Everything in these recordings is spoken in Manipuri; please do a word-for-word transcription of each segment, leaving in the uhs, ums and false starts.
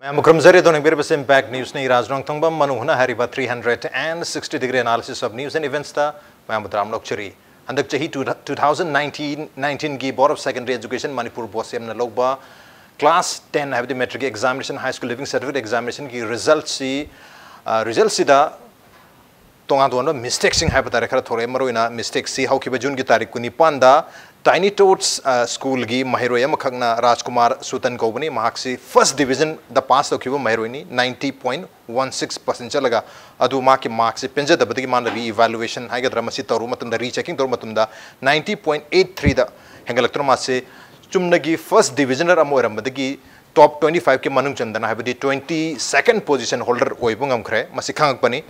ꯃꯌꯥꯝꯕꯨ ꯈꯨꯔꯨꯝꯖꯔꯤ꯫ ꯑꯗꯣꯝꯅ ꯌꯦꯡꯕꯤꯔꯤꯕꯁꯤ Impact Newsꯅꯤ꯫ ꯔꯥꯖ ꯅꯣꯡꯊꯣꯡꯕꯝ ꯃꯅꯨꯡ ꯍꯨꯠꯅ ꯍꯥꯏꯔꯤꯕ three hundred and sixty degree analysis of news and eventsꯇ ꯃꯌꯥꯝꯕꯨ ꯇꯔꯥꯝꯅ ꯑꯣꯛꯆꯔꯤ꯫ ꯍꯟꯗꯛ ꯆꯍꯤ two thousand nineteen, nineteenꯒꯤ Board of Secondary Education Manipur, BOSEMꯅ ꯂꯧꯕ class ten ꯍꯥꯏꯕꯗꯤ matricꯀꯤ examination, high school leaving certificate examinationꯒꯤ resultꯁꯤ, ꯑ, resultꯁꯤꯗ ꯇꯣꯉꯥꯟ ꯇꯣꯉꯥꯟꯕ mistakeꯁꯤꯡ ꯍꯥꯏꯕ ꯇꯥꯔꯦ ꯈꯔ ꯊꯣꯔꯛꯑꯦ꯫ ꯃꯔꯨꯑꯣꯏꯅ mistakeꯁꯤ ꯍꯧꯈꯤꯕ Juneꯒꯤ ꯇꯥꯔꯤꯛ ꯀꯨꯟꯅꯤꯄꯥꯟꯗ Tiny Tots, ꯑ, schoolꯒꯤ ꯃꯍꯩꯔꯣꯏ ꯑꯃꯈꯛꯅ, ꯔꯥꯖꯀꯨꯃꯥꯔ ꯁꯨꯇꯟ ꯀꯧꯕꯅꯤ, ꯃꯍꯥꯛꯁꯤ first divisionꯗ pass ꯇꯧꯈꯤꯕ ꯃꯍꯩꯔꯣꯏꯅꯤ, ninety point one six percent ꯆꯠꯂꯒ꯫ ꯑꯗꯨ ꯃꯍꯥꯛꯀꯤ markꯁꯤ ꯄꯦꯟꯖꯗꯕꯗꯒꯤ ꯃꯥꯅ re-evaluation ꯍꯥꯏꯒꯗ꯭ꯔꯥ, ꯃꯁꯤ ꯇꯧꯔꯨꯕ ꯃꯇꯝꯗ, rechecking ꯇꯧꯔꯨꯕ ꯃꯇꯝꯗ ninety point eight threeꯗ ꯍꯦꯟꯒꯠꯂꯛꯇꯨꯅ ꯃꯥꯁꯤ ꯆꯨꯝꯅꯒꯤ first divisioner ꯑꯃ ꯑꯣꯏꯔꯝꯕꯗꯒꯤ top twenty fiveꯀꯤ ꯃꯅꯨꯡ ꯆꯟꯗꯅ, ꯍꯥꯏꯕꯗꯤ twenty second position holder ꯑꯣꯏꯕ ꯉꯝꯈ꯭ꯔꯦ꯫ ꯃꯁꯤ ꯈꯪꯉꯛꯄꯅꯤ꯫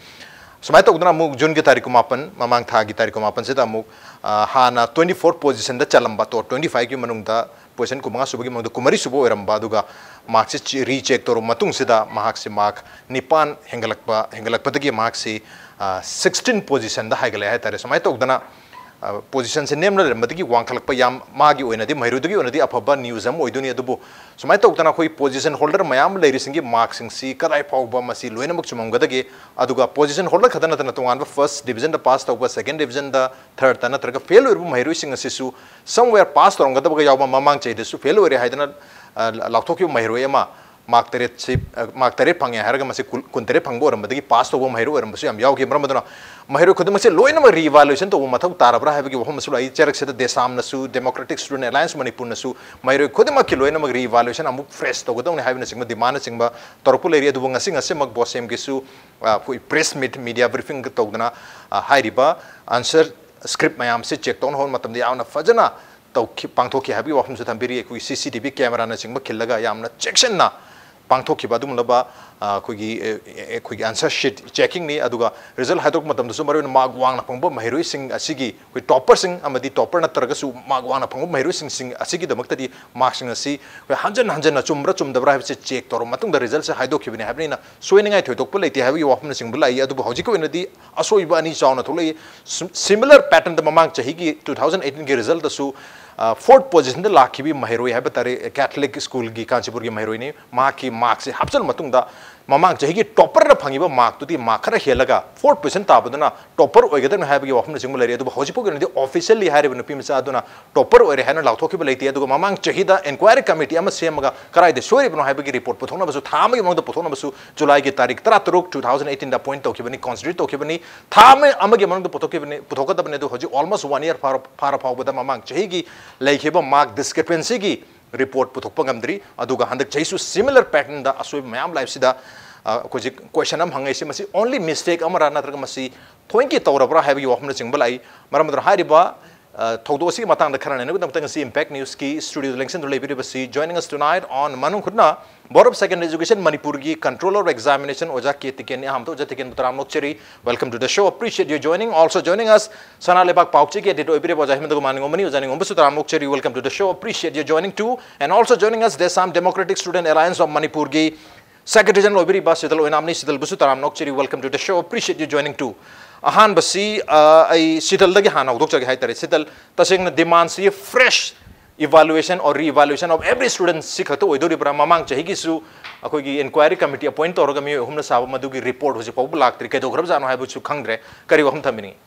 ꯁꯨꯃꯥꯏꯅ ꯇꯧꯗꯅ ꯑꯃꯨꯛ Juneꯒꯤ ꯇꯥꯔꯤꯛ ꯀꯨꯟꯃꯥꯄꯟ, ꯃꯃꯥꯡ ꯊꯥꯒꯤ ꯇꯥꯔꯤꯛ ꯀꯨꯟꯃꯥꯄꯟꯁꯤꯗ ꯑꯃꯨꯛ, ꯑ, ꯍꯥꯟꯅ twenty four positionꯗ ꯆꯜꯂꯝꯕ, top twenty fiveꯀꯤ ꯃꯅꯨꯡꯗ position ꯀꯨꯟꯃꯉꯥ ꯁꯨꯕꯒꯤ ꯃꯅꯨꯡꯗ ꯀꯨꯟꯃꯔꯤ ꯁꯨꯕ ꯑꯣꯏꯔꯝꯕ, ꯑꯗꯨꯒ markꯁꯤ ꯆꯤ-, recheck ꯇꯧꯔꯕ ꯃꯇꯨꯡꯁꯤꯗ ꯃꯍꯥꯛꯁꯤ mark ꯅꯤꯄꯥꯟ ꯍꯦꯟꯒꯠꯂꯛꯄ, ꯍꯦꯟꯒꯠꯂꯛꯄꯗꯒꯤ ꯃꯍꯥꯛꯁꯤ, ꯑ, sixteen positionꯗ ꯍꯥꯏꯒꯠꯂꯛꯑꯦ ꯍꯥꯏꯇꯥꯔꯦ꯫ ꯁꯨꯃꯥꯏꯅ ꯇꯧꯗꯅ, ꯑ, positionꯁꯦ ꯅꯦꯝꯅ ꯂꯩꯔꯝꯕꯗꯒꯤ ꯋꯥꯡꯈꯠꯂꯛꯄ ꯌꯥꯝ, ꯃꯥꯒꯤ ꯑꯣꯏꯅꯗꯤ, ꯃꯍꯩꯔꯣꯏꯗꯨꯒꯤ ꯑꯣꯏꯅꯗꯤ ꯑꯐꯕ news ꯑꯃ ꯑꯣꯏꯗꯣꯏꯅꯤ꯫ ꯑꯗꯨꯕꯨ ꯁꯨꯃꯥꯏꯅ ꯇꯧꯗꯅ ꯑꯩꯈꯣꯏ position holder ꯃꯌꯥꯝ ꯂꯩꯔꯤꯁꯤꯡꯒꯤ markꯁꯤꯡꯁꯤ ꯀꯗꯥꯏ ꯐꯥꯎꯕ ꯃꯁꯤ ꯂꯣꯏꯅꯃꯛ ꯆꯨꯝꯃꯝꯒꯗꯒꯦ? ꯑꯗꯨꯒ position holder ꯈꯛꯇ ꯅꯠꯇꯅ ꯇꯣꯉꯥꯟꯕ first divisionꯗ pass ꯇꯧꯕ, second divisionꯗ, thirdꯇ ꯅꯠꯇ꯭ꯔꯒ fail ꯑꯣꯏꯔꯕ ꯃꯍꯩꯔꯣꯏꯁꯤꯡ ꯑꯁꯤꯁꯨ somewhere pass ꯇꯧꯔꯝꯒꯗꯕꯒ ꯌꯥꯎꯕ, ꯃꯃꯥꯡ ꯆꯍꯤꯗꯁꯨ fail ꯑꯣꯏꯔꯦ ꯍꯥꯏꯗꯅ, ꯑ, ꯂꯥꯎꯊꯣꯛꯈꯤꯕ ꯃꯍꯩꯔꯣꯏ ꯑꯃ mark ꯇꯔꯦꯠꯁꯤ, ꯑ, mark ꯇꯔꯦꯠ ꯐꯪꯉꯦ ꯍꯥꯏꯔꯒ ꯃꯁꯤ ꯀꯨꯟ, ꯀꯨꯟꯇꯔꯦꯠ ꯐꯪꯕ ꯑꯣꯏꯔꯝꯕꯗꯒꯤ pass ꯇꯧꯕ ꯃꯍꯩꯔꯣꯏ ꯑꯣꯏꯔꯝꯕꯁꯨ ꯌꯥꯝ ꯌꯥꯎꯈꯤ꯫ ꯃꯔꯝ ꯑꯗꯨꯅ ꯃꯍꯩꯔꯣꯏ ꯈꯨꯗꯤꯡꯃꯛꯁꯦ ꯂꯣꯏꯅꯃꯛ re-evaluation ꯇꯧꯕ ꯃꯊꯧ ꯇꯥꯔꯕ꯭ꯔꯥ ꯍꯥꯏꯕꯒꯤ ꯋꯥꯐꯝ ꯑꯃꯁꯨ ꯂꯥꯛꯏ꯫ ꯆꯩꯔꯛꯁꯤꯗ DESAMꯅꯁꯨ, Democratic Student Alliance ꯃꯅꯤꯄꯨꯔꯅꯁꯨ ꯃꯍꯩꯔꯣꯏ ꯈꯨꯗꯤꯡꯃꯛꯀꯤ ꯂꯣꯏꯅꯃꯛ re-evaluation ꯑꯃꯨꯛ fresh ꯇꯧꯒꯗꯧꯅꯤ ꯍꯥꯏꯕꯅꯆꯤꯡꯕ demandꯅꯆꯤꯡꯕ ꯇꯧꯔꯛꯄ ꯂꯩꯔꯤ꯫ ꯑꯗꯨꯕꯨ ꯉꯁꯤ ꯉꯁꯤꯃꯛ BOSEMꯒꯤꯁꯨ, ꯑ, ꯑꯩꯈꯣꯏ press meet, media briefing ꯇꯧꯗꯅ, ꯑ, ꯍꯥꯏꯔꯤꯕ answer script ꯃꯌꯥꯝꯁꯦ check ꯇꯧꯅꯕ ꯃꯇꯝꯗ ꯌꯥꯝꯅ ꯐꯖꯅ ꯇꯧꯈꯤ, ꯄꯥꯡꯊꯣꯛꯈꯤ ꯍꯥꯏꯕꯒꯤ ꯋꯥꯐꯝꯁꯨ ꯊꯝꯕꯤꯔꯤ꯫ ꯑꯩꯈꯣꯏꯒꯤ CCTV cameraꯅꯆꯤꯡꯕ ꯈꯤꯜꯂꯒ ꯌꯥꯝꯅ ꯆꯦꯛꯁꯤꯟꯅ ꯄꯥꯡꯊꯣꯛꯈꯤꯕ ꯑꯗꯨꯒꯨꯝꯂꯕ, ꯑꯩꯈꯣꯏꯒꯤ ꯑꯩꯈꯣꯏꯒꯤ answer sheet checking ꯅꯤ꯫ ꯑꯗꯨꯒ result ꯍꯥꯏꯗꯣꯛꯄ ꯃꯇꯝꯗꯁꯨ ꯃꯔꯨꯑꯣꯏꯅ mark ꯋꯥꯡꯅ ꯐꯪꯕ ꯃꯍꯩꯔꯣꯏꯁꯤꯡ ꯑꯁꯤꯒꯤ, ꯑꯩꯈꯣꯏ topper ꯁꯤꯡ ꯑꯃꯗꯤ topper ꯅꯠꯇ꯭ꯔꯒꯁꯨ mark ꯋꯥꯡꯅ ꯐꯪꯕ ꯃꯍꯩꯔꯣꯏꯁꯤꯡ ꯑꯁꯤꯒꯤꯗꯃꯛꯇꯗꯤ mark ꯁꯤꯡ ꯑꯁꯤ ꯑꯩꯈꯣꯏ ꯍꯟꯖꯟ ꯍꯟꯖꯟꯅ ꯆꯨꯝꯕ꯭ꯔꯥ ꯆꯨꯝꯗꯕ꯭ꯔꯥ ꯍꯥꯏꯕꯁꯤ check ꯇꯧꯔꯕ ꯃꯇꯨꯡꯗ result ꯁꯦ ꯍꯥꯏꯗꯣꯛꯈꯤꯕꯅꯤ ꯍꯥꯏꯕꯅꯤꯅ, ꯁꯣꯏꯅꯤꯡꯉꯥꯏ ꯊꯣꯏꯗꯣꯛꯄ ꯂꯩꯇꯦ ꯍꯥꯏꯕꯒꯤ ꯋꯥꯐꯝꯅꯆꯤꯡꯕ ꯂꯥꯛꯏ꯫ ꯑꯗꯨꯕꯨ ꯍꯧꯖꯤꯛꯀꯤ ꯑꯣꯏꯅꯗꯤ ꯑꯁꯣꯏꯕ ꯑꯅꯤ ꯆꯥꯎꯅ ꯊꯣꯛꯂꯛꯏ꯫ Similar pattern ꯗ ꯃꯃꯥꯡ ꯆꯍꯤꯒꯤ two thousand eighteen ꯒꯤ result ꯇꯁꯨ fourth position ꯗ ꯂꯥꯛꯈꯤꯕ ꯃꯍꯩꯔꯣꯏ ꯍꯥꯏꯕ ꯇꯥꯔꯦ, Catholic school ꯒꯤ ꯀꯥꯟꯆꯤꯄꯨꯔꯒꯤ ꯃꯍꯩꯔꯣꯏꯅꯤ꯫ ꯃꯍꯥꯛꯀꯤ mark ꯁꯦ ꯍꯥꯞꯆꯤꯜꯂ ꯃꯇꯨꯡꯗ ꯃꯃꯥꯡ ꯆꯍꯤꯒꯤ topper ꯅ ꯐꯪꯉꯤꯕ mark ꯇꯨꯗꯤ mark ꯈꯔ ꯍꯦꯜꯂꯒ fourth position ꯇꯥꯕꯗꯨꯅ topper ꯑꯣꯏꯒꯗꯕꯅꯤ ꯍꯥꯏꯕꯒꯤ ꯋꯥꯐꯝꯅꯆꯤꯡꯕ ꯂꯩꯔꯦ꯫ ꯑꯗꯨꯕꯨ ꯍꯧꯖꯤꯛ ꯐꯥꯎꯒꯤ ꯑꯣꯏꯅꯗꯤ officially ꯍꯥꯏꯔꯤꯕ ꯅꯨꯄꯤ ꯃꯆꯥ ꯑꯗꯨꯅ topper ꯑꯣꯏꯔꯦ ꯍꯥꯏꯅ ꯂꯥꯎꯊꯣꯛꯈꯤꯕ ꯂꯩꯇꯦ꯫ ꯑꯗꯨꯒ ꯃꯃꯥꯡ ꯆꯍꯤꯗ inquiry committee ꯑꯃ ꯁꯦꯝꯃꯒ ꯀꯗꯥꯏꯗ ꯁꯣꯏꯔꯤꯕꯅꯣ ꯍꯥꯏꯕꯒꯤ report ꯄꯨꯊꯣꯛꯅꯕꯁꯨ ꯊꯥ ꯑꯃꯒꯤ ꯃꯅꯨꯡꯗ ꯄꯨꯊꯣꯛꯅꯕꯁꯨ July ꯒꯤ ꯇꯥꯔꯤꯛ ꯇꯔꯥꯇꯔꯨꯛ, two thousand eighteen ꯗ appoint ꯇꯧꯈꯤꯕꯅꯤ, constitute ꯇꯧꯈꯤꯕꯅꯤ꯫ ꯊꯥ ꯑꯃ ꯑꯃꯒꯤ ꯃꯅꯨꯡꯗ ꯄꯨꯊꯣꯛꯈꯤꯕꯅꯤ, ꯄꯨꯊꯣꯛꯀꯗꯕꯅꯤ꯫ ꯑꯗꯨ ꯍꯧꯖꯤꯛ almost one year ꯐꯥꯔ-, ꯐꯥꯔ ꯐꯥꯎꯕꯗ ꯃꯃꯥꯡ ꯆꯍꯤꯒꯤ ꯂꯩꯈꯤꯕ mark discrepancy ꯒꯤ report ꯄꯨꯊꯣꯛꯄ ꯉꯝꯗ꯭ꯔꯤ꯫ ꯑꯗꯨꯒ ꯍꯟꯗꯛ ꯆꯍꯤꯁꯨ similar pattern ꯗ ꯑꯁꯣꯏꯕ ꯃꯌꯥꯝ ꯂꯥꯛꯏꯕꯁꯤꯗ, ꯑ, ꯍꯧꯖꯤꯛ question ꯑꯃ ꯍꯪꯉꯛꯏꯁꯦ, ꯃꯁꯤ only mistake ꯑꯃꯔꯥ ꯅꯠꯇ꯭ꯔꯒ ꯃꯁꯤ ꯊꯑꯣꯏꯀꯤ ꯇꯧꯔꯕ꯭ꯔꯥ ꯍꯥꯏꯕꯒꯤ ꯋꯥꯐꯝꯅꯆꯤꯡꯕ ꯂꯥꯛꯏ꯫ ꯃꯔꯝ ꯑꯗꯨꯅ ꯍꯥꯏꯔꯤꯕ, ꯑ, ꯊꯧꯗꯣꯛ ꯑꯁꯤꯒꯤ ꯃꯇꯥꯡꯗ ꯈꯟꯅ ꯅꯩꯅꯕꯒꯤꯗꯃꯛꯇ ꯉꯁꯤ Impact News ꯀꯤ studio the ꯂꯦꯡꯁꯤꯟꯗꯨꯅ ꯂꯩꯕꯤꯔꯤꯕꯁꯤ, joining us tonight on ꯃꯅꯨꯡ ꯍꯨꯠꯅ Board of Secondary Education ꯃꯅꯤꯄꯨꯔꯒꯤ Controller of Examination ꯑꯣꯖꯥ ꯀꯦ ꯇꯤꯀꯦꯟꯅꯤ꯫ ꯑꯍꯥꯟꯕꯗ ꯑꯣꯖꯥ ꯇꯤꯀꯦꯟꯕꯨ ꯇꯔꯥꯝꯅ ꯑꯣꯛꯆꯔꯤ꯫ Welcome to the show. Appreciate you joining. Also joining us, ꯁꯅꯥ ꯂꯩꯕꯥꯛ ꯄꯥꯎꯆꯦꯒꯤ editor ꯑꯣꯏꯕꯤꯔꯤꯕ ꯑꯣꯖꯥ ꯍꯦꯃꯟꯇ ꯀꯨꯃꯥꯔ ꯅꯤꯉꯣꯝꯕꯅꯤ꯫ ꯑꯣꯖꯥ ꯅꯤꯉꯣꯝꯕꯁꯨ ꯇꯔꯥꯝꯅ ꯑꯣꯛꯆꯔꯤ꯫ Welcome to the show. Appreciate you joining too. And also joining us, the Assam Democratic Student Alliance of ꯃꯅꯤꯄꯨꯔꯒꯤ Secretary General ꯑꯣꯏꯕꯤꯔꯤꯕ ꯁꯤꯇꯜ ꯑꯣꯏꯅꯥꯝꯅꯤ꯫ ꯁꯤꯇꯜꯕꯨꯁꯨ ꯇꯔꯥꯝꯅ ꯑꯣꯛꯆꯔꯤ꯫ Welcome to the show. Appreciate you joining too. ꯑꯍꯥꯟꯕꯁꯤ, ꯑ, ꯑꯩ ꯁꯤꯇꯜꯗꯒꯤ ꯍꯥꯟꯅ ꯍꯧꯗꯣꯛꯆꯒꯦ ꯍꯥꯏꯇꯥꯔꯦ꯫ ꯁꯤꯇꯜ, ꯇꯁꯦꯡꯅ demand ꯁꯤ fresh evaluation or re-evaluation of every student ꯁꯤ ꯈꯛꯇ ꯑꯣꯏꯗꯣꯔꯤꯕ꯭ꯔꯥ? ꯃꯃꯥꯡ ꯆꯍꯤꯒꯤꯁꯨ ꯑꯩꯈꯣꯏꯒꯤ inquiry committee appoint ꯇꯧꯔꯒ ꯃꯤꯑꯣꯏ ꯑꯍꯨꯝꯅ ꯁꯥꯕ ꯃꯗꯨꯒꯤ report ꯍꯧꯖꯤꯛ ꯐꯥꯎꯕ ꯂꯥꯛꯇ꯭ꯔꯤ꯫ ꯀꯩꯗꯧꯈ꯭ꯔꯕꯖꯥꯠꯅꯣ ꯍꯥꯏꯕꯁꯨ ꯈꯪꯗ꯭ꯔꯦ꯫ ꯀꯔꯤ ꯋꯥꯐꯝ ꯊꯝꯕꯤꯅꯤꯡꯉꯤ?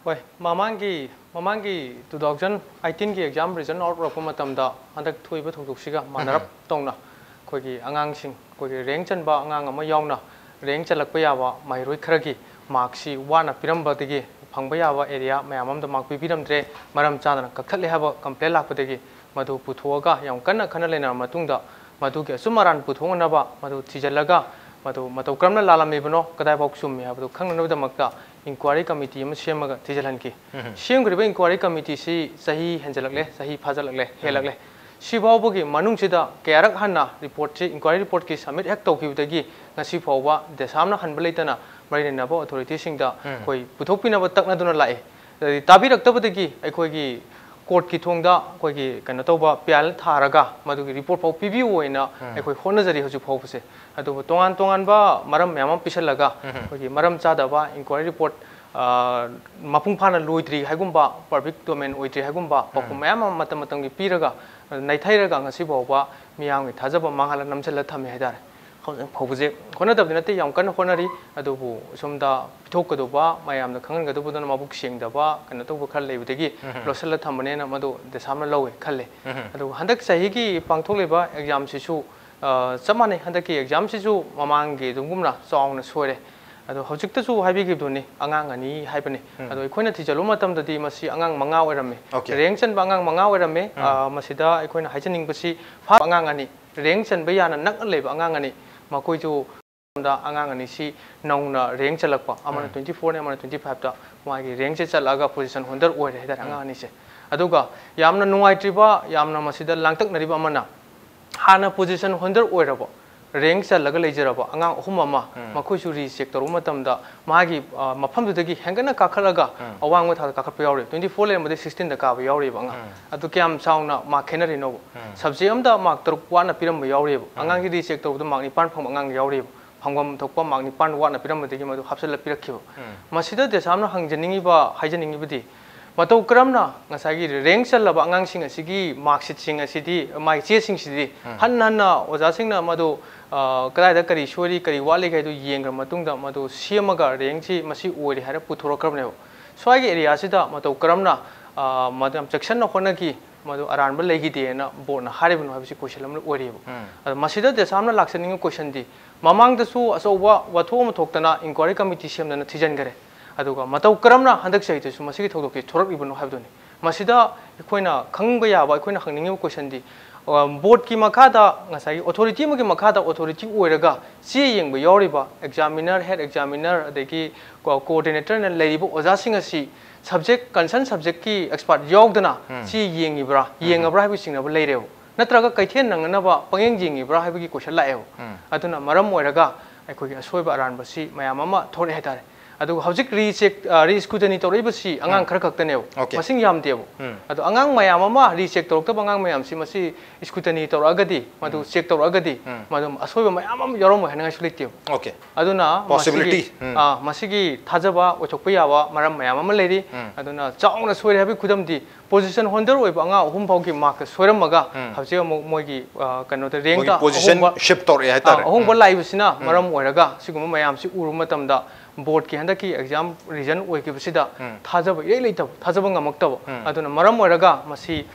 ꯍꯣꯏ, ꯃꯃꯥꯡꯒꯤ, ꯃꯃꯥꯡꯒꯤ two thousand eighteen ꯒꯤ exam result out ꯂꯥꯛꯄ ꯃꯇꯝꯗ ꯍꯟꯗꯛ ꯊꯣꯛꯏꯕ ꯊꯧꯗꯣꯛꯁꯤꯒ ꯃꯥꯟꯅꯔꯞ ꯎꯝ꯫ ꯇꯧꯅ ꯑꯩꯈꯣꯏꯒꯤ ꯑꯉꯥꯡꯁꯤꯡ, ꯑꯩꯈꯣꯏꯒꯤ rank ꯆꯟꯕ ꯑꯉꯥꯡ ꯑꯃ ꯌꯥꯎꯅ rank ꯆꯜꯂꯛꯄ ꯌꯥꯕ ꯃꯍꯩꯔꯣꯏ ꯈꯔꯒꯤ mark ꯁꯤ ꯋꯥꯅ ꯄꯤꯔꯝꯕꯗꯒꯤ ꯐꯪꯕ ꯌꯥꯕ area ꯃꯌꯥꯝ ꯑꯃꯗ mark ꯄꯤꯕꯤꯔꯝꯗ꯭ꯔꯦ, ꯃꯔꯝ ꯆꯥꯗꯅ ꯀꯛꯊꯠꯂꯦ ꯍꯥꯏꯕ complaint ꯂꯥꯛꯄꯗꯒꯤ ꯃꯗꯨ ꯄꯨꯊꯣꯛꯑꯒ ꯌꯥꯝ ꯀꯟꯅ ꯈꯟꯅ ꯅꯩꯅꯔꯕ ꯃꯇꯨꯡꯗ ꯃꯗꯨꯒꯤ ꯑꯆꯨꯝ ꯑꯔꯥꯟ ꯄꯨꯊꯣꯛꯅꯅꯕ, ꯃꯗꯨ ꯊꯤꯖꯤꯜꯂꯒ ꯃꯗꯨ ꯃꯇꯧ ꯀꯔꯝꯅ ꯂꯥꯜꯂꯝꯃꯤꯕꯅꯣ, ꯀꯗꯥꯏꯐꯥꯎ ꯆꯨꯝꯃꯤ ꯍꯥꯏꯕꯗꯨ ꯈꯪꯅꯅꯕꯒꯤꯗꯃꯛꯇ inquiry committee ꯑꯃ ꯁꯦꯝꯃꯒ ꯊꯤꯖꯤꯜꯍꯟꯈꯤ꯫ ꯎꯝ꯫ ꯁꯦꯝꯈ꯭ꯔꯤꯕ inquiry committee ꯁꯤ ꯆꯍꯤ ꯍꯦꯟꯖꯜꯂꯛꯂꯦ, ꯆꯍꯤ ꯐꯥꯖꯤꯜꯂꯛꯂꯦ, ꯎꯝ꯫ ꯍꯦꯜꯂꯛꯂꯦ꯫ ꯁꯤꯐꯥꯎꯕꯒꯤ ꯃꯅꯨꯡꯁꯤꯗ ꯀꯌꯥꯔꯛ ꯍꯟꯅ ꯔꯤꯄꯣꯔꯠꯁꯤ, ꯏꯟꯀ꯭ꯋꯥꯏꯔꯤ ꯔꯤꯄꯣꯔꯠꯀꯤ ꯁꯕꯃꯤꯠ ꯍꯦꯛ ꯇꯧꯈꯤꯕꯗꯒꯤ ꯉꯁꯤ ꯐꯥꯎꯕ ꯗꯦꯁꯥꯝꯅ ꯍꯟꯕ ꯂꯩꯇꯅ ꯃꯔꯤ ꯂꯩꯅꯕ ꯑꯣꯊꯣꯔꯤꯇꯤꯁꯤꯡꯗ ꯑꯩꯈꯣꯏ ꯄꯨꯊꯣꯛꯄꯤꯅꯕ ꯇꯛꯅꯗꯨꯅ ꯂꯥꯛꯑꯦ꯫ ꯑꯗꯩ ꯇꯥꯕꯤꯔꯛꯇꯕꯗꯒꯤ ꯑꯩꯈꯣꯏꯒꯤ ꯀꯣꯔꯠꯀꯤ ꯊꯣꯡꯗ ꯑꯩꯈꯣꯏꯒꯤ ꯀꯩꯅꯣ ꯇꯧꯕ ꯄꯤꯌꯥꯜ ꯊꯥꯔꯒ ꯃꯗꯨꯒꯤ ꯔꯤꯄꯣꯔꯠ ꯐꯥꯎ ꯄꯤꯕꯤꯌꯨ ꯍꯥꯏꯅ ꯑꯩꯈꯣꯏ ꯍꯣꯠꯅꯖꯔꯤ ꯍꯧꯖꯤꯛ ꯐꯥꯎꯕꯁꯦ꯫ ꯑꯗꯨꯕꯨ ꯇꯣꯉꯥꯟ ꯇꯣꯉꯥꯟꯕ ꯃꯔꯝ ꯃꯌꯥꯝ ꯑꯃ ꯄꯤꯁꯜꯂꯒ ꯑꯩꯈꯣꯏꯒꯤ ꯃꯔꯝ ꯆꯥꯗꯕ ꯏꯟꯀ꯭ꯋꯥꯏꯔꯤ ꯔꯤꯄꯣꯔꯠ ꯃꯄꯨꯡ ꯐꯥꯅ ꯂꯣꯏꯗ꯭ꯔꯤ ꯍꯥꯏꯒꯨꯝꯕ, ꯄꯕ꯭ꯂꯤꯛ ꯗꯣꯃꯦꯟ ꯑꯣꯏꯗ꯭ꯔꯤ ꯍꯥꯏꯒꯨꯝꯕ ꯄꯥꯎꯈꯨꯝ ꯃꯌꯥꯝ ꯑꯃ ꯃꯇꯝ ꯃꯇꯝꯒꯤ ꯄꯤꯔꯒ ꯅꯩꯊꯩꯔꯒ ꯉꯁꯤ ꯐꯥꯎꯕ ꯃꯤꯌꯥꯝꯒꯤ ꯊꯥꯖꯕ ꯃꯥꯡꯍꯜꯂ ꯅꯝꯁꯤꯜꯂ ꯊꯝꯃꯦ ꯍꯥꯏꯇꯥꯔꯦ꯫ ꯍꯧꯖꯤꯛ ꯐꯥꯎꯕꯁꯦ ꯍꯣꯠꯅꯗꯕꯗꯤ ꯅꯠꯇꯦ, ꯌꯥꯝ ꯀꯟꯅ ꯍꯣꯠꯅꯔꯤ꯫ ꯑꯗꯨꯕꯨ ꯁꯣꯝꯗ ꯄꯤꯊꯣꯛꯀꯗꯧꯕ, ꯃꯌꯥꯝꯅ ꯈꯪꯍꯟꯒꯗꯧꯕꯗꯨꯅ ꯃꯕꯨꯛ ꯁꯦꯡꯗꯕ, ꯀꯩꯅꯣ ꯇꯧꯕ ꯈꯔ ꯂꯩꯕꯗꯒꯤ ꯂꯣꯠꯁꯤꯜꯂ ꯊꯝꯕꯅꯦꯅ ꯃꯗꯨ ꯗꯦꯁꯥꯝꯅ ꯂꯧꯋꯦ ꯈꯜꯂꯦ꯫ ꯑꯗꯨꯒ ꯍꯟꯗꯛ ꯆꯍꯤꯒꯤ ꯄꯥꯡꯊꯣꯛꯂꯤꯕ ꯑꯦꯛꯖꯥꯝꯁꯤꯁꯨ, ꯑ, ꯆꯞ ꯃꯥꯟꯅꯩ꯫ ꯍꯟꯗꯛꯀꯤ ꯑꯦꯛꯖꯥꯝꯁꯤꯁꯨ ꯃꯃꯥꯡꯒꯤ ꯑꯗꯨꯒꯨꯝꯅ ꯆꯥꯎꯅ ꯁꯣꯏꯔꯦ꯫ ꯑꯗꯣ ꯍꯧꯖꯤꯛꯇꯁꯨ ꯍꯥꯏꯕꯤꯈꯤꯕꯗꯨꯅꯤ, ꯑꯉꯥꯡ ꯑꯅꯤ ꯍꯥꯏꯕꯅꯤ꯫ ꯑꯗꯣ ꯑꯩꯈꯣꯏꯅ ꯊꯤꯖꯤꯜꯂꯨꯕ ꯃꯇꯝꯗꯗꯤ ꯃꯁꯤ ꯑꯉꯥꯡ ꯃꯉꯥ ꯑꯣꯏꯔꯝꯃꯤ꯫ ꯔꯦꯡ ꯆꯟꯕ ꯑꯉꯥꯡ ꯃꯉꯥ ꯑꯣꯏꯔꯝꯃꯤ꯫ ꯑ, ꯃꯁꯤꯗ ꯑꯩꯈꯣꯏꯅ ꯍꯥꯏꯖꯅꯤꯡꯕꯁꯤ, ꯐꯥꯕ ꯑꯉꯥꯡ ꯑꯅꯤ, ꯔꯦꯡ ꯆꯟꯕ ꯌꯥꯅ ꯅꯛꯅ ꯂꯩꯕ ꯑꯉꯥꯡ ꯑꯅꯤ, ꯃꯈꯣꯏꯁꯨ ꯑꯉꯥꯡ ꯑꯅꯤꯁꯤ ꯅꯧꯅ ꯔꯦꯡ ꯆꯜꯂꯛꯄ, ꯑꯃꯅ ꯇ꯭ꯋꯦꯟꯇꯤ ꯐꯣꯔꯅꯤ, ꯑꯃꯅ ꯇ꯭ꯋꯦꯟꯇꯤ ꯐꯥꯏꯚꯇ ꯃꯥꯒꯤ ꯔꯦꯡꯁꯦ ꯆꯠꯂꯛꯑꯒ ꯄꯣꯖꯤꯁꯟ ꯍꯣꯜꯗꯔ ꯑꯣꯏꯔꯦ ꯍꯥꯏꯇꯥꯔꯦ ꯑꯉꯥꯡ ꯑꯅꯤꯁꯦ꯫ ꯑꯗꯨꯒ ꯌꯥꯝꯅ ꯅꯨꯡꯉꯥꯏꯇ꯭ꯔꯤꯕ, ꯌꯥꯝꯅ ꯃꯁꯤꯗ ꯂꯥꯡꯇꯛꯅꯔꯤꯕ ꯑꯃꯅ, ꯍꯥꯟꯅ ꯄꯣꯖꯤꯁꯟ ꯍꯣꯜꯗꯔ ꯑꯣꯏꯔꯕ, ꯔꯦꯡ ꯆꯜꯂꯒ ꯂꯩꯖꯔꯕ ꯑꯉꯥꯡ ꯑꯍꯨꯝ ꯑꯃ ꯃꯈꯣꯏꯁꯨ ꯔꯤꯆꯦꯛ ꯇꯧꯔꯨꯕ ꯃꯇꯝꯗ ꯃꯥꯒꯤ, ꯑ, ꯃꯐꯝꯗꯨꯗꯒꯤ ꯍꯦꯟꯒꯠꯅ ꯀꯥꯈꯠꯂꯒ ꯑꯋꯥꯡꯕ ꯊꯥꯛꯇ ꯀꯥꯈꯠꯄ ꯌꯥꯎꯔꯤ꯫ ꯇ꯭ꯋꯦꯟꯇꯤ ꯐꯣꯔ ꯂꯩꯔꯝꯕꯗꯒꯤ ꯁꯤꯛꯁꯇꯤꯟꯗ ꯀꯥꯕ ꯌꯥꯎꯔꯤꯕ ꯑꯉꯥꯡ꯫ ꯑꯗꯨ ꯀꯌꯥꯝ ꯆꯥꯎꯅ ꯃꯥ ꯈꯦꯠꯅꯔꯤꯅꯣꯕ? ꯁꯕꯖꯦꯛ ꯑꯃꯗ ꯃꯥꯔꯛ ꯇꯔꯨꯛ ꯋꯥꯠꯅ ꯄꯤꯔꯝꯕ ꯌꯥꯎꯔꯤꯕ꯫ ꯑꯉꯥꯡꯒꯤ ꯔꯤꯆꯦꯛ ꯇꯧꯕꯗ ꯃꯥꯔꯛ ꯅꯤꯄꯥꯟ ꯐꯪꯕ ꯑꯉꯥꯡ ꯌꯥꯎꯔꯤꯕ꯫ ꯐꯪꯐꯝ ꯊꯣꯛꯄ ꯃꯥꯔꯛ ꯅꯤꯄꯥꯟ ꯋꯥꯠꯅ ꯄꯤꯔꯝꯕꯗꯒꯤ ꯃꯗꯨ ꯍꯥꯞꯆꯤꯜꯂ ꯄꯤꯔꯛꯈꯤꯕ꯫ ꯃꯁꯤꯗ ꯗꯦꯁꯥꯝꯅ ꯍꯪꯖꯅꯤꯡꯉꯤꯕ, ꯍꯥꯏꯖꯅꯤꯡꯉꯤꯕꯗꯤ, ꯃꯇꯧ ꯀꯔꯝꯅ ꯉꯁꯥꯏꯒꯤ ꯔꯦꯡ ꯆꯜꯂꯕ ꯑꯉꯥꯡꯁꯤꯡ ꯑꯁꯤꯒꯤ ꯃꯥꯔꯛꯁꯤꯠꯁꯤꯡ ꯑꯁꯤꯗꯤ, ꯃꯥꯒꯤ ꯆꯦꯁꯤꯡꯁꯤꯗꯤ ꯍꯟꯅ ꯍꯟꯅ ꯑꯣꯖꯥꯁꯤꯡꯅ ꯃꯗꯨ, ꯑ, ꯀꯗꯥꯏꯗ ꯀꯔꯤ ꯁꯣꯏꯔꯤ, ꯀꯔꯤ ꯋꯥꯠꯂꯤꯒꯦ ꯍꯥꯏꯗꯨ ꯌꯦꯡꯈ꯭ꯔ ꯃꯇꯨꯡꯗ ꯃꯗꯨ ꯁꯦꯝꯃꯒ ꯔꯦꯡꯁꯤ ꯃꯁꯤ ꯑꯣꯏꯔꯦ ꯍꯥꯏꯔ ꯄꯨꯊꯣꯔꯛꯈ꯭ꯔꯕꯅꯦꯕ꯫ ꯁ꯭ꯋꯥꯏꯒꯤ ꯑꯦꯔꯤꯌꯥꯁꯤꯗ ꯃꯇꯧ ꯀꯔꯝꯅ, ꯑ, ꯃꯗꯨ ꯌꯥꯝ ꯆꯦꯛꯁꯤꯟꯅ ꯍꯣꯠꯅꯈꯤ, ꯃꯗꯨ ꯑꯔꯥꯟꯕ ꯂꯩꯈꯤꯗꯦꯅ ꯕꯣꯔꯗꯅ ꯍꯥꯏꯔꯤꯕꯅꯣ ꯍꯥꯏꯕꯁꯤ ꯀꯣꯏꯁꯟ ꯑꯃ ꯑꯣꯏꯔꯤꯕ꯫ ꯑꯗꯣ ꯃꯁꯤꯗ ꯗꯦꯁꯥꯝꯅ ꯂꯥꯛꯆꯅꯤꯡꯕ ꯀꯣꯏꯁꯟꯗꯤ, ꯃꯃꯥꯡꯗꯁꯨ ꯑꯆꯧꯕ ꯋꯥꯊꯣꯛ ꯑꯃ ꯊꯣꯛꯇꯅ ꯏꯟꯀ꯭ꯋꯥꯏꯔꯤ ꯀꯃꯤꯇꯤ ꯁꯦꯝꯗꯅ ꯊꯤꯖꯤꯟꯈꯔꯦ꯫ ꯑꯗꯨꯒ ꯃꯇꯧ ꯀꯔꯝꯅ ꯍꯟꯗꯛ ꯆꯍꯤꯗꯁꯨ ꯃꯁꯤꯒꯤ ꯊꯧꯗꯣꯛꯁꯤ ꯊꯣꯔꯛꯂꯤꯕꯅꯣ ꯍꯥꯏꯕꯗꯨꯅꯤ꯫ ꯃꯁꯤꯗ ꯑꯩꯈꯣꯏꯅ ꯈꯪꯕ ꯌꯥꯕ, ꯑꯩꯈꯣꯏꯅ ꯍꯪꯅꯤꯡꯉꯤꯕ ꯀꯣꯏꯁꯟꯗꯤ, ꯕꯣꯔꯗꯀꯤ ꯃꯈꯥꯗ, ꯉꯁꯥꯏꯒꯤ ꯑꯣꯊꯣꯔꯤꯇꯤ ꯑꯃꯒꯤ ꯃꯈꯥꯗ ꯑꯣꯊꯣꯔꯤꯇꯤ ꯑꯣꯏꯔꯒ ꯆꯦ ꯌꯦꯡꯕ ꯌꯥꯎꯔꯤꯕ ꯑꯦꯛꯖꯥꯃꯤꯅꯔ, ꯍꯦꯗ ꯑꯦꯛꯖꯥꯃꯤꯅꯔ, ꯑꯗꯒꯤ ꯀꯣꯑꯣꯔꯗꯤꯅꯦꯇꯔꯅ ꯂꯩꯔꯤꯕ ꯑꯣꯖꯥꯁꯤꯡ ꯑꯁꯤ ꯁꯕꯖꯦꯛ, ꯀꯟꯁꯔꯟ ꯁꯕꯖꯦꯛꯀꯤ ꯑꯦꯛꯁꯄꯥꯔꯠ ꯌꯥꯎꯗꯅ ꯆꯦ ꯌꯦꯡꯉꯤꯕ꯭ꯔꯥ, ꯌꯦꯡꯉꯕ꯭ꯔꯥ ꯍꯥꯏꯕꯒꯤ ꯆꯤꯡꯅꯕ ꯂꯩꯔꯦꯕ꯫ ꯅꯠꯇ꯭ꯔꯒ ꯀꯩꯊꯦꯜ ꯅꯪꯅꯅꯕ ꯄꯪꯌꯦꯡ ꯌꯦꯡꯉꯤꯕ꯭ꯔꯥ ꯍꯥꯏꯕꯒꯤ ꯀꯣꯏꯁꯟ ꯂꯥꯛꯑꯦꯕ꯫ ꯑꯗꯨꯅ ꯃꯔꯝ ꯑꯣꯏꯔꯒ ꯑꯩꯈꯣꯏꯒꯤ ꯑꯁꯣꯏꯕ ꯑꯔꯥꯟꯕꯁꯤ ꯃꯌꯥꯝ ꯑꯃ ꯊꯣꯛꯂꯛꯑꯦ ꯍꯥꯏꯇꯥꯔꯦ꯫ ꯑꯗꯨꯒ ꯍꯧꯖꯤꯛ ꯔꯤꯆꯦꯛ, ꯔꯤꯁ꯭ꯀ꯭ꯔꯨꯇꯅꯤ ꯇꯧꯔꯛꯏꯕꯁꯤ ꯑꯉꯥꯡ ꯈꯔ ꯈꯛꯇꯅꯦꯕ꯫ Okay. ꯃꯁꯤꯡ ꯌꯥꯝꯗꯦꯕ꯫ ꯑꯗꯣ ꯑꯉꯥꯡ ꯃꯌꯥꯝ ꯑꯃ, ꯔꯤꯆꯦꯛ ꯇꯧꯔꯛꯇꯕ ꯑꯉꯥꯡ ꯃꯌꯥꯝꯁꯤ, ꯃꯁꯤ ꯁ꯭ꯀ꯭ꯔꯨꯇꯅꯤ ꯇꯧꯔꯛꯑꯒꯗꯤ, ꯃꯗꯨ ꯆꯦꯛ ꯇꯧꯔꯛꯑꯒꯗꯤ, ꯃꯗꯨ ꯑꯁꯣꯏꯕ ꯃꯌꯥꯝ ꯑꯃ ꯌꯥꯎꯔꯝꯃꯣꯏ ꯍꯥꯏꯅꯉꯥꯏꯁꯨ ꯂꯩꯇꯦꯕ꯫ Okay. ꯑꯗꯨꯅ ꯃꯁꯤꯒꯤ, Possibility. ꯎꯝ. ꯑꯥ, ꯃꯁꯤꯒꯤ ꯊꯥꯖꯕ ꯑꯣꯏꯊꯣꯛꯄ ꯌꯥꯕ ꯃꯔꯝ ꯃꯌꯥꯝ ꯑꯃ ꯂꯩꯔꯤ꯫ ꯑꯗꯨꯅ ꯆꯥꯎꯅ ꯁꯣꯏꯔꯦ ꯍꯥꯏꯕꯒꯤ ꯈꯨꯗꯝꯗꯤ, ꯄꯣꯖꯤꯁꯟ ꯍꯣꯜꯗꯔ ꯑꯣꯏꯕ ꯑꯉꯥꯡ ꯑꯍꯨꯝ ꯐꯥꯎꯒꯤ ꯃꯥꯔꯛꯇ ꯁꯣꯏꯔꯝꯃꯒ, ꯍꯧꯖꯤꯛ ꯑꯃꯨꯛ ꯃꯣꯏꯒꯤ, ꯑꯥ, ꯀꯩꯅꯣꯗ, ꯔꯦꯡꯗ ꯃꯣꯏꯒꯤ position ꯑꯍꯣꯡꯕ, shift ꯇꯧꯔꯛꯑꯦ ꯍꯥꯏꯇꯥꯔꯦ꯫ ꯑꯥ, ꯑꯍꯣꯡꯕ ꯂꯥꯛꯏꯕꯁꯤꯅ ꯃꯔꯝ ꯑꯣꯏꯔꯒ ꯁꯤꯒꯨꯝꯕ ꯃꯌꯥꯝꯁꯤ ꯎꯔꯨꯕ ꯃꯇꯝꯗ ꯕꯣꯔꯗꯀꯤ ꯍꯟꯗꯛꯀꯤ ꯑꯦꯛꯖꯥꯝ ꯔꯤꯖꯜ ꯑꯣꯏꯈꯤꯕꯁꯤꯗ ꯊꯥꯖꯕ ꯏꯔꯩ ꯂꯩꯇꯕ, ꯊꯥꯖꯕ ꯉꯝꯃꯛꯇꯕ꯫ ꯑꯗꯨꯅ ꯃꯔꯝ ꯑꯣꯏꯔꯒ ꯃꯁꯤ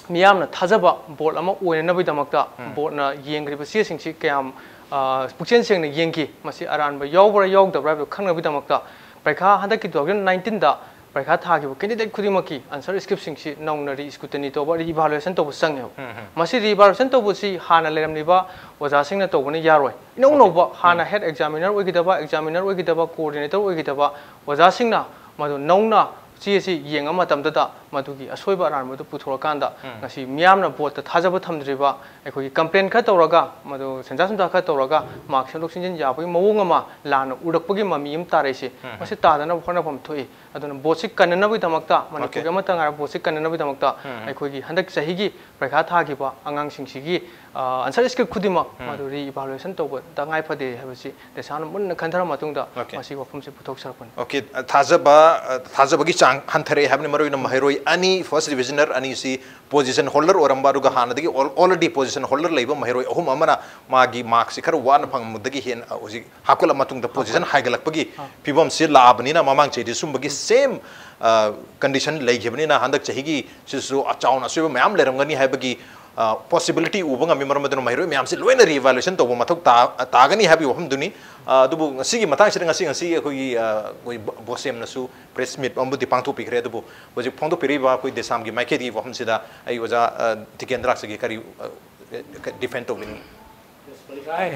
ꯃꯤꯌꯥꯝꯅ ꯊꯥꯖꯕ ꯕꯣꯔꯗ ꯑꯃ ꯑꯣꯏꯅꯅꯕꯒꯤꯗꯃꯛꯇ ꯕꯣꯔꯗꯅ ꯌꯦꯡꯈ꯭ꯔꯤꯕ ꯆꯦꯁꯤꯡꯁꯤ ꯀꯌꯥꯝ, ꯑ, ꯄꯨꯛꯆꯦꯜ ꯁꯦꯡꯅ ꯌꯦꯡꯈꯤ, ꯃꯁꯤ ꯑꯔꯥꯟꯕ ꯌꯥꯎꯕ꯭ꯔꯥ ꯌꯥꯎꯗꯕ꯭ꯔꯥ ꯍꯥꯏꯕꯗꯨ ꯈꯪꯅꯕꯒꯤꯗꯃꯛꯇ ꯄꯔꯤꯈꯥ ꯍꯟꯗꯛꯀꯤ two thousand nineteenꯗ ꯄꯔꯤꯈꯥ ꯊꯥꯈꯤꯕ candidate ꯈꯨꯗꯤꯡꯃꯛꯀꯤ answer scriptꯁꯤꯡꯁꯤ ꯅꯧꯅ ꯔꯤꯁ꯭ꯀ꯭ꯔꯨꯇꯅꯤ ꯇꯧꯕ, ꯔꯤꯏꯚꯥꯂꯨꯑꯦꯁꯟ ꯇꯧꯕ ꯆꯪꯉꯦꯕ꯫ ꯃꯁꯤ ꯔꯤꯏꯚꯥꯂꯨꯑꯦꯁꯟ ꯇꯧꯕꯁꯤ ꯍꯥꯟꯅ ꯂꯩꯔꯝꯂꯤꯕ ꯑꯣꯖꯥꯁꯤꯡꯅ ꯇꯧꯕꯅ ꯌꯥꯔꯣꯏ꯫ ꯏꯅꯧ ꯅꯧꯕ, ꯍꯥꯟꯅ ꯍꯦꯗ ꯑꯦꯛꯖꯥꯃꯤꯅꯔ ꯑꯣꯏꯈꯤꯗꯕ, ꯑꯦꯛꯖꯥꯃꯤꯅꯔ ꯑꯣꯏꯈꯤꯗꯕ, ꯀꯣꯑꯣꯔꯗꯤꯅꯦꯇꯔ ꯑꯣꯏꯈꯤꯗꯕ ꯑꯣꯖꯥꯁꯤꯡꯅ ꯃꯗꯨ ꯅꯧꯅ ꯆꯦ ꯑꯁꯤ ꯌꯦꯡꯕ ꯃꯇꯝꯗꯗ ꯃꯗꯨꯒꯤ ꯑꯁꯣꯏꯕ ꯑꯔꯥꯟꯕꯗꯨ ꯄꯨꯊꯣꯔꯛꯀꯥꯟꯗ ꯉꯁꯤ ꯃꯤꯌꯥꯝꯅ ꯕꯣꯔꯗꯇ ꯊꯥꯖꯕ ꯊꯝꯗ꯭ꯔꯤꯕ, ꯑꯩꯈꯣꯏꯒꯤ complain ꯈꯔ ꯇꯧꯔꯒ, ꯃꯗꯨ ꯁꯦꯟꯖꯥ ꯊꯨꯝꯖꯥ ꯈꯔ ꯇꯧꯔꯒ ꯃꯥꯔꯛ ꯁꯦꯝꯗꯣꯛ ꯁꯦꯝꯖꯤꯟ ꯌꯥꯕꯒꯤ ꯃꯑꯣꯡ ꯑꯃ ꯂꯥꯟꯅ ꯎꯔꯛꯄꯒꯤ ꯃꯃꯤ ꯑꯃ ꯇꯥꯔꯛꯏꯁꯦ, ꯃꯁꯤ ꯇꯥꯗꯅꯕ ꯍꯣꯠꯅꯐꯝ ꯊꯣꯛꯏ꯫ ꯑꯗꯨꯅ ꯕꯣꯔꯗꯁꯤ ꯀꯟꯅꯅꯕꯒꯤꯗꯃꯛꯇ, ꯃꯅꯤꯄꯨꯔꯒꯤ ꯑꯃꯠꯇ ꯉꯥꯏꯔꯕ ꯕꯣꯔꯗꯁꯤ ꯀꯟꯅꯅꯕꯒꯤꯗꯃꯛꯇ ꯑꯩꯈꯣꯏꯒꯤ ꯍꯟꯗꯛ ꯆꯍꯤꯒꯤ ꯄꯔꯤꯈꯥ ꯊꯥꯈꯤꯕ ꯑꯉꯥꯡꯁꯤꯡꯁꯤꯒꯤ, ꯑ, answer script ꯈꯨꯗꯤꯡꯃꯛ ꯃꯗꯨ ꯔꯤꯏꯚꯥꯂꯨꯑꯦꯁꯟ ꯇꯧꯕ ꯇꯉꯥꯏ ꯐꯗꯦ ꯍꯥꯏꯕꯁꯤ ꯗꯦꯁꯥꯅ ꯃꯨꯟꯅ ꯈꯟꯊꯔ ꯃꯇꯨꯡꯗ Okay. ꯃꯁꯤꯒꯤ ꯋꯥꯐꯝꯁꯤ ꯄꯨꯊꯣꯛꯆꯔꯛꯄꯅꯤ꯫ Okay, ꯊꯥꯖꯕ, ꯊꯥꯖꯕꯒꯤ ꯆꯥꯡ ꯍꯟꯊꯔꯛꯑꯦ ꯍꯥꯏꯕꯅꯤ꯫ ꯃꯔꯨꯑꯣꯏꯅ ꯃꯍꯩꯔꯣꯏ ꯑꯅꯤ, first divisioner ꯑꯅꯤꯁꯤ position holder ꯑꯣꯏꯔꯝꯕ, ꯑꯗꯨꯒ ꯍꯥꯟꯅꯗꯒꯤ al-, already position holder ꯂꯩꯕ ꯃꯍꯩꯔꯣꯏ ꯑꯍꯨꯝ ꯑꯃꯅ ꯃꯥꯒꯤ ꯃꯥꯔꯛꯁꯤ ꯈꯔ ꯋꯥꯅ ꯐꯪꯕꯗꯒꯤ ꯍꯦꯟꯅ ꯍꯧꯖꯤꯛ ꯍꯥꯞꯀꯠꯂ ꯃꯇꯨꯡꯗ position ꯍꯥꯏꯒꯠꯂꯛꯄꯒꯤ ꯐꯤꯕꯝꯁꯤ ꯂꯥꯛꯑꯕꯅꯤꯅ, ꯃꯃꯥꯡ ꯆꯍꯤꯗꯤ ꯁꯨꯝꯕꯒꯤ same, ꯑ, condition ꯂꯩꯈꯤꯕꯅꯤꯅ, ꯍꯟꯗꯛ ꯆꯍꯤꯒꯤ ꯁꯤꯁꯨ ꯆꯥꯎꯅ ꯑꯁꯣꯏꯕ ꯃꯌꯥꯝ ꯂꯩꯔꯝꯒꯅꯤ ꯍꯥꯏꯕꯒꯤ ꯄꯣꯁꯤꯕꯤꯂꯤꯇꯤ ꯎꯕ ꯉꯝꯃꯤ꯫ ꯃꯔꯝ ꯑꯗꯨꯅ ꯃꯍꯩꯔꯣꯏ ꯃꯌꯥꯝꯁꯤ ꯂꯣꯏꯅ ꯔꯤꯏꯚꯥꯂꯨꯑꯦꯁꯟ ꯇꯧꯕ ꯃꯊꯧ ꯇꯥ-, ꯇꯥꯒꯅꯤ ꯍꯥꯏꯕꯒꯤ ꯋꯥꯐꯝꯗꯨꯅꯤ꯫ ꯑ, ꯑꯗꯨꯕꯨ ꯉꯁꯤꯒꯤ ꯃꯇꯥꯡꯁꯤꯗ ꯉꯁꯤ, ꯉꯁꯤ ꯑꯩꯈꯣꯏꯒꯤ, ꯑ, ꯑꯩꯈꯣꯏ ꯕꯣ-, ꯕꯣꯁꯦꯝꯅꯁꯨ ꯄ꯭ꯔꯦꯁ ꯃꯤꯠ ꯑꯃꯕꯨꯗꯤ ꯄꯥꯡꯊꯣꯛꯄꯤꯈ꯭ꯔꯦ꯫ ꯑꯗꯨꯕꯨ ꯍꯧꯖꯤꯛ ꯐꯣꯡꯗꯣꯛꯄꯤꯔꯤꯕ ꯑꯩꯈꯣꯏ ꯗꯦꯁꯥꯝꯒꯤ ꯃꯥꯏꯀꯩꯗꯒꯤ ꯋꯥꯐꯝꯁꯤꯗ ꯑꯩ ꯑꯣꯖꯥ, ꯑ, ꯇꯤꯀꯦꯟꯗ꯭ꯔꯥꯁꯤꯒꯤ ꯀꯔꯤ, ꯑ, ꯗꯤꯐꯦꯟ ꯇꯧꯕꯤꯅꯤꯡꯉꯤ?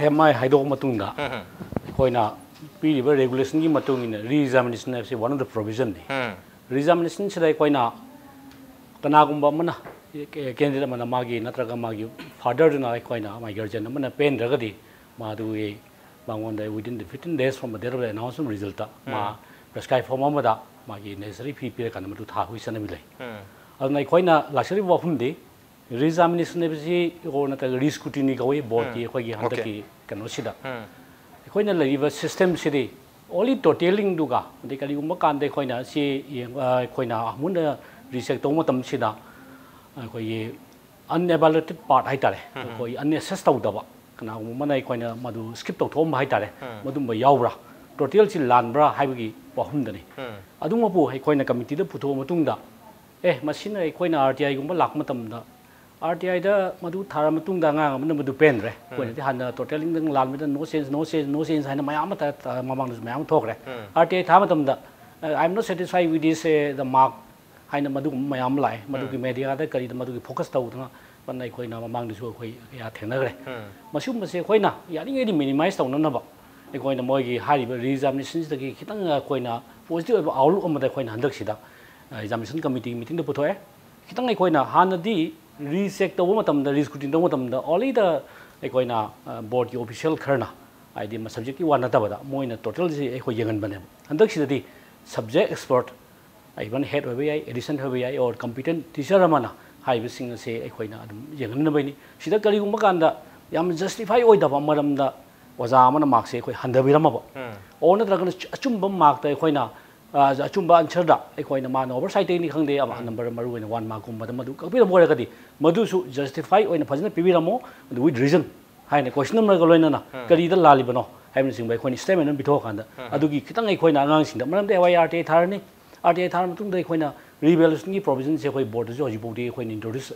ꯍꯦꯛ ꯃꯥꯏ ꯍꯥꯏꯗꯣꯛꯑ ꯃꯇꯨꯡꯗ ꯑꯩꯈꯣꯏꯅ ꯄꯤꯔꯤꯕ ꯔꯦꯒꯨꯂꯦꯁꯟꯒꯤ ꯃꯇꯨꯡ ꯏꯟꯅ ꯔꯤꯑꯦꯛꯖꯥꯃꯤꯅꯦꯁꯟ ꯍꯥꯏꯕꯁꯤ one of the provision ꯅꯤ꯫ ꯔꯤꯑꯦꯛꯖꯥꯃꯤꯅꯦꯁꯟꯁꯤꯗ ꯑꯩꯈꯣꯏꯅ ꯀꯅꯥꯒꯨꯝꯕ ꯑꯃꯅ, ꯀꯦꯟꯗꯤꯗꯦꯠ ꯑꯃꯅ ꯃꯥꯒꯤ ꯅꯠꯇ꯭ꯔꯒ ꯃꯥꯒꯤ ꯐꯥꯗꯔꯗꯨꯅ ꯑꯩꯈꯣꯏꯅ ꯃꯥꯒꯤ ꯒꯥꯔꯖꯤꯌꯟ ꯑꯃꯅ ꯄꯦꯟꯗ꯭ꯔꯒꯗꯤ ꯃꯥꯗꯨꯒꯤ ꯃꯉꯣꯟꯗ within the fifteen days from the date of the announcement result ꯇ ꯃꯥ prescribe form ꯑꯃꯗ ꯃꯥꯒꯤ necessary fee ꯄꯤꯔꯀꯥꯟꯗ ꯃꯗꯨ ꯊꯥ ꯑꯩꯈꯣꯏ ꯆꯠꯅꯕꯤ ꯂꯩ꯫ ꯑꯗꯨꯅ ꯑꯩꯈꯣꯏꯅ ꯂꯥꯛꯆꯔꯤꯕ ꯋꯥꯐꯝꯗꯤ ꯔꯤꯑꯦꯛꯖꯥꯃꯤꯅꯦꯁꯟ ꯍꯥꯏꯕꯁꯤ ꯑꯣ ꯅꯠꯇ꯭ꯔꯒ ꯔꯤꯁꯀ꯭ꯔꯨꯇꯤꯅꯤ ꯀꯧꯏ ꯕꯣꯔꯗꯀꯤ ꯑꯩꯈꯣꯏꯒꯤ ꯍꯟꯗꯛꯀꯤ ꯀꯩꯅꯣꯁꯤꯗ꯫ ꯑꯩꯈꯣꯏꯅ ꯂꯩꯔꯤꯕ ꯁꯤꯁꯇꯦꯝꯁꯤꯗꯤ only ꯇꯣꯇꯦꯂꯤꯡꯗꯨꯒ, ꯑꯗꯩ ꯀꯔꯤꯒꯨꯝꯕ ꯀꯥꯟꯗ ꯑꯩꯈꯣꯏꯅ ꯁꯤ ꯌꯦꯡ-, ꯑ, ꯑꯩꯈꯣꯏꯅ ꯑꯃꯨꯛ ꯍꯟꯅ ꯔꯤꯆꯦꯛ ꯇꯧꯕ ꯃꯇꯝꯁꯤꯗ ꯑꯩꯈꯣꯏꯒꯤ unavailable part ꯍꯥꯏꯇꯥꯔꯦ, ꯑꯩꯈꯣꯏ ꯑꯟꯑꯦꯁꯦꯁ ꯇꯧꯗꯕ, ꯀꯅꯥꯒꯨꯝꯕ ꯑꯃꯅ ꯑꯩꯈꯣꯏꯅ ꯃꯗꯨ ꯁ꯭ꯀꯤꯞ ꯇꯧꯊꯣꯛꯑꯝꯕ ꯍꯥꯏꯇꯥꯔꯦ, ꯃꯗꯨꯝꯕ ꯌꯥꯎꯕ꯭ꯔꯥ, ꯇꯣꯇꯦꯜꯁꯤ ꯂꯥꯟꯕ꯭ꯔꯥ ꯍꯥꯏꯕꯒꯤ ꯋꯥꯐꯝꯗꯅꯤ꯫ ꯑꯗꯨꯃꯛꯄꯨ ꯑꯩꯈꯣꯏꯅ ꯀꯃꯤꯇꯤꯗ ꯄꯨꯊꯣꯛꯑ ꯃꯇꯨꯡꯗ, ꯑꯦ, ꯃꯁꯤꯅ ꯑꯩꯈꯣꯏꯅ ꯑꯥꯔ ꯇꯤ ꯑꯥꯏꯒꯨꯝꯕ ꯂꯥꯛꯄ ꯃꯇꯝꯗ, ꯑꯥꯔ ꯇꯤ ꯑꯥꯏꯗ ꯃꯗꯨ ꯊꯥꯔ ꯃꯇꯨꯡꯗ ꯑꯉꯥꯡ ꯑꯃꯅ ꯃꯗꯨ ꯄꯦꯟꯗ꯭ꯔꯦ, ꯑꯩꯈꯣꯏꯅꯗꯤ ꯍꯥꯟꯅ ꯇꯣꯇꯦꯂꯤꯡꯗꯪ ꯂꯥꯟꯕꯗ no change, no change, no change ꯍꯥꯏꯅ ꯃꯌꯥꯝ ꯑꯃ ꯇ-, ꯇ-, ꯃꯃꯥꯡꯗꯁꯨ ꯃꯌꯥꯝ ꯑꯃ ꯊꯣꯛꯈ꯭ꯔꯦ꯫ ꯑꯥꯔ ꯇꯤ ꯑꯥꯏ ꯊꯥ ꯃꯇꯝꯗ, "I am not satisfied with this, uh, the mark" ꯍꯥꯏꯅ ꯃꯗꯨꯒꯨꯝꯕ ꯃꯌꯥꯝ ꯑꯃ ꯂꯥꯛꯑꯦ꯫ ꯃꯗꯨꯒꯤ ꯃꯦꯗꯤꯌꯥꯗ ꯀꯔꯤꯗ ꯃꯗꯨꯒꯤ ꯐꯣꯀꯁ ꯇꯧꯗꯅ ꯃꯗꯨꯅ ꯑꯩꯈꯣꯏꯅ ꯃꯃꯥꯡꯗꯁꯨ ꯑꯩꯈꯣꯏ ꯀꯌꯥ ꯊꯦꯡꯅꯈ꯭ꯔꯦ꯫ ꯃꯁꯤꯒꯨꯝꯕꯁꯦ ꯑꯩꯈꯣꯏꯅ ꯌꯥꯔꯤꯉꯩꯗꯤ ꯃꯤꯅꯤꯃꯥꯏꯁ ꯇꯧꯅꯅꯕ ꯑꯩꯈꯣꯏꯅ ꯃꯣꯏꯒꯤ ꯍꯥꯏꯔꯤꯕ ꯔꯤꯑꯦꯛꯖꯥꯃꯤꯅꯦꯁꯟꯁꯤꯗꯒꯤ ꯈꯤꯇꯪ ꯑꯩꯈꯣꯏꯅ ꯄꯣꯖꯤꯇꯤꯚ ꯑꯣꯏꯕ ꯑꯥꯎꯠꯂꯨꯛ ꯑꯃꯗ ꯑꯩꯈꯣꯏꯅ ꯍꯟꯗꯛꯁꯤꯗ ꯑꯦꯛꯖꯥꯃꯤꯅꯦꯁꯟ ꯀꯃꯤꯇꯤꯒꯤ ꯃꯤꯇꯤꯡꯗ ꯄꯨꯊꯣꯛꯑꯦ꯫ ꯈꯤꯇꯪ ꯑꯩꯈꯣꯏꯅ ꯍꯥꯟꯅꯗꯤ ꯔꯤꯆꯦꯛ ꯇꯧꯕ ꯃꯇꯝꯗ, ꯔꯤꯁꯀ꯭ꯔꯨꯇꯤꯅꯤ ꯇꯧꯕ ꯃꯇꯝꯗ only the ꯑꯩꯈꯣꯏꯅ, ꯑ, ꯕꯣꯔꯗꯀꯤ ꯑꯣꯐꯤꯁꯤꯌꯦꯜ ꯈꯔꯅ, ꯍꯥꯏꯗꯤ ꯃ-, ꯁꯕꯖꯦꯛꯀꯤ ꯋꯥ ꯅꯠꯇꯕꯗ ꯃꯣꯏꯅ ꯇꯣꯇꯦꯜꯁꯤ ꯑꯩꯈꯣꯏ ꯌꯦꯡꯍꯟꯕꯅꯦꯕ꯫ ꯍꯟꯗꯛꯁꯤꯗꯗꯤ ꯁꯕꯖꯦꯛ ꯑꯦꯛꯁꯄꯔꯠ, even ꯍꯦꯗ ꯑꯣꯏꯕ ꯌꯥꯏ, ꯑꯦꯗꯤꯁꯟ ꯑꯣꯏꯕ ꯌꯥꯏ, or competent teacher ꯑꯃꯅ ꯍꯥꯏꯔꯤꯕꯁꯤꯡ ꯑꯁꯦ ꯑꯩꯈꯣꯏꯅ ꯑꯗꯨꯝ ꯌꯦꯡꯍꯟꯅꯕꯩꯅꯤ꯫ ꯁꯤꯗ ꯀꯔꯤꯒꯨꯝꯕ ꯀꯥꯟꯗ ꯌꯥꯝꯅ ꯖꯁꯇꯤꯐꯥꯏ ꯑꯣꯏꯗꯕ ꯃꯔꯝꯗ ꯑꯣꯖꯥ ꯑꯃꯅ ꯃꯥꯔꯛꯁꯦ ꯑꯩꯈꯣꯏ ꯍꯟꯊꯕꯤꯔꯝꯃꯕ, ꯑꯣꯔ ꯅꯠꯇ꯭ꯔꯒꯅ ꯑꯆꯨꯝꯕ ꯃꯥꯔꯛꯇ ꯑꯩꯈꯣꯏꯅ, ꯑ, ꯑꯆꯨꯝꯕ ꯑꯟꯁꯔꯗ ꯑꯩꯈꯣꯏꯅ ꯃꯥꯅ ꯑꯣꯚꯔꯁꯥꯏꯠꯇꯒꯤꯅꯤ ꯈꯪꯗꯦ, ꯑꯃ ꯅꯝꯕꯔ ꯃꯔꯨ ꯑꯣꯏꯅ ꯋꯥꯟ ꯃꯥꯔꯛꯀꯨꯝꯕꯗ ꯃꯗꯨ ꯀꯛꯄꯤꯔꯝꯕ ꯑꯣꯏꯔꯒꯗꯤ ꯃꯗꯨꯁꯨ ꯖꯁꯇꯤꯐꯥꯏ ꯑꯣꯏꯅ ꯐꯖꯅ ꯄꯤꯕꯤꯔꯝꯃꯣ, ꯑꯗꯨ with reason ꯍꯥꯏꯅ ꯀꯣꯏꯁꯟ ꯅꯝꯕꯔꯒ ꯂꯣꯏꯅꯅ ꯀꯔꯤꯗ ꯂꯥꯜꯂꯤꯕꯅꯣ ꯍꯥꯏꯕꯅꯆꯤꯡꯕ ꯑꯩꯈꯣꯏꯅ ꯁ꯭ꯇꯦꯠꯃꯦꯟ ꯑꯃ ꯄꯤꯊꯣꯛꯑꯀꯥꯟꯗ ꯑꯗꯨꯒꯤ ꯈꯤꯇꯪ ꯑꯩꯈꯣꯏꯅ ꯑꯉꯥꯡꯁꯤꯡꯗ, ꯃꯔꯝꯗꯤ ꯑꯩ ꯑꯥꯔ ꯇꯤ ꯑꯥꯏ ꯊꯥꯔꯅꯤ, ꯑꯥꯔ ꯇꯤ ꯑꯥꯏ ꯊꯥꯔ ꯃꯇꯨꯡꯗ ꯑꯩꯈꯣꯏꯅ Re-evaluationꯒꯤ provisionꯁꯦ ꯑꯩꯈꯣꯏ boardꯇꯁꯨ ꯍꯧꯖꯤꯛꯐꯥꯎꯗꯤ ꯑꯩꯈꯣꯏꯅ introduce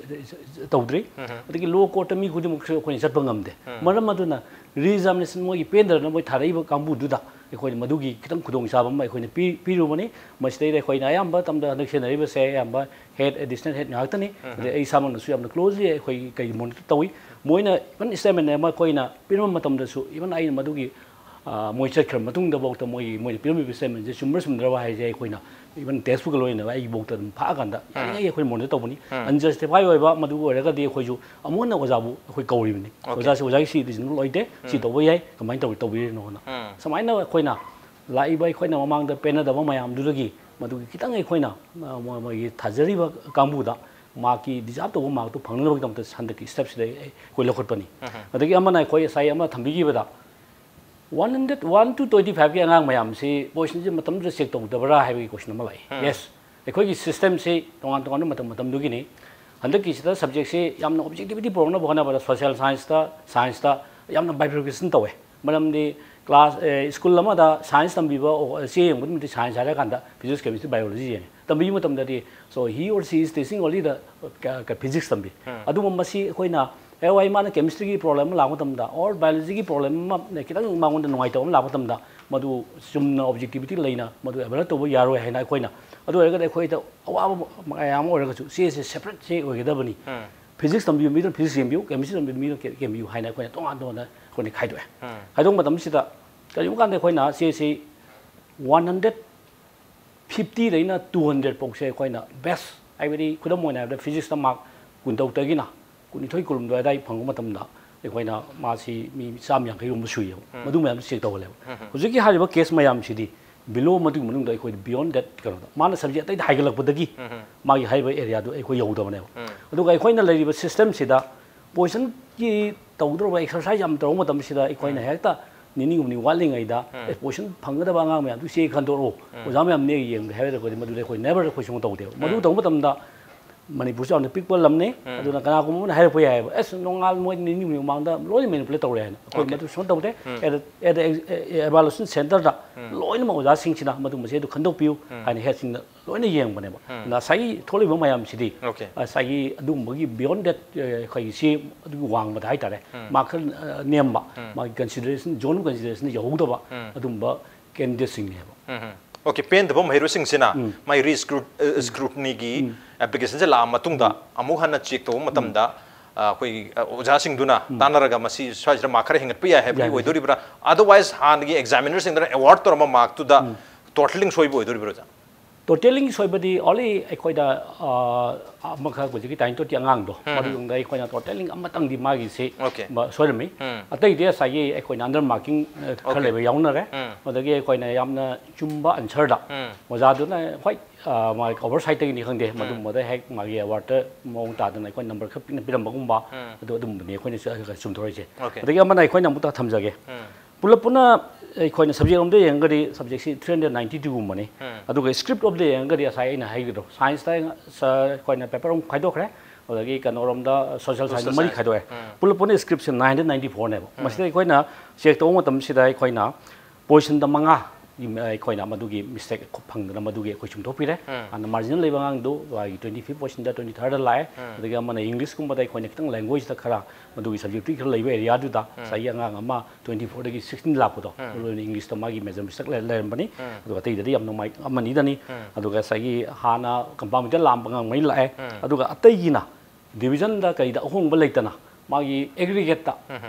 ꯇꯧꯗ꯭ꯔꯤ꯫ ꯑꯗꯒꯤ lower courtꯇ ꯃꯤ ꯈꯨꯗꯤꯡꯃꯛꯁꯨ ꯑꯩꯈꯣꯏꯅ ꯆꯠꯄ ꯉꯝꯗꯦ꯫ ꯃꯔꯝ ꯑꯗꯨꯅ re-examination ꯃꯣꯏꯒꯤ ꯄꯦꯟꯗꯗꯅ ꯃꯣꯏ ꯊꯥꯔꯛꯏꯕ ꯀꯥꯡꯕꯨꯗꯨꯗ ꯑꯩꯈꯣꯏꯅ ꯃꯗꯨꯒꯤ ꯈꯤꯇꯪ ꯈꯨꯗꯣꯡꯆꯥꯕ ꯑꯃ ꯑꯩꯈꯣꯏꯅ ꯄꯤ-, ꯄꯤꯔꯨꯕꯅꯤ꯫ ꯃꯁꯤꯗꯩꯗ ꯑꯩꯈꯣꯏꯅ ꯑꯌꯥꯝꯕ ꯃꯇꯝꯗ ꯍꯟꯗꯛ ꯁꯦꯟꯅꯔꯤꯕꯁꯦ ꯑꯌꯥꯝꯕ head, additional head ꯉꯥꯛꯇꯅꯤ꯫ ꯑꯗꯩ ꯑꯩ ꯏꯁꯥꯃꯛꯅꯁꯨ ꯌꯥꯝꯅ closely ꯑꯩꯈꯣꯏꯒꯤ ꯀꯩ monitor ꯇꯧꯏ꯫ ꯃꯣꯏꯅ even statement ꯑꯃ ꯑꯩꯈꯣꯏꯅ ꯄꯤꯔꯝꯕ ꯃꯇꯝꯗꯁꯨ even ꯑꯩꯅ ꯃꯗꯨꯒꯤ, ꯑ, ꯃꯣꯏ ꯆꯠꯈ꯭ꯔ ꯃꯇꯨꯡꯗꯐꯥꯎꯗ ꯃꯣꯏ, ꯃꯣꯏꯅ ꯄꯤꯔꯝꯃꯤꯕ statementꯁꯦ ꯆꯨꯝꯕ꯭ꯔꯥ ꯆꯨꯝꯗ꯭ꯔꯕ ꯍꯥꯏꯁꯦ ꯑꯩꯈꯣꯏꯅ even textbookꯀ ꯂꯣꯏꯅꯅ ꯑꯩꯒꯤ ꯕꯣꯛꯇ ꯑꯗꯨꯝ ꯐꯥꯛꯑꯀꯥꯟꯗ ꯌꯥꯔꯤꯉꯩ ꯑꯩꯈꯣꯏ monitor ꯇꯧꯕꯅꯤ꯫ Unjustified ꯑꯣꯏꯕ ꯃꯗꯨ ꯑꯣꯏꯔꯒꯗꯤ ꯑꯩꯈꯣꯏꯁꯨ ꯑꯃꯨꯛ ꯍꯟꯅ ꯑꯣꯖꯥꯕꯨ ꯑꯩꯈꯣꯏ ꯀꯧꯔꯤꯕꯅꯤ꯫ ꯑꯣꯀꯦ꯫ "ꯑꯣꯖꯥꯁꯤ, ꯑꯣꯖꯥꯒꯤ ꯁꯤ reasonable ꯑꯣꯏꯗꯦ, ꯁꯤ ꯇꯧꯕ ꯌꯥꯏ, ꯀꯃꯥꯏꯅ ꯇꯧ-, ꯇꯧꯕꯤꯔꯤꯅꯣꯅ?" ꯁꯨꯃꯥꯏꯅ ꯑꯩꯈꯣꯏꯅ ꯂꯥꯛꯏꯕ ꯑꯩꯈꯣꯏꯅ ꯃꯃꯥꯡꯗ ꯄꯦꯟꯅꯗꯕ ꯃꯌꯥꯝꯗꯨꯗꯒꯤ ꯃꯗꯨꯒꯤ ꯈꯤꯇꯪ ꯑꯩꯈꯣꯏꯅ, ꯑ, ꯃꯣꯏ-, ꯃꯣꯏꯒꯤ ꯊꯥꯖꯔꯤꯕ ꯀꯥꯡꯕꯨꯗ ꯃꯍꯥꯛꯀꯤ deserve ꯇꯧꯕ markꯇꯨ ꯐꯪꯅꯅꯕꯒꯤꯗꯃꯛꯇ ꯍꯟꯗꯛꯀꯤ stepꯁꯤꯗ ꯑꯩ-, ꯑꯩꯈꯣꯏ ꯂꯧꯈꯠꯄꯅꯤ꯫ ꯑꯗꯒꯤ ꯑꯃꯅ ꯑꯩꯈꯣꯏ ꯉꯁꯥꯏ ꯑꯃ ꯊꯝꯕꯤꯈꯤꯕꯗ one hundred, one to twenty fiveꯀꯤ ꯑꯉꯥꯡ ꯃꯌꯥꯝꯁꯤ positionꯁꯤ ꯃꯇꯝꯗꯨꯗ check ꯇꯧꯗꯕ꯭ꯔꯥ ꯍꯥꯏꯕꯒꯤ question ꯑꯃ ꯂꯥꯛꯏ꯫ Yes, ꯑꯩꯈꯣꯏꯒꯤ systemꯁꯤ ꯇꯣꯉꯥꯟ ꯇꯣꯉꯥꯟꯕ ꯃꯇꯝ ꯃꯇꯝꯗꯨꯒꯤꯅꯤ꯫ ꯍꯟꯗꯛꯀꯤꯁꯤꯗ subjectꯁꯤ ꯌꯥꯝꯅ objectivity ꯄꯨꯔꯛꯅꯕ ꯍꯣꯠꯅꯕꯗ social scienceꯇ, scienceꯇ ꯌꯥꯝꯅ bifurcation ꯇꯧꯋꯦ꯫ ꯃꯔꯝꯗꯤ class, ꯑꯦ, school ꯑꯃꯗ science ꯇꯝꯕꯤꯕ, ꯑꯣ, ꯆꯦ ꯌꯦꯡꯕ ꯅꯨꯃꯤꯠꯇꯤ science ꯍꯥꯏꯔꯀꯥꯟꯗ physics, chemistry, biology ꯌꯦꯡꯉꯦ꯫ ꯇꯝꯕꯤꯕ ꯃꯇꯝꯗꯗꯤ, so he or she is teaching only the, ꯀ-, ꯀ-, physics ꯇꯝꯕꯤ꯫ ꯑꯗꯨꯕꯨ ꯃꯁꯤ ꯑꯩꯈꯣꯏꯅ, ꯑꯦ, ꯋꯥꯏ, ꯃꯥꯅ chemistryꯒꯤ problem ꯑꯃ ꯂꯥꯛꯄ ꯃꯇꯝꯗ, or biologyꯒꯤ problem ꯑꯃ ꯈꯤꯇꯪ ꯃꯉꯣꯟꯗ ꯅꯨꯡꯉꯥꯏꯇꯕ ꯑꯃ ꯂꯥꯛꯄ ꯃꯇꯝꯗ, ꯃꯗꯨ ꯆꯨꯝꯅ objectivity ꯂꯩꯅ ꯃꯗꯨ evaluate ꯇꯧꯕ ꯌꯥꯔꯣꯏ ꯍꯥꯏꯅ ꯑꯩꯈꯣꯏꯅ, ꯑꯗꯨ ꯑꯣꯏꯔꯒꯗꯤ ꯑꯩꯈꯣꯏꯗ ꯑꯋꯥꯕ ꯃꯌꯥꯝ ꯑꯃ ꯑꯣꯏꯔꯒꯁꯨ ꯆꯦꯁꯦ separate ꯆꯦ ꯑꯣꯏꯒꯗꯕꯅꯤ꯫ Physics ꯇꯝꯕꯤꯕ ꯃꯤꯗꯨꯅ physics ꯌꯦꯡꯕꯤꯌꯨ, chemistry ꯇꯝꯕꯤꯕ ꯃꯤꯗꯨꯅ chem ꯌꯦꯡꯕꯤꯌꯨ ꯍꯥꯏꯅ ꯑꯩꯈꯣꯏꯅ ꯇꯣꯉꯥꯟ ꯇꯣꯉꯥꯟꯅ ꯑꯩꯈꯣꯏꯅ ꯈꯥꯏꯗꯣꯛꯑꯦ꯫ ꯈꯥꯏꯗꯣꯛꯄ ꯃꯇꯝꯁꯤꯗ ꯀꯔꯤꯒꯨꯝꯕ ꯀꯥꯟꯗ ꯑꯩꯈꯣꯏꯅ ꯆꯦꯁꯤ one hundred fiftyꯗꯩꯅ two hundred ꯐꯥꯎꯁꯦ ꯑꯩꯈꯣꯏꯅ best, ꯍꯥꯏꯕꯗꯤ ꯈꯨꯗꯝ ꯑꯣꯏꯅ ꯍꯥꯏꯔꯕꯗ physicsꯇ mark ꯀꯨꯟꯇꯔꯨꯛꯇꯒꯤꯅ ꯀꯨꯟꯅꯤꯊꯣꯏ, ꯀꯨꯟꯍꯨꯝꯗꯣꯏ ꯑꯗꯥꯏ ꯐꯪꯕ ꯃꯇꯝꯗ ꯑꯩꯈꯣꯏꯅ ꯃꯥꯁꯤ ꯃꯤ ꯆꯥꯝꯃ ꯌꯥꯡꯈꯩꯒꯨꯝꯕ ꯁꯨꯏꯌꯦꯕ꯫ ꯃꯗꯨ ꯃꯌꯥꯝꯗꯨ check ꯇꯧꯍꯜꯂꯦꯕ꯫ ꯍꯧꯖꯤꯛꯀꯤ ꯍꯥꯏꯔꯤꯕ case ꯃꯌꯥꯝꯁꯤꯗꯤ below, ꯃꯗꯨꯒꯤ ꯃꯅꯨꯡꯗ ꯑꯩꯈꯣꯏꯗ beyond that ꯀꯩꯅꯣꯗ ꯃꯥꯅ subject ꯑꯇꯩꯗ ꯍꯥꯏꯒꯠꯂꯛꯄꯗꯒꯤ ꯃꯥꯒꯤ ꯍꯥꯏꯔꯤꯕ areaꯗꯨ ꯑꯩꯈꯣꯏ ꯌꯧꯗꯕꯅꯦꯕ꯫ ꯑꯗꯨꯒ ꯑꯩꯈꯣꯏꯅ ꯂꯩꯔꯤꯕ systemꯁꯤꯗ positionꯒꯤ ꯇꯧꯒꯗꯧꯔꯕ exercise ꯌꯥꯝ ꯇꯧꯔꯛꯄ ꯃꯇꯝꯁꯤꯗ ꯑꯩꯈꯣꯏꯅ ꯍꯦꯛꯇ ꯅꯤꯅꯤ ꯍꯨꯝꯅꯤ ꯋꯥꯠꯂꯤꯉꯩꯗ, "ꯑꯦ, position ꯐꯪꯒꯗꯕ ꯑꯉꯥꯡ ꯃꯌꯥꯝꯗꯨ ꯆꯦ ꯈꯟꯗꯣꯔꯛꯑꯣ, ꯑꯣꯖꯥ ꯃꯌꯥꯝ ꯅꯦꯛ ꯌꯦꯡꯒꯦ" ꯍꯥꯏꯔꯒꯗꯤ ꯃꯗꯨꯗ ꯑꯩꯈꯣꯏ never ꯑꯩꯈꯣꯏ ꯁꯨꯡꯇꯧ ꯇꯧꯗꯦꯕ꯫ ꯃꯗꯨ ꯇꯧꯕ ꯃꯇꯝꯗ ꯃꯅꯤꯄꯨꯔꯁꯨ ꯌꯥꯝꯅ ꯄꯤꯛꯄ ꯂꯝꯅꯤ꯫ ꯑꯗꯨꯅ ꯀꯅꯥꯒꯨꯝꯕ ꯑꯃꯅ ꯍꯥꯏꯔꯛꯄ ꯌꯥꯏꯑꯕ, "ꯑꯁ, ꯅꯣꯡꯉꯥꯜ ꯃꯣꯏ ꯅꯤꯅꯤ ꯍꯨꯝꯅꯤ ꯃꯃꯥꯡꯗ ꯂꯣꯏꯅ manipulate ꯇꯧꯔꯦ" ꯍꯥꯏꯅ꯫ ꯑꯩꯈꯣꯏ Okay. ꯃꯗꯨ ꯁꯨꯃꯥꯏꯅ ꯇꯧꯗꯦ꯫ At the, at the evaluation centerꯗ ꯂꯣꯏꯅꯃꯛ ꯑꯣꯖꯥꯁꯤꯡꯁꯤꯅ ꯃꯗꯨ ꯃꯁꯤ ꯑꯗꯨ ꯈꯟꯗꯣꯛꯄꯤꯌꯨ ꯍꯥꯏꯅ headꯁꯤꯡꯅ ꯂꯣꯏꯅ ꯌꯦꯡꯕꯅꯦꯕ꯫ ꯑꯗꯨꯅ ꯉꯁꯥꯏꯒꯤ ꯊꯣꯛꯂꯤꯕ ꯃꯌꯥꯝꯁꯤꯗꯤ Okay. ꯉꯁꯥꯏꯒꯤ ꯑꯗꯨꯒꯨꯝꯕꯒꯤ beyond that, ꯑ, ꯑꯩꯈꯣꯏꯒꯤ ꯁꯤ ꯑꯗꯨꯒꯤ ꯋꯥꯡꯃꯗ ꯍꯥꯏꯇꯥꯔꯦ, mark ꯈꯔ, ꯑ, ꯅꯦꯝꯕ, ꯃꯥꯒꯤ consideration, zone of consideration ꯌꯧꯍꯧꯗꯕ ꯑꯗꯨꯝꯕ candidateꯁꯤꯡꯅꯦꯕ꯫ Okay, ꯄꯦꯟꯗꯕ ꯃꯍꯩꯔꯣꯏꯁꯤꯡꯁꯤꯅ ꯃꯥꯏ ꯔꯤ scrutiny ꯒꯤ applicationꯁꯦ ꯂꯥꯛꯑ ꯃꯇꯨꯡꯗ ꯑꯃꯨꯛ ꯍꯟꯅ check ꯇꯧꯕ ꯃꯇꯝꯗ, ꯑ, ꯑꯩꯈꯣꯏꯒꯤ, ꯑ, ꯑꯣꯖꯥꯁꯤꯡꯗꯨꯅ ꯇꯥꯟꯅꯔꯒ ꯃꯁꯤ ꯁ꯭ꯋꯥꯏꯁꯤꯗ mark ꯈꯔ ꯍꯦꯟꯒꯠꯄ ꯌꯥꯏ ꯍꯥꯏꯕꯒꯤ ꯌꯥꯅꯤ꯫ ꯑꯣꯏꯗꯣꯔꯤꯕ꯭ꯔꯥ? Otherwise ꯍꯥꯟꯅꯒꯤ examinerꯁꯤꯡꯗꯨꯅ award ꯇꯧꯔꯝꯕ markꯇꯨꯗ totaling ꯁꯣꯏꯕ ꯑꯣꯏꯗꯣꯔꯤꯕ꯭ꯔꯥ, ꯑꯣꯖꯥ? Totaling ꯁꯣꯏꯕꯗꯤ only ꯑꯩꯈꯣꯏꯗ, ꯑ, ꯑꯃꯈꯛ ꯍꯧꯖꯤꯛꯀꯤ ꯇꯥꯏꯟ ꯇꯣꯇꯤ ꯑꯉꯥꯡꯗꯣ, ꯃꯗꯨꯗꯨꯗ ꯑꯩꯈꯣꯏꯅ totaling ꯑꯃꯇꯪꯗꯤ ꯃꯥꯒꯤꯁꯤ Okay. ꯃ-, ꯁꯣꯏꯔꯝꯃꯤ꯫ ꯑꯇꯩꯗꯤ ꯉꯁꯥꯏꯒꯤ ꯑꯩꯈꯣꯏꯅ under marking, ꯑ, ꯈꯔ Okay. ꯂꯩꯕ ꯌꯥꯎꯅꯔꯦ꯫ ꯑꯗꯒꯤ ꯑꯩꯈꯣꯏꯅ ꯌꯥꯝꯅ ꯆꯨꯝꯕ answerꯗ ꯑꯣꯖꯥꯗꯨꯅ ꯍꯣꯏ, ꯑ, ꯃꯥꯒꯤ oversightꯇꯒꯤꯅꯤ ꯈꯪꯗꯦ, ꯃꯗꯨꯝꯕꯗ ꯍꯦꯛ ꯃꯥꯒꯤ awardꯇ ꯃꯑꯣꯡ ꯇꯥꯗꯅ ꯑꯩꯈꯣꯏ number ꯈꯔ ꯄꯤꯛꯅ ꯄꯤꯔꯝꯕꯒꯨꯝꯕ, ꯑꯗꯨ ꯑꯗꯨꯝꯕꯅꯤ ꯑꯩꯈꯣꯏꯅ ꯆ-, ꯆꯨꯝꯊꯣꯔꯛꯏꯁꯦ꯫ Okay. ꯑꯗꯒꯤ ꯑꯃꯅ ꯑꯩꯈꯣꯏꯅ ꯑꯃꯨꯛꯇ ꯊꯝꯖꯒꯦ꯫ ꯄꯨꯂꯞ ꯄꯨꯟꯅ ꯑꯩꯈꯣꯏꯅ subject ꯑꯃꯗ ꯌꯦꯡꯉꯒꯗꯤ subjectꯁꯤ three hundred ninety twoꯒꯨꯝꯕꯅꯤ꯫ ꯑꯗꯨꯒ script ꯑꯃꯗ ꯌꯦꯡꯉꯒꯗꯤ ꯉꯁꯥꯏ ꯑꯩꯅ ꯍꯥꯏꯒꯗ꯭ꯔꯣ, scienceꯇ ꯁ-, ꯑꯩꯈꯣꯏꯅ paper ꯑꯍꯨꯝ ꯈꯥꯏꯗꯣꯛꯈ꯭ꯔꯦ, ꯑꯗꯒꯤ ꯀꯩꯅꯣꯔꯣꯝꯗ social science Social ꯃꯔꯤ science. ꯈꯥꯏꯗꯣꯛꯑꯦ꯫ ꯄꯨꯂꯞ ꯄꯨꯟꯅ scriptꯁꯦ nine hundred ninety fourꯅꯦꯕ꯫ ꯃꯁꯤꯗ ꯑꯩꯈꯣꯏꯅ check ꯇꯧꯕ ꯃꯇꯝꯁꯤꯗ ꯑꯩꯈꯣꯏꯅ positionꯗ ꯃꯉꯥ ꯑꯩꯈꯣꯏꯅ ꯃꯗꯨꯒꯤ mistake ꯐꯪꯗꯅ ꯃꯗꯨꯒꯤ ꯑꯩꯈꯣꯏ ꯆꯨꯝꯊꯣꯛꯄꯤꯔꯦ꯫ ꯍꯥꯟꯅ marginal ꯂꯩꯕ ꯑꯉꯥꯡꯗꯨ ꯃꯥꯒꯤ twenty fifth positionꯗ twenty thirdꯗ ꯂꯥꯛꯑꯦ꯫ ꯑꯗꯒꯤ ꯑꯃꯅ Englishꯀꯨꯝꯕꯗ ꯑꯩꯈꯣꯏꯅ ꯈꯤꯇꯪ languageꯇ ꯈꯔ ꯃꯗꯨꯒꯤ subjectꯇ ꯈꯔ ꯂꯩꯕ areaꯗꯨꯗ ꯉꯁꯥꯏꯒꯤ ꯑꯉꯥꯡ ꯑꯃ twenty fourꯗꯒꯤ sixteen ꯂꯥꯛꯄꯗꯣ, ꯃꯔꯨ ꯑꯣꯏꯅ Englishꯇ ꯃꯥꯒꯤ major mistake ꯂꯩ-, ꯂꯩꯔꯝꯕꯅꯤ꯫ ꯑꯗꯨꯒ ꯑꯇꯩꯗꯗꯤ ꯌꯥꯝ ꯅꯨꯡꯉꯥꯏ ꯑꯃꯅꯤꯗꯅꯤ꯫ ꯑꯗꯨꯒ ꯉꯁꯥꯏꯒꯤ ꯍꯥꯟꯅ compartmentꯇ ꯂꯥꯛꯑꯝꯕ ꯑꯉꯥꯡꯉꯩ ꯂꯥꯛꯑꯦ꯫ ꯑꯗꯨꯒ ꯑꯇꯩꯒꯤꯅ divisionꯗ ꯀꯩꯗ ꯑꯍꯣꯡꯕ ꯂꯩꯇꯅ ꯃꯥꯒꯤ aggregateꯇ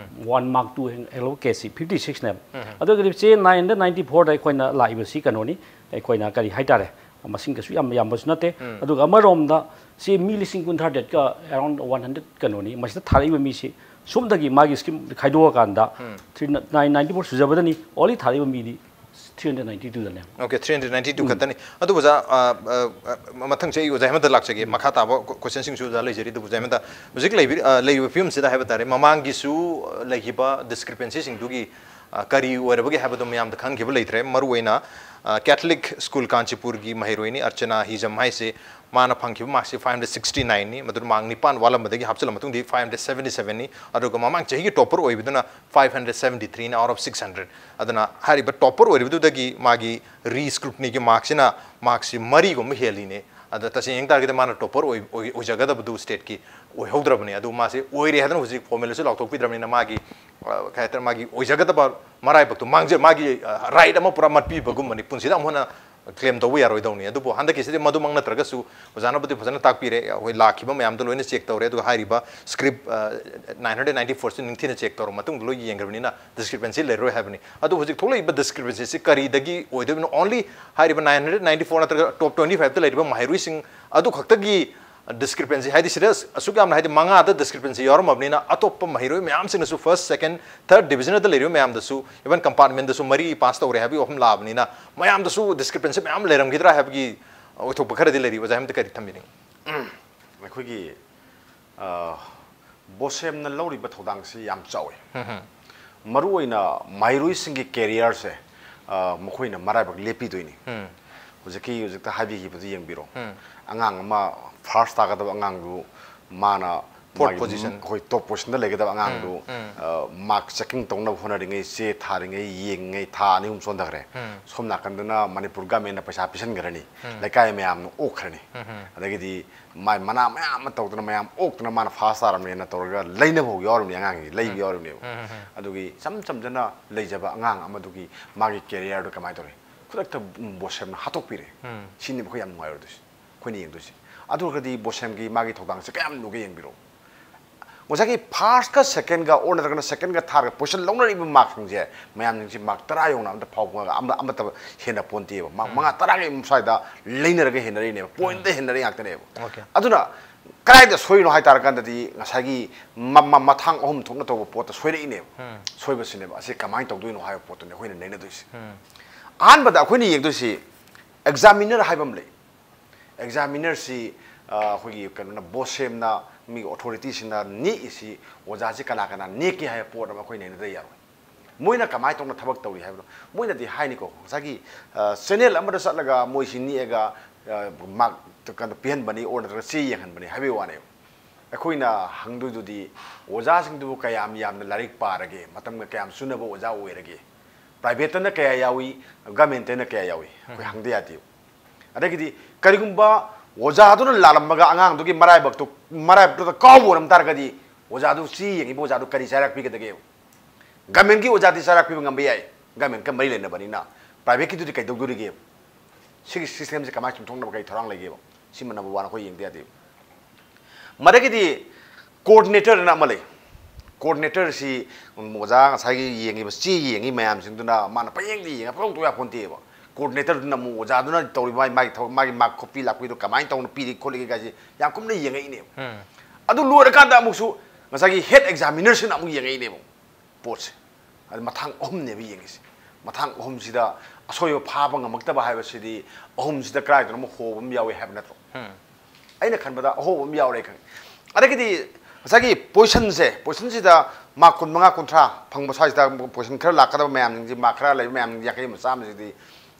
one mark two allocateꯁꯤ fifty sixꯅꯦꯕ꯫ ꯑꯗꯨ ꯑꯣꯏꯔꯒꯗꯤ ꯆꯦ nine hundred ninety fourꯗ ꯑꯩꯈꯣꯏꯅ ꯂꯥꯛꯏꯕꯁꯤ ꯀꯩꯅꯣꯅꯤ, ꯑꯩꯈꯣꯏꯅ ꯀꯔꯤ ꯍꯥꯏꯇꯥꯔꯦ, ꯃꯁꯤꯡ ꯀꯩꯁꯨ ꯌꯥꯝ ꯌꯥꯝꯕꯁꯨ ꯅꯠꯇꯦ꯫ ꯑꯗꯨꯒ ꯑꯃꯔꯣꯝꯗ ꯆꯦ ꯃꯤ ꯂꯤꯁꯤꯡ ꯀꯨꯟꯊ꯭ꯔꯥ ꯇꯔꯦꯠꯀ around one hundred ꯀꯩꯅꯣꯅꯤ, ꯃꯁꯤꯗ ꯊꯥꯔꯛꯏꯕ ꯃꯤꯁꯤ ꯁꯣꯝꯗꯒꯤ ꯃꯥꯒꯤ scheme ꯈꯥꯏꯗꯣꯛꯑꯀꯥꯟꯗ three nine ninety four ꯁꯨꯖꯕꯗꯅꯤ, only ꯊꯥꯔꯛꯏꯕ ꯃꯤꯗꯤ three hundred ninety twoꯗꯅꯦ꯫ Okay, three hundred ninety two ꯈꯛꯇꯅꯤ꯫ ꯑꯗꯨꯕꯨ ꯑꯣꯖꯥ, ꯑ, ꯑ, ꯑ, ꯃꯊꯪꯁꯦ ꯑꯩ ꯑꯣꯖꯥ ꯍꯦꯃꯟꯇ ꯂꯥꯛꯆꯒꯦ꯫ ꯃꯈꯥ ꯇꯥꯕ ꯀꯣ-, questionꯁꯤꯡꯁꯨ ꯑꯣꯖꯥ ꯂꯩꯖꯔꯤ꯫ ꯑꯗꯨꯕꯨ ꯑꯣꯖꯥ ꯍꯦꯃꯟꯇ, ꯍꯧꯖꯤꯛ ꯂꯩꯕꯤ-, ꯑ, ꯂꯩꯔꯤꯕ ꯐꯤꯕꯝꯁꯤꯗ ꯍꯥꯏꯕ ꯇꯥꯔꯦ, ꯃꯃꯥꯡꯒꯤꯁꯨ, ꯑ, ꯂꯩꯈꯤꯕ discrepancyꯁꯤꯡꯗꯨꯒꯤ ꯑ, ꯀꯔꯤ ꯑꯣꯏꯔꯕꯒꯦ ꯍꯥꯏꯕꯗꯣ ꯃꯌꯥꯝꯗ ꯈꯪꯈꯤꯕ ꯂꯩꯇ꯭ꯔꯦ꯫ ꯃꯔꯨꯑꯣꯏꯅ, ꯑ, ꯀꯦꯊꯂꯤꯛ ꯁ꯭ꯀꯨꯜ ꯀꯥꯟꯆꯤꯄꯨꯔꯒꯤ ꯃꯍꯩꯔꯣꯏꯅꯤ ꯑꯔꯆꯅꯥ ꯍꯤꯖꯝ ꯍꯥꯏꯁꯦ, ꯃꯥꯅ ꯐꯪꯈꯤꯕ ꯃꯥꯔꯛꯁꯤ ꯐꯥꯏꯚ ꯍꯟꯗ꯭ꯔꯦꯠ ꯁꯤꯛꯁꯇꯤ ꯅꯥꯏꯟꯅꯤ꯫ ꯃꯗꯨꯅ ꯃꯥꯔꯛ ꯅꯤꯄꯥꯟ ꯋꯥꯠꯂꯝꯕꯗꯒꯤ ꯍꯥꯞꯆꯤꯜꯂ ꯃꯇꯨꯡꯗꯗꯤ ꯐꯥꯏꯚ ꯍꯟꯗ꯭ꯔꯦꯠ ꯁꯚꯦꯟꯇꯤ ꯁꯚꯦꯟꯅꯤ꯫ ꯑꯗꯨꯒ ꯃꯃꯥꯡ ꯆꯍꯤꯒꯤ ꯇꯣꯄꯔ ꯑꯣꯏꯕꯗꯨꯅ ꯐꯥꯏꯚ ꯍꯟꯗ꯭ꯔꯦꯠ ꯁꯚꯦꯟꯇꯤ ꯊ꯭ꯔꯤꯅꯤ out of six hundred꯫ ꯑꯗꯨꯅ ꯍꯥꯏꯔꯤꯕ ꯇꯣꯄꯔ ꯑꯣꯏꯔꯤꯕꯗꯨꯗꯒꯤ ꯃꯥꯒꯤ ꯔꯤꯁ꯭ꯀ꯭ꯔꯨꯇꯤꯅꯤꯒꯤ ꯃꯥꯔꯛꯁꯤꯅ ꯃꯥꯔꯛꯁꯤ ꯃꯔꯤꯒꯨꯝꯕ ꯍꯦꯜꯂꯤꯅꯦ꯫ ꯑꯗ ꯇꯁꯦꯡꯅ ꯌꯦꯡ ꯇꯥꯔꯒꯗꯤ ꯃꯥꯅ ꯇꯣꯄꯔ ꯑꯣꯏ-, ꯑꯣꯏ-, ꯑꯣꯏꯖꯒꯗꯕꯗꯨ ꯁ꯭ꯇꯦꯠꯀꯤ ꯑꯣꯏꯍꯧꯗ꯭ꯔꯕꯅꯤ꯫ ꯑꯗꯨ ꯃꯥꯁꯦ ꯑꯣꯏꯔꯦ ꯍꯥꯏꯗꯅ ꯍꯧꯖꯤꯛ ꯐꯣꯔꯃꯦꯂꯁꯨ ꯂꯥꯎꯊꯣꯛꯄꯤꯗ꯭ꯔꯕꯅꯤꯅ ꯃꯥꯒꯤ, ꯑ, ꯀꯩ ꯍꯥꯏꯇꯥꯔꯦ, ꯃꯥꯒꯤ ꯑꯣꯏꯖꯒꯗꯕ ꯃꯔꯥꯏꯕꯛꯇꯣ ꯃꯥꯡꯖ-, ꯃꯥꯒꯤ, ꯑ, ꯔꯥꯏꯠ ꯑꯃ ꯄꯨꯔꯥ ꯃꯠꯄꯤꯕꯒꯨꯝꯕꯅꯤ꯫ ꯄꯨꯟꯁꯤꯗ ꯑꯃꯨꯛ ꯍꯟꯅ ꯀ꯭ꯂꯦꯝ ꯇꯧꯕ ꯌꯥꯔꯣꯏꯗꯧꯅꯤ꯫ ꯑꯗꯨꯕꯨ ꯍꯟꯗꯛꯀꯤꯁꯤꯗꯤ ꯃꯗꯨꯃꯛ ꯅꯠꯇ꯭ꯔꯒꯁꯨ ꯑꯣꯖꯥꯅꯕꯨꯗꯤ ꯐꯖꯅ ꯇꯥꯛꯄꯤꯔꯦ, ꯑꯩꯈꯣꯏ ꯂꯥꯛꯈꯤꯕ ꯃꯌꯥꯝꯗꯣ ꯂꯣꯏꯅ ꯆꯦꯛ ꯇꯧꯔꯦ꯫ ꯑꯗꯨꯒ ꯍꯥꯏꯔꯤꯕ ꯁ꯭ꯀ꯭ꯔꯤꯞ, ꯑ, ꯅꯥꯏꯟ ꯍꯟꯗ꯭ꯔꯦꯠ ꯅꯥꯏꯟꯇꯤ ꯐꯣꯔꯁꯤ ꯅꯤꯡꯊꯤꯅ ꯆꯦꯛ ꯇꯧꯔꯕ ꯃꯇꯨꯡꯗ ꯂꯣꯏ ꯌꯦꯡꯈ꯭ꯔꯕꯅꯤꯅ ꯗꯤꯁꯀ꯭ꯔꯤꯄꯦꯟꯁꯤ ꯂꯩꯔꯔꯣꯏ ꯍꯥꯏꯕꯅꯤ꯫ ꯑꯗꯨ ꯍꯧꯖꯤꯛ ꯊꯣꯛꯂꯛꯏꯕ ꯗꯤꯁꯀ꯭ꯔꯤꯄꯦꯟꯁꯤꯁꯤ ꯀꯔꯤꯗꯒꯤ ꯑꯣꯏꯗꯣꯏꯕꯅꯣ? ꯑꯣꯟꯂꯤ ꯍꯥꯏꯔꯤꯕ ꯅꯥꯏꯟ ꯍꯟꯗ꯭ꯔꯦꯠ ꯅꯥꯏꯟꯇꯤ ꯐꯣꯔ ꯅꯠꯇ꯭ꯔꯒ ꯇꯣꯞ ꯇ꯭ꯋꯦꯟꯇꯤ ꯐꯥꯏꯚꯇ ꯂꯩꯔꯤꯕ ꯃꯍꯩꯔꯣꯏꯁꯤꯡ ꯑꯗꯨ ꯈꯛꯇꯒꯤ ꯗꯤꯁꯀ꯭ꯔꯤꯄꯦꯟꯁꯤ, ꯍꯥꯏꯗꯤ ꯁꯤꯗ ꯑꯁꯨꯛ ꯌꯥꯝꯅ, ꯍꯥꯏꯗꯤ ꯃꯉꯥꯗ ꯗꯤꯁꯀ꯭ꯔꯤꯄꯦꯟꯁꯤ ꯌꯥꯎꯔꯝꯃꯕꯅꯤꯅ ꯑꯇꯣꯞꯄ ꯃꯍꯩꯔꯣꯏ ꯃꯌꯥꯝꯁꯤꯡꯅꯁꯨ ꯐꯥꯔꯁ, ꯁꯦꯀꯦꯟ, ꯊꯥꯔꯠ ꯗꯤꯕꯤꯖꯟꯗ ꯂꯩꯔꯤꯕ ꯃꯌꯥꯝꯗꯁꯨ, ꯏꯚꯟ ꯀꯝꯄꯥꯔꯠꯃꯦꯟꯗꯁꯨ ꯃꯔꯤ ꯄꯥꯁ ꯇꯧꯔꯦ ꯍꯥꯏꯕꯒꯤ ꯋꯥꯐꯝ ꯂꯥꯛꯑꯕꯅꯤꯅ ꯃꯌꯥꯝꯗꯁꯨ ꯗꯤꯁꯀ꯭ꯔꯤꯄꯦꯟꯁꯤ ꯃꯌꯥꯝ ꯂꯩꯔꯝꯈꯤꯗ꯭ꯔꯥ ꯍꯥꯏꯕꯒꯤ ꯑꯣꯏꯊꯣꯛꯄ ꯈꯔꯗꯤ ꯂꯩꯔꯤ꯫ ꯑꯣꯖꯥ ꯍꯦꯝꯇ ꯀꯔꯤ ꯊꯝꯕꯤꯅꯤꯡꯉꯤ? ꯑꯩꯈꯣꯏꯒꯤ, ꯑ, ꯕꯣꯁꯦꯝꯅ ꯂꯧꯔꯤꯕ ꯊꯧꯗꯥꯡꯁꯤ ꯌꯥꯝ ꯆꯥꯎꯏ꯫ ꯃꯔꯨꯑꯣꯏꯅ ꯃꯍꯩꯔꯣꯏꯁꯤꯡꯒꯤ ꯀꯦꯔꯤꯌꯔꯁꯦ, ꯑ, ꯃꯈꯣꯏꯅ ꯃꯔꯥꯏꯕꯛ ꯂꯦꯞꯄꯤꯗꯣꯏꯅꯤ꯫ ꯍꯧꯖꯤꯛꯀꯤ, ꯍꯧꯖꯤꯛꯇ ꯍꯥꯏꯕꯤꯈꯤꯕꯗꯨ ꯌꯦꯡꯕꯤꯔꯣ꯫ ꯑꯉꯥꯡ ꯑꯃ ꯐꯥꯔꯁ ꯇꯥꯒꯗꯕ ꯑꯉꯥꯡꯗꯨ ꯃꯥꯅ ꯐꯣꯔꯠ ꯃꯥꯒꯤ ꯄꯣꯖꯤꯁꯟ꯫ ꯑꯩꯈꯣꯏ ꯇꯣꯞ ꯄꯣꯖꯤꯁꯟꯗ ꯂꯩꯒꯗꯕ ꯑꯉꯥꯡꯗꯨ, ꯎꯝ, ꯎꯝ꯫ ꯑ, ꯃꯥꯔꯛ ꯆꯦꯀꯤꯡ ꯇꯧꯅꯕ ꯍꯣꯠꯅꯔꯤꯉꯩ, ꯆꯦ ꯊꯥꯔꯤꯉꯩ, ꯌꯦꯡꯉꯤꯉꯩ ꯊꯥ ꯑꯅꯤ ꯑꯍꯨꯝ ꯆꯣꯟꯊꯈ꯭ꯔꯦ꯫ ꯎꯝ꯫ ꯁꯣꯝ ꯅꯥꯀꯟꯗꯅ ꯃꯅꯤꯄꯨꯔ ꯒꯃꯦꯟꯅ ꯄꯩꯁꯥ ꯄꯤꯁꯟꯈ꯭ꯔꯅꯤ꯫ ꯎꯝ꯫ ꯂꯩꯀꯥꯏ ꯃꯌꯥꯝꯅ ꯑꯣꯛꯈ꯭ꯔꯅꯤ꯫ ꯎꯝ, ꯎꯝ꯫ ꯑꯗꯒꯤꯗꯤ ꯃꯥꯏ ꯃꯅꯥ ꯃꯌꯥꯝ ꯑꯃ ꯇꯧꯗꯅ, ꯃꯌꯥꯝ ꯑꯣꯛꯇꯅ ꯃꯥꯅ ꯐꯥꯔꯁ ꯇꯥꯔꯝꯃꯦꯅ ꯇꯧꯔꯒ ꯂꯩꯅꯕ ꯐꯥꯎ ꯌꯥꯎꯔꯤꯕꯅꯤ, ꯑꯉꯥꯡꯁꯤꯡꯁꯦ ꯂꯩꯕ ꯎꯝ꯫ ꯌꯥꯎꯔꯤꯕꯅꯦꯕ꯫ ꯎꯝ, ꯎꯝ, ꯎꯝ꯫ ꯑꯗꯨꯒꯤ ꯏꯆꯝ ꯆꯝꯖꯅ ꯂꯩꯖꯕ ꯑꯉꯥꯡ ꯑꯃꯗꯨꯒꯤ ꯃꯥꯒꯤ ꯀꯦꯔꯤꯌꯔꯗꯨ ꯀꯃꯥꯏꯅ ꯇꯧꯔꯤ? ꯈꯨꯗꯛꯇ ꯕꯣꯁꯦꯝꯅ ꯍꯥꯠꯇꯣꯛꯄꯤꯔꯦ꯫ ꯎꯝ꯫ ꯁꯤꯅꯤ ꯑꯩꯈꯣꯏ ꯌꯥꯝ ꯅꯨꯡꯉꯥꯏꯔꯣꯏꯗꯣꯏꯁꯦ, ꯑꯩꯈꯣꯏꯅ ꯌꯦꯡꯗꯣꯏꯁꯦ꯫ ꯑꯗꯨ ꯑꯣꯏꯔꯒꯗꯤ ꯕꯣꯁꯦꯝꯒꯤ ꯃꯥꯒꯤ ꯊꯧꯗꯥꯡꯁꯦ ꯀꯌꯥꯝ ꯂꯨꯒꯦ ꯌꯦꯡꯕꯤꯔꯣ꯫ ꯉꯁꯥꯏꯒꯤ ꯐꯥꯔꯁꯀ ꯁꯦꯀꯦꯟꯒ ꯑꯣꯔ ꯅꯠꯇ꯭ꯔꯒꯅ ꯁꯦꯀꯦꯟꯒ ꯊꯥꯔꯠꯀ ꯄꯣꯖꯤꯁꯟ ꯂꯧꯅꯔꯤꯕ ꯃꯥꯔꯛꯁꯤꯡꯁꯦ, ꯃꯌꯥꯝꯁꯤꯡꯁꯦ ꯃꯥꯔꯛ ꯇꯔꯥ ꯌꯧꯅ ꯑꯝꯇ ꯐꯥꯎꯕ ꯑꯃ-, ꯑꯃꯠꯇ ꯍꯦꯟꯅ ꯄꯣꯟꯇꯦꯕ꯫ ꯃꯥꯔꯛ ꯎꯝ꯫ ꯃꯉꯥ ꯇꯔꯥꯒꯤ ꯁ꯭ꯋꯥꯏꯗ ꯂꯩꯅꯔꯒ ꯍꯦꯟꯅꯔꯤꯅꯦꯕ, ꯄꯣꯏꯟꯠꯇ ꯎꯝ꯫ ꯍꯦꯟꯅꯔꯤ ꯉꯥꯛꯇꯅꯦꯕ꯫ ꯑꯣꯀꯦ꯫ ꯑꯗꯨꯅ ꯀꯗꯥꯏꯗ ꯁꯣꯏꯔꯤꯅꯣ ꯍꯥꯏ ꯇꯥꯔꯀꯥꯟꯗꯗꯤ ꯉꯁꯥꯏꯒꯤ ꯃ-, ꯃ-, ꯃꯊꯥꯡ ꯑꯍꯨꯝ ꯊꯣꯛꯅ ꯇꯧꯕ ꯄꯣꯠꯇ ꯁꯣꯏꯔꯛꯏꯅꯦꯕ꯫ ꯎꯝ꯫ ꯁꯣꯏꯕꯁꯤꯅꯦꯕ꯫ ꯑꯁꯤ ꯀꯃꯥꯏꯅ ꯇꯧꯗꯣꯏꯅꯣ ꯍꯥꯏꯕ ꯄꯣꯠꯇꯨꯅꯦ ꯑꯩꯈꯣꯏꯅ ꯅꯩꯅꯗꯣꯏꯁꯦ꯫ ꯎꯝ꯫ ꯑꯍꯥꯟꯕꯗ ꯑꯩꯈꯣꯏꯅ ꯌꯦꯡꯗꯣꯏꯁꯤ ꯑꯦꯛꯖꯥꯃꯤꯅꯔ ꯍꯥꯏꯕ ꯑꯃ ꯂꯩ꯫ ꯑꯦꯛꯖꯥꯃꯤꯅꯔꯁꯤ, ꯑ, ꯑꯩꯈꯣꯏꯒꯤ ꯀꯩꯅꯣꯅ, ꯕꯣꯁꯦꯝꯅ, ꯃꯤꯒꯤ ꯑꯣꯊꯣꯔꯤꯇꯤꯁꯤꯡꯅ ꯅꯦꯛꯏꯁꯤ, ꯑꯣꯖꯥꯁꯤ ꯀꯅꯥ ꯀꯅꯥ ꯅꯦꯛꯀꯦ ꯍꯥꯏꯕ ꯄꯣꯠ ꯑꯃ ꯑꯩꯈꯣꯏ ꯅꯩꯅꯗ ꯌꯥꯔꯣꯏ꯫ ꯃꯣꯏꯅ ꯀꯃꯥꯏꯅ ꯇꯧꯅ ꯊꯕꯛ ꯇꯧꯔꯤ ꯍꯥꯏꯕꯅꯣ? ꯃꯣꯏꯅꯗꯤ ꯍꯥꯏꯅꯤꯀꯣ, ꯉꯁꯥꯏꯒꯤ ꯆꯦꯅꯦꯜ ꯑꯃꯗ ꯆꯠꯂꯒ ꯃꯣꯏꯁꯤ ꯅꯦꯛꯑꯒ ꯃꯥꯔꯛ ꯀꯩꯅꯣ ꯄꯤꯍꯟꯕꯅꯤ ꯑꯣꯔ ꯅꯠꯇ꯭ꯔꯒ ꯆꯦ ꯌꯦꯡꯍꯟꯕꯅꯤ ꯍꯥꯏꯕꯒꯤ ꯋꯥꯅꯦꯕ꯫ ꯑꯩꯈꯣꯏꯅ ꯍꯪꯗꯣꯏꯗꯨꯗꯤ ꯑꯣꯖꯥꯁꯤꯡꯗꯨꯕꯨ ꯀꯌꯥꯝ ꯌꯥꯝꯅ ꯂꯥꯏꯔꯤꯛ ꯄꯥꯔꯒꯦ, ꯃꯇꯝꯒ ꯀꯌꯥꯝ ꯆꯨꯅꯕ ꯑꯣꯖꯥ ꯑꯣꯏꯔꯒꯦ, ꯄ꯭ꯔꯥꯏꯚꯦꯠꯇꯅ ꯀꯌꯥ ꯌꯥꯎꯏ, ꯒꯃꯦꯟꯇꯅ ꯀꯌꯥ ꯌꯥꯎꯏ, ꯑꯩꯈꯣꯏ ꯍꯪꯗ ꯌꯥꯗꯦꯕ꯫ ꯑꯗꯒꯤꯗꯤ ꯀꯔꯤꯒꯨꯝꯕ ꯑꯣꯖꯥꯗꯨꯅ ꯂꯥꯜꯂꯝꯃꯒ ꯑꯉꯥꯡꯗꯨꯒꯤ ꯃꯔꯥꯏꯕꯛꯇꯨ, ꯃꯔꯥꯏꯕꯛꯇꯨꯗ ꯀꯥꯎꯕ ꯑꯣꯏꯔꯝ ꯇꯥꯔꯒꯗꯤ ꯑꯣꯖꯥꯗꯨ ꯆꯦ ꯌꯦꯡꯉꯤꯕ ꯑꯣꯖꯥꯗꯨ ꯀꯔꯤ ꯆꯩꯔꯥꯛ ꯄꯤꯒꯗꯒꯦ? ꯒꯃꯦꯟꯒꯤ ꯑꯣꯖꯥꯗꯤ ꯆꯩꯔꯥꯛ ꯄꯤꯕ ꯉꯝꯕ ꯌꯥꯏ, ꯒꯃꯦꯟꯒ ꯃꯔꯤ ꯂꯩꯅꯕꯅꯤꯅ꯫ ꯄ꯭ꯔꯥꯏꯚꯦꯠꯀꯤꯗꯨꯗꯤ ꯀꯩꯗꯧꯗꯣꯔꯤꯒꯦ? ꯁꯤꯒꯤ ꯁꯤꯁꯇꯦꯝꯁꯦ ꯀꯃꯥꯏꯅ ꯆꯨꯝꯊꯣꯛꯅꯕ ꯀꯔꯤ ꯊꯧꯔꯥꯡ ꯂꯩꯒꯦꯕ? ꯁꯤꯃ ꯅꯝꯕꯔ ꯋꯥꯟ ꯑꯩꯈꯣꯏ ꯌꯦꯡꯗ ꯌꯥꯗꯦꯕ꯫ ꯃꯗꯒꯤꯗꯤ ꯀꯣꯑꯣꯔꯗꯤꯅꯦꯇꯔꯅ ꯑꯃ ꯂꯩ꯫ ꯀꯣꯑꯣꯔꯗꯤꯅꯦꯇꯔꯁꯤ ꯑꯣꯖꯥ ꯉꯁꯥꯏꯒꯤ ꯌꯦꯡꯉꯤꯕ ꯆꯦ ꯌꯦꯡꯉꯤ ꯃꯌꯥꯝꯁꯤꯡꯗꯨꯅ ꯃꯥꯅ ꯄꯪꯌꯦꯡꯗ ꯌꯦꯡꯉ ꯄꯪꯇꯧ ꯇꯧ ꯌꯥꯄꯣꯟꯇꯦꯕ꯫ ꯀꯣꯑꯣꯔꯗꯤꯅꯦꯇꯔꯗꯨꯅ ꯑꯃꯨꯛ ꯑꯣꯖꯥꯗꯨꯅ ꯇꯧꯔꯤꯕ ꯃꯥꯒꯤ, ꯃꯥꯒꯤ ꯊꯕꯛ, ꯃꯥꯒꯤ ꯃꯥꯔꯛ ꯈꯣꯠꯄꯤ ꯂꯥꯛꯄꯤꯗꯣ ꯀꯃꯥꯏꯅ ꯇꯧꯅ ꯄꯤꯔꯤ ꯈꯣꯠꯂꯤꯒꯦ ꯀꯥꯏꯁꯦ ꯌꯥꯝ ꯀꯨꯞꯅ ꯌꯦꯡꯉꯛꯏꯅꯦꯕ꯫ ꯑꯗꯨ ꯂꯣꯏꯔꯀꯥꯟꯗ ꯑꯃꯨꯛꯁꯨ ꯉꯁꯥꯏꯒꯤ ꯍꯦꯗ ꯑꯦꯛꯖꯥꯃꯤꯅꯔꯁꯤꯅ ꯑꯃꯨꯛ ꯌꯦꯡꯉꯛꯏꯅꯦꯕ ꯄꯣꯠꯁꯦ꯫ ꯑꯗꯨ ꯃꯊꯥꯡ ꯑꯍꯨꯝꯅꯦꯕ ꯌꯦꯡꯉꯤꯁꯦ꯫ ꯃꯊꯥꯡ ꯑꯍꯨꯝꯁꯤꯗ ꯑꯁꯣꯏꯕ ꯐꯥꯕ ꯉꯝꯃꯛꯇꯕ ꯍꯥꯏꯕꯁꯤꯗꯤ ꯑꯍꯨꯝꯁꯤꯗ ꯀꯗꯥꯏꯗꯅꯣ ꯑꯃ ꯍꯣꯕ ꯑꯃ ꯌꯥꯎꯏ ꯍꯥꯏꯕ ꯅꯠꯇ꯭ꯔꯣ? ꯑꯩꯅ ꯈꯟꯕꯗ ꯑꯍꯣꯕ ꯑꯃ ꯌꯥꯎꯔꯦ ꯈꯪꯉꯦ꯫ ꯑꯗꯒꯤꯗꯤ ꯉꯁꯥꯏꯒꯤ ꯄꯣꯖꯤꯁꯟꯁꯦ, ꯄꯣꯖꯤꯁꯟꯁꯤꯗ ꯃꯥꯔꯛ ꯀꯨꯟꯃꯉꯥ, ꯀꯨꯟꯊ꯭ꯔꯥ ꯐꯪꯕ ꯁ꯭ꯋꯥꯏꯁꯤꯗ ꯄꯣꯖꯤꯁꯟ ꯈꯔ ꯂꯥꯛꯀꯗꯕ ꯃꯌꯥꯝꯁꯤꯡꯁꯤ, ꯃꯥꯔꯛ ꯈꯔ ꯂꯩꯕ ꯃꯌꯥꯝꯁꯤꯡꯁꯤ, ꯌꯥꯡꯈꯩ ꯑꯃ, ꯆꯥꯝꯃꯁꯤꯗꯤ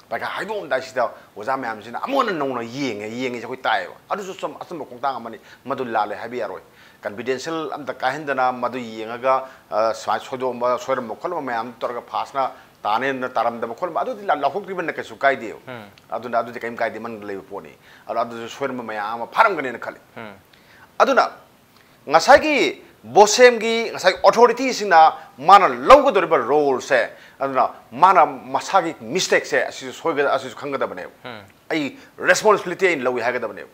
ꯄꯩꯈꯥ ꯍꯥꯏꯗꯣꯛꯑꯝꯗꯥꯏꯁꯤꯗ ꯑꯣꯖꯥ ꯃꯌꯥꯝꯁꯤꯅ ꯑꯃꯨꯛ ꯍꯟꯅ ꯅꯧꯅ ꯌꯦꯡꯉꯦ, ꯌꯦꯡꯉꯤꯁꯦ ꯑꯩꯈꯣꯏ ꯇꯥꯏꯌꯦꯕ꯫ ꯑꯗꯨꯁꯨ ꯆꯨꯝ-, ꯑꯆꯨꯝꯕ ꯈꯣꯡꯊꯥꯡ ꯑꯃꯅꯤ, ꯃꯗꯨ ꯂꯥꯜꯂꯦ ꯍꯥꯏꯕ ꯌꯥꯔꯣꯏ꯫ ꯀꯟꯐꯤꯗꯦꯟꯁꯤꯌꯦꯜ ꯑꯝꯇ ꯀꯥꯏꯍꯟꯗꯅ ꯃꯗꯨ ꯌꯦꯡꯉꯒ, ꯑ, ꯁꯨꯃꯥꯏꯅ ꯁꯣꯏꯗꯣꯛꯑꯝꯕ, ꯁꯣꯏꯔꯝꯕ ꯈꯣꯠꯂꯝꯕ ꯃꯌꯥꯝ ꯇꯧꯔꯒ ꯐꯥꯁꯅ ꯇꯥꯅꯦꯅ ꯇꯥꯔꯝꯗꯕ ꯈꯣꯠꯂꯝꯕ ꯑꯗꯨꯗꯤ ꯂꯥ-, ꯂꯥꯎꯊꯣꯛꯄꯤꯕꯅ ꯀꯩꯁꯨ ꯀꯥꯏꯗꯦꯕ꯫ ꯑꯗꯨꯅ ꯑꯗꯨꯗꯤ ꯀꯔꯤꯝ ꯀꯥꯏꯗꯦ, ꯃꯅꯨꯡꯗ ꯂꯩꯕ ꯄꯣꯠꯅꯤ꯫ ꯑꯗꯣ ꯑꯗꯨꯁꯨ ꯁꯣꯏꯔꯝꯕ ꯃꯌꯥꯝ ꯑꯃ ꯐꯥꯔꯝꯒꯅꯦꯅ ꯈꯜꯂꯤ꯫ ꯑꯗꯨꯅ ꯉꯁꯥꯏꯒꯤ ꯕꯣꯁꯦꯝꯒꯤ ꯉꯁꯥꯏ ꯑꯣꯊꯣꯔꯤꯇꯤꯁꯤꯡꯅ ꯃꯥꯅ ꯂꯧꯒꯗꯧꯔꯤꯕ ꯔꯣꯜꯁꯦ, ꯑꯗꯨꯅ ꯃꯥꯅ ꯃꯁꯥꯒꯤ ꯃꯤꯁꯇꯦꯛꯁꯦ ꯑꯁꯤꯁꯨ ꯁꯣꯏꯒ-, ꯑꯁꯤꯁꯨ ꯈꯪꯒꯗꯕꯅꯦꯕ꯫ ꯑꯩ ꯔꯦꯁꯄꯣꯟꯁꯤꯕꯤꯂꯤꯇꯤ ꯑꯩꯅ ꯂꯧꯏ ꯍꯥꯏꯒꯗꯕꯅꯦꯕ꯫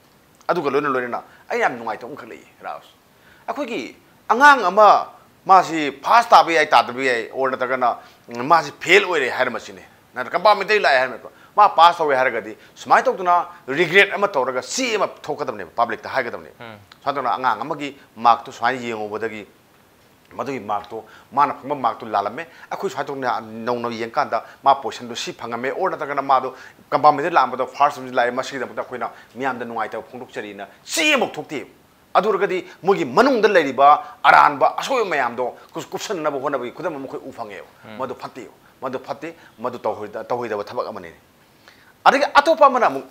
ꯑꯗꯨꯒ ꯂꯣꯏꯅ ꯂꯣꯏꯅꯅ ꯑꯩ ꯌꯥꯝ ꯅꯨꯡꯉꯥꯏꯇꯕ ꯑꯃꯈꯛ ꯂꯩꯌꯦ ꯔꯥꯖ꯫ ꯑꯩꯈꯣꯏꯒꯤ ꯑꯉꯥꯡ ꯑꯃ, ꯃꯥꯁꯤ ꯐꯥꯁ ꯇꯥꯕ ꯌꯥꯏ, ꯇꯥꯗꯕ ꯌꯥꯏ, ꯑꯣꯔ ꯅꯠꯇ꯭ꯔꯒꯅ ꯃꯥꯁꯤ ꯐꯦꯜ ꯑꯣꯏꯔꯦ ꯍꯥꯏꯔ ꯃꯁꯤꯅꯦ, ꯅꯠꯇ꯭ꯔꯒ ꯀꯝꯄꯥꯔꯠꯃꯦꯟꯇꯒꯤ ꯂꯥꯛꯑꯦ ꯍꯥꯏꯔ ꯃꯁꯤꯅꯦ꯫ ꯃꯥ ꯄꯥꯁ ꯇꯧꯔꯦ ꯍꯥꯏꯔꯒꯗꯤ ꯁꯨꯃꯥꯏꯅ ꯇꯧꯗꯅ ꯔꯤꯒ꯭ꯔꯦꯠ ꯑꯃ ꯇꯧꯔꯒ ꯆꯦ ꯑꯃ ꯊꯣꯛꯀꯗꯕꯅꯦꯕ, ꯄꯕ꯭ꯂꯤꯛꯇ ꯍꯥꯏꯒꯗꯕꯅꯦꯕ꯫ ꯁꯨꯃꯥꯏꯅ ꯇꯧꯗꯅ ꯑꯉꯥꯡ ꯑꯃꯒꯤ ꯃꯥꯔꯛꯇꯨ ꯁꯨꯃꯥꯏꯅ ꯌꯦꯡꯉꯨꯕꯗꯒꯤ ꯃꯗꯨꯒꯤ ꯃꯥꯔꯛꯇꯣ, ꯃꯥꯅ ꯐꯪꯕ ꯃꯥꯔꯛꯇꯣ ꯂꯥꯜꯂꯝꯃꯦ, ꯑꯩꯈꯣꯏ ꯁꯨꯃꯥꯏꯅ ꯇꯧꯗꯅ ꯅꯧꯅ ꯌꯦꯡꯀꯥꯟꯗ ꯃꯥ ꯄꯣꯖꯤꯁꯟꯗꯣ ꯁꯤ ꯐꯪꯉꯝꯃꯦ, ꯑꯣꯔ ꯅꯠꯇ꯭ꯔꯒꯅ ꯃꯥꯗꯣ ꯀꯝꯄꯥꯔꯠꯃꯦꯟꯇ ꯂꯥꯛꯑꯝꯕꯗꯣ ꯐꯥꯔꯁ ꯂꯥꯛꯑꯦ, ꯃꯁꯤꯒꯤꯗꯃꯛꯇ ꯑꯩꯈꯣꯏꯅ ꯃꯤꯌꯥꯝꯗ ꯅꯨꯡꯉꯥꯏꯇꯕ ꯐꯣꯡꯗꯣꯛꯆꯔꯤꯅ ꯆꯦ ꯑꯃꯐꯥꯎ ꯊꯣꯛꯇꯦꯕ꯫ ꯑꯗꯨ ꯑꯣꯏꯔꯒꯗꯤ ꯃꯣꯏꯒꯤ ꯃꯅꯨꯡꯗ ꯂꯩꯔꯤꯕ ꯑꯔꯥꯟꯕ ꯑꯁꯣꯏꯕ ꯃꯌꯥꯝꯗꯣ ꯀꯨꯞ- ꯀꯨꯞꯁꯟꯅꯕ ꯍꯣꯠꯅꯕꯒꯤ ꯈꯨꯗꯝ ꯑꯃ ꯑꯩꯈꯣꯏ ꯎ ꯐꯪꯉꯦꯕ꯫ ꯎꯝ꯫ ꯃꯗꯨ ꯐꯠꯇꯦ, ꯃꯗꯨ ꯐꯠꯇꯦ, ꯃꯗꯨ ꯇꯧꯍꯣꯏꯗ- ꯇꯧꯍꯣꯏꯗꯕ ꯊꯕꯛ ꯑꯃꯅꯤ꯫ ꯑꯗꯒꯤ ꯑꯇꯣꯞꯄ ꯑꯃꯅ ꯑꯃꯨꯛ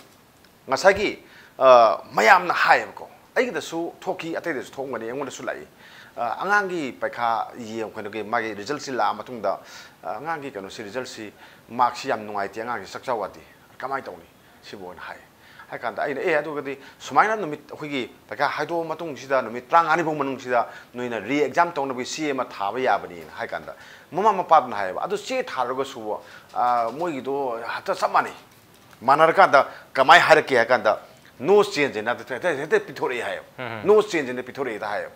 ꯉꯁꯥꯏꯒꯤ, ꯑ, ꯃꯌꯥꯝꯅ ꯍꯥꯏꯌꯦꯕꯀꯣ, ꯑꯩꯒꯤꯗꯁꯨ ꯊꯣꯛꯈꯤ, ꯑꯇꯩꯗꯁꯨ ꯊꯣꯛꯑꯝꯒꯅꯤ, ꯑꯩꯉꯣꯟꯗꯁꯨ ꯂꯥꯛꯏ꯫ ꯑ, ꯑꯉꯥꯡꯒꯤ ꯄꯩꯈꯥ ꯌꯦꯡꯉ ꯀꯩꯅꯣꯒꯤ ꯃꯥꯒꯤ ꯔꯤꯖꯜꯁꯤ ꯂꯥꯛꯑ ꯃꯇꯨꯡꯗ, ꯑ, "ꯑꯉꯥꯡꯒꯤ ꯀꯩꯅꯣꯁꯤ, ꯔꯤꯖꯜꯁꯤ, ꯃꯥꯔꯛꯁꯤ ꯌꯥꯝ ꯅꯨꯡꯉꯥꯏꯇꯦ, ꯑꯉꯥꯡꯁꯤ ꯆꯥꯛꯆꯥ ꯋꯥꯠꯂꯤ, ꯀꯃꯥꯏꯅ ꯇꯧꯅꯤ?" ꯁꯤꯕꯨ ꯑꯣꯏꯅ ꯍꯥꯏ꯫ ꯍꯥꯏ ꯀꯥꯟꯗ ꯑꯩꯅ, "ꯑꯦ, ꯑꯗꯨꯒꯗꯤ ꯁꯨꯃꯥꯏꯅ ꯅꯨꯃꯤꯠ ꯑꯩꯈꯣꯏꯒꯤ ꯄꯩꯈꯥ ꯍꯥꯏꯗꯣꯛꯑ ꯃꯇꯨꯡꯁꯤꯗ ꯅꯨꯃꯤꯠ ꯇꯔꯥꯃꯉꯥꯅꯤ ꯐꯥꯎ ꯃꯅꯨꯡꯁꯤꯗ ꯅꯣꯏꯅ re-exam ꯇꯧꯅꯕꯒꯤ ꯆꯦ ꯑꯃ ꯊꯥꯕ ꯌꯥꯕꯅꯤꯅ" ꯍꯥꯏ ꯀꯥꯟꯗ, ꯃꯃꯥ ꯃꯄꯥꯗꯨꯅ ꯍꯥꯏꯌꯦꯕ, "ꯑꯗꯨ ꯆꯦ ꯊꯥꯔꯒꯁꯨ, ꯑ, ꯃꯣꯏꯒꯤꯗꯣ ꯍꯦꯛꯇ ꯆꯞ ꯃꯥꯟꯅꯩ, ꯃꯥꯟꯅꯔꯀꯥꯟꯗ ꯀꯃꯥꯏꯅ ꯍꯥꯏꯔꯛꯀꯦ ꯍꯥꯏ ꯀꯥꯟꯗ, no change ꯍꯥꯏꯅ ꯍꯦꯛꯇ, ꯍꯦꯛꯇ ꯄꯤꯊꯣꯔꯛꯑꯦ" ꯍꯥꯏꯌꯦꯕ꯫ ꯎꯝ꯫ "No change ꯍꯥꯏꯅ ꯄꯤꯊꯣꯔꯛꯑꯦꯗ" ꯍꯥꯏꯌꯦꯕ꯫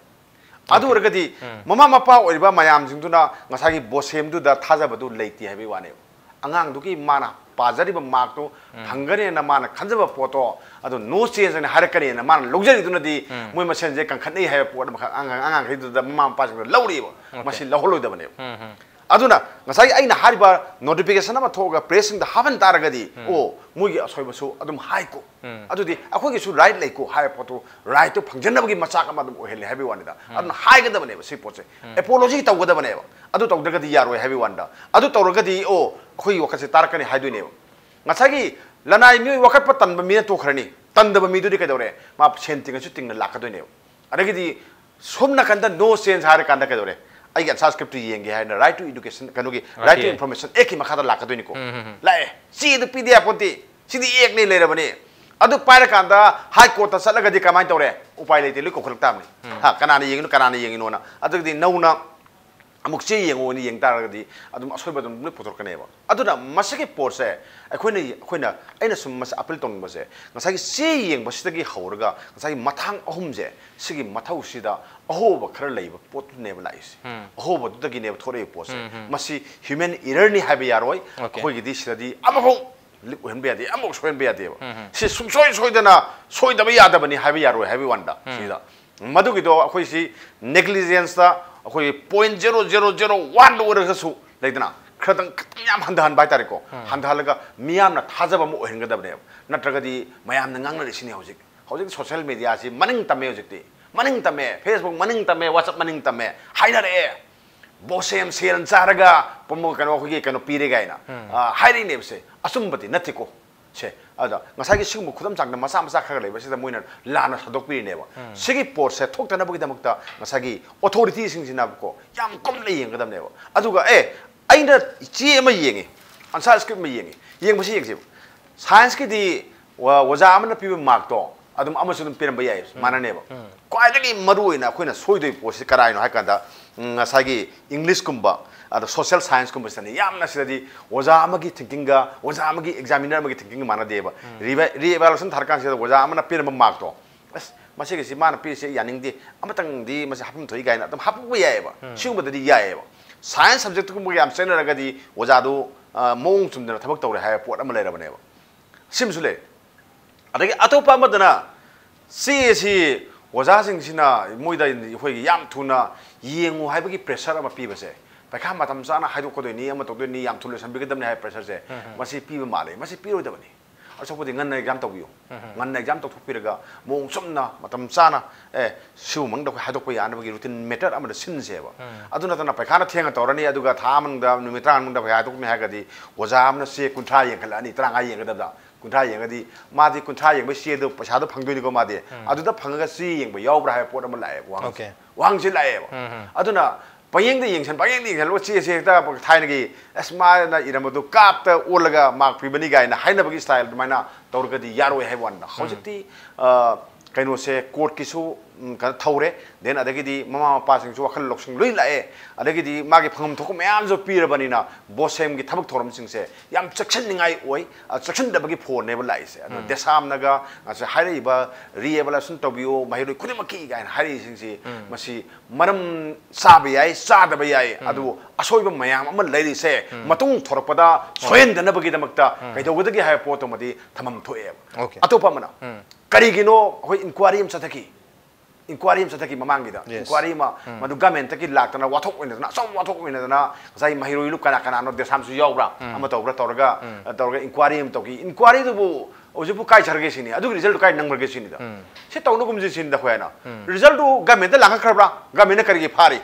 ꯑꯗꯨ Okay. ꯑꯣꯏꯔꯒꯗꯤ ꯎꯝ꯫ ꯃꯃꯥ ꯃꯄꯥ ꯑꯣꯏꯔꯤꯕ ꯃꯌꯥꯝꯁꯤꯡꯗꯨꯅ ꯉꯁꯥꯏꯒꯤ ꯕꯣꯁꯦꯝꯗꯨꯗ ꯊꯥꯖꯕꯗꯨ ꯂꯩꯇꯦ ꯍꯥꯏꯕꯒꯤ ꯋꯥꯅꯦꯕ꯫ ꯑꯉꯥꯡꯗꯨꯒꯤ ꯃꯥꯅ ꯄꯥꯖꯔꯤꯕ ꯃꯥꯔꯛꯇꯣ ꯎꯝ꯫ ꯐꯪꯒꯅꯦꯅ ꯃꯥꯅ ꯈꯟꯖꯕ ꯄꯣꯠꯇꯣ, ꯑꯗꯨ no change ꯍꯥꯏꯅ ꯍꯥꯏꯔꯛꯀꯅꯦꯅ ꯃꯥꯅ ꯂꯧꯖꯔꯤꯗꯨꯅꯗꯤ ꯎꯝ꯫ ꯃꯣꯏ ꯃꯁꯦꯟꯁꯦ ꯀꯟꯈꯠꯅꯩ ꯍꯥꯏꯕ ꯄꯣꯠ ꯑꯃꯈꯛ ꯑꯉꯥꯡ-, ꯑꯉꯥꯡꯈꯩꯗꯨꯗ ꯃꯃꯥ ꯃꯄꯥꯁꯤꯡꯗ ꯂꯧꯔꯤꯕ꯫ Okay. ꯃꯁꯤ ꯂꯧꯍꯜꯂꯣꯏꯗꯕꯅꯦꯕ꯫ ꯎꯝ, ꯎꯝ꯫ ꯑꯗꯨꯅ ꯉꯁꯥꯏꯒꯤ ꯑꯩꯅ ꯍꯥꯏꯔꯤꯕ notification ꯑꯃ ꯊꯣꯛꯑꯒ ꯄ꯭ꯔꯦꯁꯁꯤꯡꯗ ꯍꯥꯞꯍꯟ ꯇꯥꯔꯒꯗꯤ, ꯎꯝ꯫ "ꯑꯣ, ꯃꯣꯏꯒꯤ ꯑꯁꯣꯏꯕꯁꯨ ꯑꯗꯨꯝ ꯍꯥꯏꯀꯣ꯫ ꯎꯝ꯫ ꯑꯗꯨꯗꯤ ꯑꯩꯈꯣꯏꯒꯤꯁꯨ right ꯂꯩꯀꯣ" ꯍꯥꯏꯕ ꯄꯣꯠꯇꯣ, rightꯇꯣ ꯐꯪꯖꯅꯕꯒꯤ ꯃꯆꯥꯛ ꯑꯃ ꯑꯗꯨꯝ ꯑꯣꯏꯍꯜꯂꯦ ꯍꯥꯏꯕꯒꯤ ꯋꯥꯅꯤꯗ꯫ ꯎꯝ꯫ ꯑꯗꯨꯅ ꯍꯥꯏꯒꯗꯕꯅꯦꯕ ꯁꯤ ꯄꯣꯠꯁꯦ꯫ ꯎꯝ꯫ Apology ꯇꯧꯒꯗꯕꯅꯦꯕ꯫ ꯑꯗꯨ ꯇꯧꯗ꯭ꯔꯒꯗꯤ ꯌꯥꯔꯣꯏ ꯍꯥꯏꯕꯒꯤ ꯋꯥꯅꯤꯗ꯫ ꯑꯗꯨ ꯇꯧꯔꯒꯗꯤ, "ꯑꯣ, ꯑꯩꯈꯣꯏꯒꯤ ꯋꯥꯈꯜꯁꯦ ꯇꯥꯔꯛꯀꯅꯤ" ꯍꯥꯏꯗꯣꯏꯅꯦꯕ꯫ ꯉꯁꯥꯏꯒꯤ ꯂꯅꯥꯏ ꯃꯤꯑꯣꯏ ꯋꯥꯀꯠꯄ ꯇꯟꯕ ꯃꯤꯅ ꯇꯣꯛꯈ꯭ꯔꯅꯤ꯫ ꯇꯟꯗꯕ ꯃꯤꯗꯨꯗꯤ ꯀꯩꯗꯧꯔꯦ? ꯃꯥ ꯁꯦꯟ ꯇꯤꯡꯉꯁꯨ ꯇꯤꯡꯅ ꯂꯥꯛꯀꯗꯣꯏꯅꯦꯕ꯫ ꯑꯗꯒꯤꯗꯤ ꯁꯣꯝ ꯅꯥꯀꯟꯗ no change ꯍꯥꯏꯔꯀꯥꯟꯗ ꯀꯩꯗꯧꯔꯦ? ꯑꯩꯒꯤ answer scriptꯇꯨ ꯌꯦꯡꯒꯦ ꯍꯥꯏꯅ Right to Education, ꯀꯩꯅꯣꯒꯤ, Right to Right. Information Actꯀꯤ ꯃꯈꯥꯗ ꯂꯥꯛꯀꯗꯣꯏꯅꯤꯀꯣ꯫ ꯎꯝ, ꯎꯝ, ꯎꯝ꯫ ꯂꯥꯛꯑꯦ꯫ ꯆꯦꯗꯨ ꯄꯤꯗ ꯌꯥꯄꯣꯟꯇꯦ꯫ ꯁꯤꯗꯤ Actꯅꯦ ꯂꯩꯔꯕꯅꯤ꯫ ꯑꯗꯨ ꯄꯥꯏꯔꯀꯥꯟꯗ High Courtꯇ ꯆꯠꯂꯒꯗꯤ ꯀꯃꯥꯏꯅ ꯇꯧꯔꯦ? ꯎꯄꯥꯏ ꯂꯩꯇꯦ, ꯂꯣꯏ ꯀꯧꯈꯠꯂꯛ ꯇꯥꯕꯅꯤ꯫ ꯎꯝ꯫ ꯍꯥ, ꯀꯅꯥꯅ ꯌꯦꯡꯉꯤꯅꯣ, ꯀꯅꯥꯅ ꯌꯦꯡꯉꯤꯅꯣꯅ꯫ ꯑꯗꯨꯒꯤꯗꯤ ꯅꯧꯅ ꯑꯃꯨꯛ ꯆꯦ ꯌꯦꯡꯉꯣꯅ ꯌꯦꯡ ꯇꯥꯔꯒꯗꯤ ꯑꯗꯨꯝ ꯑꯁꯣꯏꯕ ꯑꯗꯨꯝ ꯂꯣꯏ ꯄꯨꯊꯣꯔꯛꯀꯅꯦꯕ꯫ ꯑꯗꯨꯅ ꯃꯁꯤꯒꯤ ꯄꯣꯠꯁꯦ ꯑꯩꯈꯣꯏꯅ, ꯑꯩꯈꯣꯏꯅ, ꯑꯩꯅ ꯁꯨꯝ ꯃꯁꯤ appeal ꯇꯧꯅꯤꯡꯕꯁꯦ, ꯉꯁꯥꯏꯒꯤ ꯆꯦ ꯌꯦꯡꯕꯁꯤꯗꯒꯤ ꯍꯧꯔꯒ ꯉꯁꯥꯏꯒꯤ ꯃꯊꯥꯡ ꯑꯍꯨꯝꯁꯦ, ꯁꯤꯒꯤ ꯃꯊꯧꯁꯤꯗ ꯑꯍꯣꯕ ꯈꯔ ꯂꯩꯕ ꯄꯣꯠꯇꯨꯅꯦꯕ ꯂꯥꯛꯏꯁꯦ꯫ ꯎꯝ꯫ ꯑꯍꯣꯕꯗꯨꯗꯒꯤꯅꯦꯕ ꯊꯣꯛꯂꯛꯏꯕ ꯄꯣꯠꯁꯦ꯫ ꯎꯝ, ꯎꯝ꯫ ꯃꯁꯤ human errorꯅꯤ ꯍꯥꯏꯕ ꯌꯥꯔꯣꯏ꯫ Okay. ꯑꯩꯈꯣꯏꯒꯤꯗꯤ ꯁꯤꯗꯗꯤ ꯑꯃꯐꯥꯎ leak ꯑꯣꯏꯍꯟꯕ ꯌꯥꯗꯦ, ꯑꯃꯐꯥꯎ ꯁꯣꯏꯍꯟꯕ ꯌꯥꯗꯦꯕ꯫ ꯎꯝ, ꯎꯝ꯫ ꯁꯤ ꯁꯨꯡꯁꯣꯏ ꯁꯣꯏꯗꯅ ꯁꯣꯏꯗꯕ ꯌꯥꯗꯕꯅꯤ ꯍꯥꯏꯕ ꯌꯥꯔꯣꯏ ꯍꯥꯏꯕꯒꯤ ꯋꯥꯅꯤꯗ꯫ ꯎꯝ꯫ ꯁꯤꯗ ꯃꯗꯨꯒꯤꯗꯣ ꯑꯩꯈꯣꯏ ꯁꯤ negligenceꯇ ꯑꯩꯈꯣꯏ point zero zero zero oneꯗ ꯑꯣꯏꯔꯒꯁꯨ ꯂꯩꯗꯅ, ꯈꯔꯇꯪ, ꯈꯤꯇꯪ ꯌꯥꯝ ꯍꯟꯊꯍꯟꯕ ꯍꯥꯏꯇꯥꯔꯦꯀꯣ꯫ ꯎꯝ꯫ ꯍꯟꯊꯍꯜꯂꯒ ꯃꯤꯌꯥꯝꯅ ꯊꯥꯖꯕ ꯑꯃ ꯑꯣꯏꯍꯟꯒꯗꯕꯅꯦꯕ꯫ ꯅꯠꯇ꯭ꯔꯒꯗꯤ ꯃꯌꯥꯝꯅ ꯉꯥꯡꯅꯔꯤꯁꯤꯅꯤ ꯍꯧꯖꯤꯛ꯫ ꯍꯧꯖꯤꯛ social mediaꯁꯤ ꯃꯅꯤꯡ ꯇꯝꯃꯦ ꯍꯧꯖꯤꯛꯇꯤ꯫ ꯃꯅꯤꯡ ꯇꯝꯃꯦ, Facebook ꯃꯅꯤꯡ ꯇꯝꯃꯦ, WhatsApp ꯃꯅꯤꯡ ꯇꯝꯃꯦ ꯍꯥꯏꯅꯔꯛꯑꯦ꯫ ꯕꯣꯁꯦꯝ ꯁꯦꯜ ꯆꯥꯔꯒ ꯄ꯭ꯔꯣꯃꯣ ꯀꯩꯅꯣ ꯑꯩꯈꯣꯏꯒꯤ ꯀꯩꯅꯣ ꯄꯤꯔꯦ ꯀꯥꯏꯅ, ꯎꯝ꯫ ꯑ, ꯍꯥꯏꯔꯛꯏꯅꯦꯕꯁꯦ꯫ ꯑꯆꯨꯝꯕꯗꯤ ꯅꯠꯇꯦꯀꯣ꯫ ꯁꯦ, ꯑꯗ ꯉꯁꯥꯏꯒꯤ ꯁꯤꯒꯨꯝꯕ ꯈꯨꯗꯝ ꯆꯥꯡꯗꯝ ꯃꯆꯥ ꯃꯆꯥ ꯈꯔ ꯂꯩꯕꯁꯤꯗ ꯃꯣꯏꯅ ꯂꯥꯟꯅ ꯁꯟꯗꯣꯛꯄꯤꯔꯤꯅꯦꯕ꯫ ꯎꯝ꯫ ꯁꯤꯒꯤ ꯄꯣꯠꯁꯦ ꯊꯣꯛꯇꯅꯕꯒꯤꯗꯃꯛꯇ ꯉꯁꯥꯏꯒꯤ ꯑꯣꯊꯣꯔꯤꯇꯤꯁꯤꯡꯁꯤꯅꯀꯣ ꯌꯥꯝ ꯀꯨꯞꯅ ꯌꯦꯡꯒꯗꯕꯅꯦꯕ꯫ ꯑꯗꯨꯒ ꯑꯦ, ꯑꯩꯅ ꯆꯦ ꯑꯃ ꯌꯦꯡꯉꯤ, ꯑꯟꯁꯥꯔ ꯁ꯭ꯀ꯭ꯔꯤꯞ ꯑꯃ ꯌꯦꯡꯉꯤ, ꯌꯦꯡꯕꯁꯤ ꯌꯦꯡꯁꯦꯕ꯫ ꯁꯥꯏꯟꯁꯀꯤꯗꯤ ꯑꯣ-, ꯑꯣꯖꯥ ꯑꯃꯅ ꯄꯤꯕ ꯃꯥꯔꯛꯇꯣ ꯑꯗꯨꯝ ꯑꯃꯁꯨ ꯑꯗꯨꯝ ꯄꯤꯔꯝꯕ ꯌꯥꯏ, ꯎꯝ꯫ ꯃꯥꯟꯅꯅꯦꯕ꯫ ꯎꯝ꯫ ꯈ꯭ꯋꯥꯏꯗꯒꯤ ꯃꯔꯨ ꯑꯣꯏꯅ ꯑꯩꯈꯣꯏꯅ ꯁꯣꯏꯗꯣꯏ ꯄꯣꯠꯁꯤ ꯀꯔꯥꯏꯅꯣ ꯍꯥꯏ ꯀꯥꯟꯗ, ꯎꯝ, ꯉꯁꯥꯏꯒꯤ ꯏꯪꯂꯤꯁꯀꯨꯝꯕ, ꯑꯗꯣ ꯁꯣꯁꯤꯌꯦꯜ ꯁꯥꯏꯟꯁꯀꯨꯝꯕꯁꯤꯗꯅꯤ ꯌꯥꯝꯅ ꯁꯤꯗꯗꯤ ꯑꯣꯖꯥ ꯑꯃꯒꯤ ꯊꯤꯡꯀꯤꯡꯒ ꯑꯣꯖꯥ ꯑꯃꯒꯤ ꯑꯦꯛꯖꯥꯃꯤꯅꯔ ꯑꯃꯒꯤ ꯊꯤꯡꯀꯤꯡꯒ ꯃꯥꯟꯅꯗꯦꯕ꯫ ꯎꯝ꯫ ꯔꯤꯚꯥꯏ-, ꯔꯤꯑꯦꯚꯥꯂꯨꯑꯦꯁꯟ ꯊꯥꯔꯀꯥꯟꯁꯤꯗ ꯑꯣꯖꯥ ꯑꯃꯅ ꯄꯤꯔꯝꯕ ꯃꯥꯔꯛꯇꯣ, "ꯑꯁ, ꯃꯁꯤꯒꯤꯁꯤ ꯃꯥꯅ ꯄꯤꯔꯤꯁꯦ ꯌꯥꯅꯤꯡꯗꯦ, ꯑꯃꯇꯪꯗꯤ ꯃꯁꯤ ꯍꯥꯞꯐꯝ ꯊꯣꯛꯏ" ꯀꯥꯏꯅ ꯑꯗꯨꯝ ꯍꯥꯞꯄꯛꯄ ꯌꯥꯏꯑꯕ꯫ ꯎꯝ꯫ ꯁꯤꯒꯨꯝꯕꯗꯗꯤ ꯌꯥꯏꯑꯕ꯫ ꯁꯥꯏꯟꯁ ꯁꯕꯖꯦꯛꯇꯒꯨꯝꯕꯒ ꯌꯥꯝ ꯆꯦꯟꯅꯔꯒꯗꯤ ꯑꯣꯖꯥꯗꯨ, ꯑ, ꯃꯑꯣꯡ ꯆꯨꯝꯗꯅ ꯊꯕꯛ ꯇꯧꯔꯦ ꯍꯥꯏꯕ ꯄꯣꯠ ꯑꯃ ꯂꯩꯔꯕꯅꯦꯕ꯫ ꯁꯤꯃꯁꯨ ꯂꯩ꯫ ꯑꯗꯒꯤ ꯑꯇꯣꯞꯄ ꯑꯃꯗꯅ ꯆꯦ ꯑꯁꯤ ꯑꯣꯖꯥꯁꯤꯡꯁꯤꯅ ꯃꯣꯏꯗ ꯑꯩꯈꯣꯏꯒꯤ ꯌꯥꯝ ꯊꯨꯅ ꯌꯦꯡꯉꯨ ꯍꯥꯏꯕꯒꯤ ꯄ꯭ꯔꯦꯁꯔ ꯑꯃ ꯄꯤꯕꯁꯦ, ꯄꯩꯈꯥ ꯃꯇꯝ ꯆꯥꯅ ꯍꯥꯏꯗꯣꯛꯀꯗꯣꯏꯅꯤ, ꯑꯃ ꯇꯧꯗꯣꯏꯅꯤ, ꯌꯥꯝ ꯊꯨꯅ ꯂꯣꯏꯁꯟꯕꯤꯒꯗꯕꯅꯤ ꯍꯥꯏꯕ ꯄ꯭ꯔꯦꯁꯔꯁꯦ, ꯎꯝ, ꯎꯝ꯫ ꯃꯁꯤ ꯄꯤꯕ ꯃꯥꯜꯂꯦ꯫ ꯃꯁꯤ ꯄꯤꯔꯣꯏꯗꯕꯅꯤ꯫ ꯑꯁꯣꯛꯄꯗꯤ ꯉꯟꯅ ꯑꯦꯛꯖꯥꯝ ꯇꯧꯕꯤꯌꯨ꯫ ꯎꯝ, ꯎꯝ꯫ ꯉꯟꯅ ꯑꯦꯛꯖꯥꯝ ꯇꯧꯊꯣꯛꯄꯤꯔꯒ ꯃꯑꯣꯡ ꯆꯨꯝꯅ ꯃꯇꯝ ꯆꯥꯅ, ꯑꯦ, ꯁꯤꯒꯨꯝꯕꯗ ꯑꯩꯈꯣꯏ ꯍꯥꯏꯗꯣꯛꯄ ꯌꯥꯅꯕꯒꯤ ꯔꯨꯇꯤꯟ ꯃꯦꯇꯔ ꯑꯃꯗ ꯁꯤꯟꯁꯦꯕ꯫ ꯎꯝ꯫ ꯑꯗꯨ ꯅꯠꯇꯅ ꯄꯩꯈꯥꯅ ꯊꯦꯡꯅ ꯇꯧꯔꯅꯤ, ꯑꯗꯨꯒ ꯊꯥ ꯑꯃ ꯃꯅꯨꯡꯗ, ꯅꯨꯃꯤꯠ ꯇꯔꯥꯃꯉꯥ ꯃꯅꯨꯡꯗ ꯄꯩꯈꯥ ꯍꯥꯏꯗꯣꯛꯀꯅꯤ ꯍꯥꯏꯔꯒꯗꯤ ꯑꯣꯖꯥ ꯑꯃꯅ ꯆꯦ ꯀꯨꯟꯊ꯭ꯔꯥ ꯌꯦꯡꯈꯠꯂꯛꯑꯅꯤ, ꯇꯔꯥꯃꯉꯥ ꯌꯦꯡꯒꯗꯕꯗ꯫ ꯀꯨꯟꯊ꯭ꯔꯥ ꯌꯦꯡꯉꯗꯤ ꯃꯥꯗꯤ ꯀꯨꯟꯊ꯭ꯔꯥ ꯌꯦꯡꯕꯩ ꯆꯦꯗꯣ ꯄꯩꯁꯥꯗꯣ ꯐꯪꯗꯣꯏꯅꯤꯀꯣ ꯃꯥꯗꯤ꯫ ꯎꯝ꯫ ꯑꯗꯨꯗ ꯐꯪꯉꯒ ꯆꯦ ꯌꯦꯡꯕ ꯌꯥꯎꯕ꯭ꯔꯥ ꯍꯥꯏꯕ ꯄꯣꯠ ꯑꯃ ꯂꯥꯛꯑꯦꯕ, ꯋꯥꯍꯪꯁꯦ꯫ ꯑꯣꯀꯦ꯫ ꯋꯥꯍꯪꯁꯦ ꯂꯥꯛꯑꯦꯕ꯫ ꯎꯝ, ꯎꯝ꯫ ꯑꯗꯨꯅ ꯄꯌꯦꯡꯗ ꯌꯦꯡꯁꯟ-, ꯄꯌꯦꯡꯗ ꯌꯦꯡꯁꯜꯂꯒ ꯆꯦꯁꯦ ꯍꯦꯛꯇ ꯊꯥꯏꯅꯒꯤ, "ꯑꯁ, ꯃꯥꯅ ꯏꯔꯝꯕꯗꯣ ꯀꯥꯞꯇ ꯑꯣꯜꯂꯒ ꯃꯥꯔꯛ ꯄꯤꯕꯅꯤ" ꯀꯥꯏꯅ ꯍꯥꯏꯅꯕꯒꯤ ꯁ꯭ꯇꯥꯏꯜ ꯑꯗꯨꯃꯥꯏꯅ ꯇꯧꯔꯒꯗꯤ ꯌꯥꯔꯣꯏ ꯍꯥꯏꯕ ꯋꯥꯅꯤꯗ꯫ ꯎꯝ꯫ ꯍꯧꯖꯤꯛꯇꯤ, ꯑ, ꯀꯩꯅꯣꯁꯦ, ꯀꯣꯔꯠꯀꯤꯁꯨ, ꯎꯝ, ꯀꯩꯅꯣ ꯊꯧꯔꯦ, then ꯑꯗꯒꯤꯗꯤ ꯃꯃꯥ ꯃꯄꯥꯁꯤꯡꯁꯨ ꯋꯥꯈꯜ ꯂꯧꯁꯤꯡ ꯂꯣꯏ ꯂꯥꯛꯑꯦ, ꯑꯗꯒꯤꯗꯤ ꯃꯥꯒꯤ ꯐꯪꯐꯝ ꯊꯣꯛꯄ ꯃꯌꯥꯝꯁꯨ ꯄꯤꯔꯕꯅꯤꯅ ꯕꯣꯁꯦꯝꯒꯤ ꯊꯕꯛ ꯊꯧꯔꯝꯁꯤꯡꯁꯦ ꯌꯥꯝ ꯆꯦꯛꯁꯤꯟꯅꯤꯡꯉꯥꯏ ꯑꯣꯏ, ꯑ, ꯆꯦꯛꯁꯤꯟꯗꯕꯒꯤ ꯐꯣꯟꯅꯦꯕ ꯂꯥꯛꯏꯁꯦ꯫ ꯑꯗꯨꯅ ꯎꯝ꯫ ꯗꯦꯁꯥꯝꯅꯒ ꯉꯁꯥꯏ ꯍꯥꯏꯔꯛꯏꯕ ꯔꯤꯑꯦꯚꯥꯂꯨꯑꯦꯁꯟ ꯇꯧꯕꯤꯌꯨ, ꯃꯍꯩꯔꯣꯏ ꯈꯨꯗꯤꯡꯃꯛꯀꯤ ꯀꯥꯏꯅ ꯍꯥꯏꯔꯛꯏꯁꯤꯡꯁꯤ, ꯎꯝ꯫ ꯃꯁꯤ ꯃꯔꯝ ꯆꯥꯕ ꯌꯥꯏ, ꯆꯥꯗꯕ ꯌꯥꯏ, ꯎꯝ꯫ ꯑꯗꯨꯕꯨ ꯑꯁꯣꯏꯕ ꯃꯌꯥꯝ ꯑꯃ ꯂꯩꯔꯤꯁꯦ, ꯎꯝ꯫ ꯃꯇꯨꯡ ꯊꯣꯔꯛꯄꯗ ꯍꯣꯏ꯫ ꯁꯣꯏꯍꯟꯗꯅꯕꯒꯤꯗꯃꯛꯇ ꯎꯝ꯫ ꯀꯩꯗꯧꯒꯗꯒꯦ ꯍꯥꯏꯕ ꯄꯣꯠꯇꯨꯃꯗꯤ ꯊꯝꯐꯝ ꯊꯣꯛꯑꯦꯕ꯫ ꯑꯣꯀꯦ꯫ ꯑꯇꯣꯞꯄ ꯑꯃꯅ, ꯎꯝ꯫ ꯀꯔꯤꯒꯤꯅꯣ ꯑꯩꯈꯣꯏ ꯏꯟꯀ꯭ꯋꯥꯔꯤ ꯑꯃ ꯆꯠꯊꯈꯤ, ꯏꯟꯀ꯭ꯋꯥꯔꯤ ꯑꯃ ꯆꯠꯊꯈꯤ ꯃꯃꯥꯡꯒꯤꯗ, ꯌꯦꯁ꯫ ꯏꯟꯀ꯭ꯋꯥꯔꯤ ꯑꯃ, ꯎꯝ꯫ ꯃꯗꯨ ꯒꯃꯦꯟꯇꯒꯤ ꯂꯥꯛꯇꯅ ꯋꯥꯊꯣꯛ ꯑꯣꯏꯅꯗꯅ, ꯑꯆꯧꯕ ꯋꯥꯊꯣꯛ ꯑꯣꯏꯅꯗꯅ, ꯉꯁꯥꯏ ꯃꯍꯩꯔꯣꯏ ꯂꯨꯞ ꯀꯅꯥ ꯀꯅꯥꯅꯣ, ꯗꯦꯁꯥꯝꯁꯨ ꯌꯥꯎꯕ꯭ꯔꯥ, ꯎꯝ꯫ ꯑꯃ ꯇꯧꯕ꯭ꯔꯥ ꯇꯧꯔꯒ, ꯎꯝ꯫ ꯇꯧꯔꯒ ꯏꯟꯀ꯭ꯋꯥꯔꯤ ꯑꯃ ꯇꯧꯈꯤ꯫ ꯏꯟꯀ꯭ꯋꯥꯔꯤꯗꯨꯕꯨ ꯍꯧꯖꯤꯛꯄꯨ ꯀꯥꯏ ꯆꯠꯈ꯭ꯔꯒꯦ ꯁꯤꯅꯤ, ꯑꯗꯨꯒꯤ ꯔꯤꯖꯜꯠꯇꯨ ꯀꯥꯏ ꯅꯪꯈ꯭ꯔꯒꯦ ꯁꯤꯅꯤꯗ꯫ ꯁꯤ ꯇꯧꯅꯒꯨꯝꯁꯤ ꯁꯤꯅꯤꯗ ꯑꯩꯈꯣꯏ ꯍꯥꯏꯅ꯫ ꯔꯤꯖꯜꯠꯇꯨ ꯒꯃꯦꯟꯗ ꯂꯥꯡꯈꯠꯈ꯭ꯔꯕ꯭ꯔꯥ? ꯒꯃꯦꯟꯅ ꯀꯔꯤꯒꯤ ꯐꯥꯔꯤ?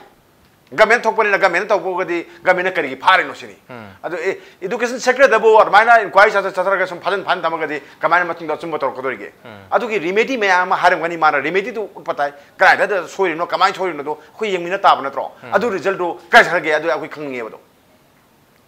ꯒꯃꯦꯟ ꯊꯣꯛꯄꯅꯤꯅ ꯒꯃꯦꯟꯅ ꯇꯧꯕꯒꯗꯤ ꯒꯃꯦꯟꯅ ꯀꯔꯤꯒꯤ ꯐꯥꯔꯤꯅꯣ ꯁꯤꯅꯤ꯫ ꯑꯗꯨ ꯑꯦ, ꯏꯗꯨꯀꯦꯁꯟ ꯁꯦꯛꯇꯔꯗꯕꯨ ꯑꯗꯨꯃꯥꯏꯅ ꯏꯟꯀ꯭ꯋꯥꯏꯔꯤ ꯆꯠꯊ-, ꯆꯠꯊꯔꯒ ꯁꯨꯝ ꯐꯥꯖꯤꯟ ꯐꯥꯖꯤꯟ ꯊꯝꯃꯒꯗꯤ ꯀꯃꯥꯏꯅ ꯃꯇꯨꯡꯗ ꯑꯆꯨꯝꯕ ꯇꯧꯔꯛꯀꯗꯧꯔꯤꯒꯦ? ꯑꯗꯨꯒꯤ ꯔꯤꯃꯦꯗꯤ ꯃꯌꯥꯝ ꯑꯃ ꯍꯥꯏꯔꯝꯒꯅꯤ, ꯃꯥꯅ ꯔꯤꯃꯦꯗꯤꯗꯨ ꯎꯠꯄ ꯇꯥꯏ꯫ ꯀꯗꯥꯏꯗ ꯁꯣꯏꯔꯤꯅꯣ, ꯀꯃꯥꯏꯅ ꯁꯣꯏꯔꯤꯅꯣꯗꯣ ꯑꯩꯈꯣꯏ ꯌꯦꯡꯃꯤꯟꯅ ꯇꯥꯕ ꯅꯠꯇ꯭ꯔꯣ? ꯑꯗꯨ ꯔꯤꯖꯜꯠꯇꯨ ꯀꯥꯏ ꯆꯠꯈ꯭ꯔꯒꯦ? ꯑꯗꯨ ꯑꯩꯈꯣꯏ ꯈꯪꯅꯤꯡꯉꯦꯕ ꯑꯗꯣ꯫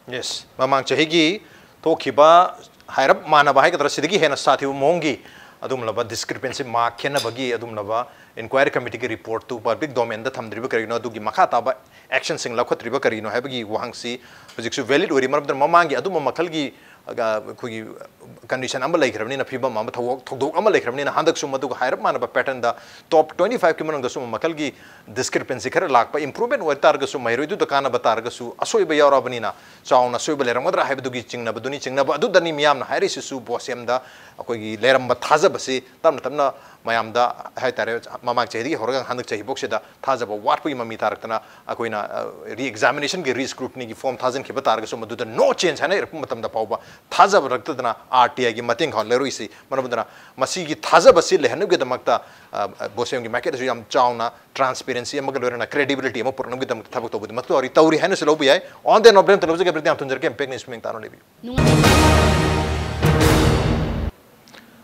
ꯌꯦꯁ, ꯃꯃꯥꯡ ꯆꯍꯤꯒꯤ ꯊꯣꯛꯈꯤꯕ ꯍꯥꯏꯔꯞ ꯃꯥꯟꯅꯕ ꯍꯥꯏꯒꯗ꯭ꯔꯥ, ꯁꯤꯗꯒꯤ ꯍꯦꯟꯅ ꯁꯥꯊꯤꯕ ꯃꯑꯣꯡꯒꯤ ꯑꯗꯨꯒꯨꯝꯂꯕ ꯗꯤꯁꯀ꯭ꯔꯤꯄꯦꯟꯁꯤ, ꯃꯥꯔꯛ ꯈꯦꯠꯅꯕꯒꯤ ꯑꯗꯨꯒꯨꯝꯂꯕ ꯏꯟꯀ꯭ꯋꯥꯏꯔꯤ ꯀꯃꯤꯇꯤꯒꯤ ꯔꯤꯄꯣꯔꯠꯇꯨ ꯄꯕ꯭ꯂꯤꯛ ꯗꯣꯃꯦꯟꯗ ꯊꯝꯗ꯭ꯔꯤꯕ ꯀꯔꯤꯒꯤꯅꯣ, ꯑꯗꯨꯒꯤ ꯃꯈꯥ ꯇꯥꯕ ꯑꯦꯛꯁꯟꯁꯤꯡ ꯂꯧꯈꯠꯇ꯭ꯔꯤꯕ ꯀꯔꯤꯒꯤꯅꯣ ꯍꯥꯏꯕꯒꯤ ꯋꯥꯍꯪꯁꯤ ꯍꯧꯖꯤꯛꯁꯨ ꯚꯦꯂꯤꯗ ꯑꯣꯏꯔꯤ꯫ ꯃꯔꯝ ꯑꯗꯨꯅ ꯃꯃꯥꯡꯒꯤ ꯑꯗꯨꯝꯕ ꯃꯈꯜꯒꯤ, ꯑ, ꯑꯩꯈꯣꯏꯒꯤ ꯀꯟꯗꯤꯁꯟ ꯑꯃ ꯂꯩꯈ꯭ꯔꯕꯅꯤꯅ, ꯐꯤꯕꯝ ꯑꯃ, ꯊꯧꯑꯣꯛ-, ꯊꯧꯗꯣꯛ ꯑꯃ ꯂꯩꯈ꯭ꯔꯕꯅꯤꯅ, ꯍꯟꯗꯛꯁꯨ ꯃꯗꯨꯒ ꯍꯥꯏꯔꯞ ꯃꯥꯟꯅꯕ ꯄꯦꯇꯔꯟꯗ ꯇꯣꯞ ꯇ꯭ꯋꯦꯟꯇꯤ ꯐꯥꯏꯚꯀꯤ ꯃꯅꯨꯡꯗ ꯁꯨꯝꯕ ꯃꯈꯜꯒꯤ ꯗꯤꯁꯀ꯭ꯔꯤꯄꯦꯟꯁꯤ ꯈꯔ ꯂꯥꯛꯄ, ꯏꯝꯄ꯭ꯔꯨꯚꯃꯦꯟ ꯑꯣꯏ ꯇꯥꯔꯒꯁꯨ, ꯃꯍꯩꯔꯣꯏꯗꯨꯗ ꯀꯥꯟꯅꯕ ꯇꯥꯔꯒꯁꯨ, ꯑꯁꯣꯏꯕ ꯌꯥꯎꯔꯛꯑꯕꯅꯤꯅ ꯆꯥꯎꯅ ꯑꯁꯣꯏꯕ ꯂꯩꯔꯝꯒꯗ꯭ꯔꯥ ꯍꯥꯏꯕꯗꯨꯒꯤ ꯆꯤꯡꯅꯕꯗꯨꯅꯤ꯫ ꯆꯤꯡꯅꯕ ꯑꯗꯨꯗꯅꯤ ꯃꯤꯌꯥꯝꯅ ꯍꯥꯏꯔꯤꯁꯤꯁꯨ, ꯕꯣꯁꯦꯝꯗ ꯑꯩꯈꯣꯏꯒꯤ ꯂꯩꯔꯝꯕ ꯊꯥꯖꯕꯁꯤ ꯇꯞꯅ ꯇꯞꯅ ꯃꯌꯥꯝꯗ ꯍꯥꯏꯇꯥꯔꯦ, ꯃꯃꯥꯡ ꯆꯍꯤꯗꯒꯤ ꯍꯧꯔꯒ ꯍꯟꯗꯛ ꯆꯍꯤꯐꯥꯎꯁꯤꯗ ꯊꯥꯖꯕ ꯋꯥꯠꯄꯒꯤ ꯃꯃꯤ ꯇꯥꯔꯛꯇꯅ, ꯑꯩꯈꯣꯏꯅ, ꯑ, ꯔꯤ ꯑꯦꯛꯖꯥꯃꯤꯅꯦꯁꯟꯒꯤ ꯔꯤ ꯁ꯭ꯀ꯭ꯔꯨꯇꯤꯅꯤꯒꯤ ꯐꯣꯔꯝ ꯊꯥꯖꯤꯟꯈꯤꯕ ꯇꯥꯔꯒꯁꯨ, ꯃꯗꯨꯗ ꯅꯣ ꯆꯦꯟꯖ ꯍꯥꯏꯅ ꯏꯔꯛꯄ ꯃꯇꯝꯗ ꯐꯥꯎꯕ ꯊꯥꯖꯕꯔꯛꯇꯗꯅ ꯑꯥꯔ ꯇꯤ ꯑꯥꯏꯒꯤ ꯃꯇꯦꯡ ꯈꯔ ꯂꯧꯔꯛꯏꯁꯤ꯫ ꯃꯔꯝ ꯑꯗꯨꯅ ꯃꯁꯤꯒꯤ ꯊꯥꯖꯕꯁꯤ ꯂꯩꯍꯟꯅꯕꯒꯤꯗꯃꯛꯇ, ꯑ, ꯑ, ꯕꯣꯁꯦꯝꯒꯤ ꯃꯥꯏꯀꯩꯗꯁꯨ ꯌꯥꯝ ꯆꯥꯎꯅ ꯇ꯭ꯔꯥꯟꯁꯄꯦꯔꯦꯟꯁꯤ ꯑꯃꯒ ꯂꯣꯏꯅꯅ ꯀ꯭ꯔꯦꯗꯤꯕꯤꯂꯤꯇꯤ ꯑꯃ ꯄꯨꯔꯛꯅꯕꯒꯤꯗꯃꯛꯇ ꯊꯕꯛ ꯇꯧꯕꯗꯤ ꯃꯊꯧ ꯇꯧꯔꯤ, ꯇꯧꯔꯤ ꯍꯥꯏꯅꯁꯨ ꯂꯧꯕ ꯌꯥꯏ꯫ On that note, ꯕ꯭ꯔꯦꯛ ꯑꯃꯇ ꯂꯧꯖꯒꯦ, ꯕ꯭ꯔꯦꯛ ꯌꯥꯝ ꯊꯨꯅ ꯖꯔꯛꯀꯦ, ꯏꯝꯄꯦꯛ ꯅ꯭ꯌꯨꯁ ꯃꯤꯠꯌꯦꯡ ꯇꯥꯅ ꯂꯩꯕꯤꯌꯨ꯫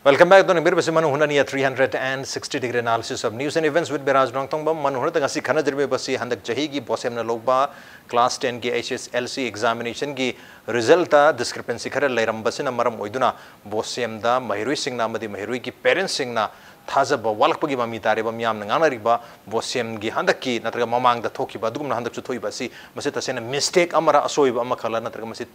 Welcome back. ꯑꯗꯣꯝꯅ ꯌꯦꯡꯕꯤꯔꯤꯕꯁꯤ ꯃꯅꯨꯡ ꯍꯨꯠꯅꯅꯤ, a three hundred and sixty degree analysis of news and events with ꯕꯤꯔꯥꯖ ꯅꯣꯡꯊꯣꯡꯕꯝ꯫ ꯃꯅꯨꯡ ꯍꯨꯠꯇ ꯉꯁꯤ ꯈꯟꯅꯖꯔꯤꯕꯁꯤ ꯍꯟꯗꯛ ꯆꯍꯤꯒꯤ ꯕꯣꯁꯦꯝꯅ ꯂꯧꯕ ꯀ꯭ꯂꯥꯁ ꯇꯦꯟꯒꯤ ꯑꯩꯆ ꯑꯦꯁ ꯑꯦꯜ ꯁꯤ ꯑꯦꯛꯖꯥꯃꯤꯅꯦꯁꯟꯒꯤ ꯔꯤꯖꯜꯇ ꯗꯤꯁꯀ꯭ꯔꯤꯄꯦꯟꯁꯤ ꯈꯔ ꯂꯩꯔꯝꯕꯁꯤꯅ ꯃꯔꯝ ꯑꯣꯏꯗꯨꯅ ꯕꯣꯁꯦꯝꯗ ꯃꯍꯩꯔꯣꯏꯁꯤꯡꯅ ꯑꯃꯗꯤ ꯃꯍꯩꯔꯣꯏꯒꯤ ꯄꯦꯔꯦꯟꯁꯁꯤꯡꯅ ꯊꯥꯖꯕ ꯋꯥꯠꯂꯛꯄꯒꯤ ꯃꯃꯤ ꯇꯥꯔꯦꯕ꯫ ꯃꯤꯌꯥꯝꯅ ꯉꯥꯡꯅꯔꯤꯕ ꯕꯣꯁꯦꯝꯒꯤ ꯍꯟꯗꯛꯀꯤ ꯅꯠꯇ꯭ꯔꯒ ꯃꯃꯥꯡꯗ ꯊꯣꯛꯈꯤꯕ ꯑꯗꯨꯒꯨꯝꯅ ꯍꯟꯗꯛꯁꯨ ꯊꯣꯛꯏꯕ ꯑꯁꯤ, ꯃꯁꯤ ꯇꯁꯦꯡꯅ ꯃꯤꯁꯇꯦꯛ ꯑꯃꯔ, ꯑꯁꯣꯏꯕ ꯑꯃꯈꯛꯂ, ꯅꯠꯇ꯭ꯔꯒ ꯃꯁꯤ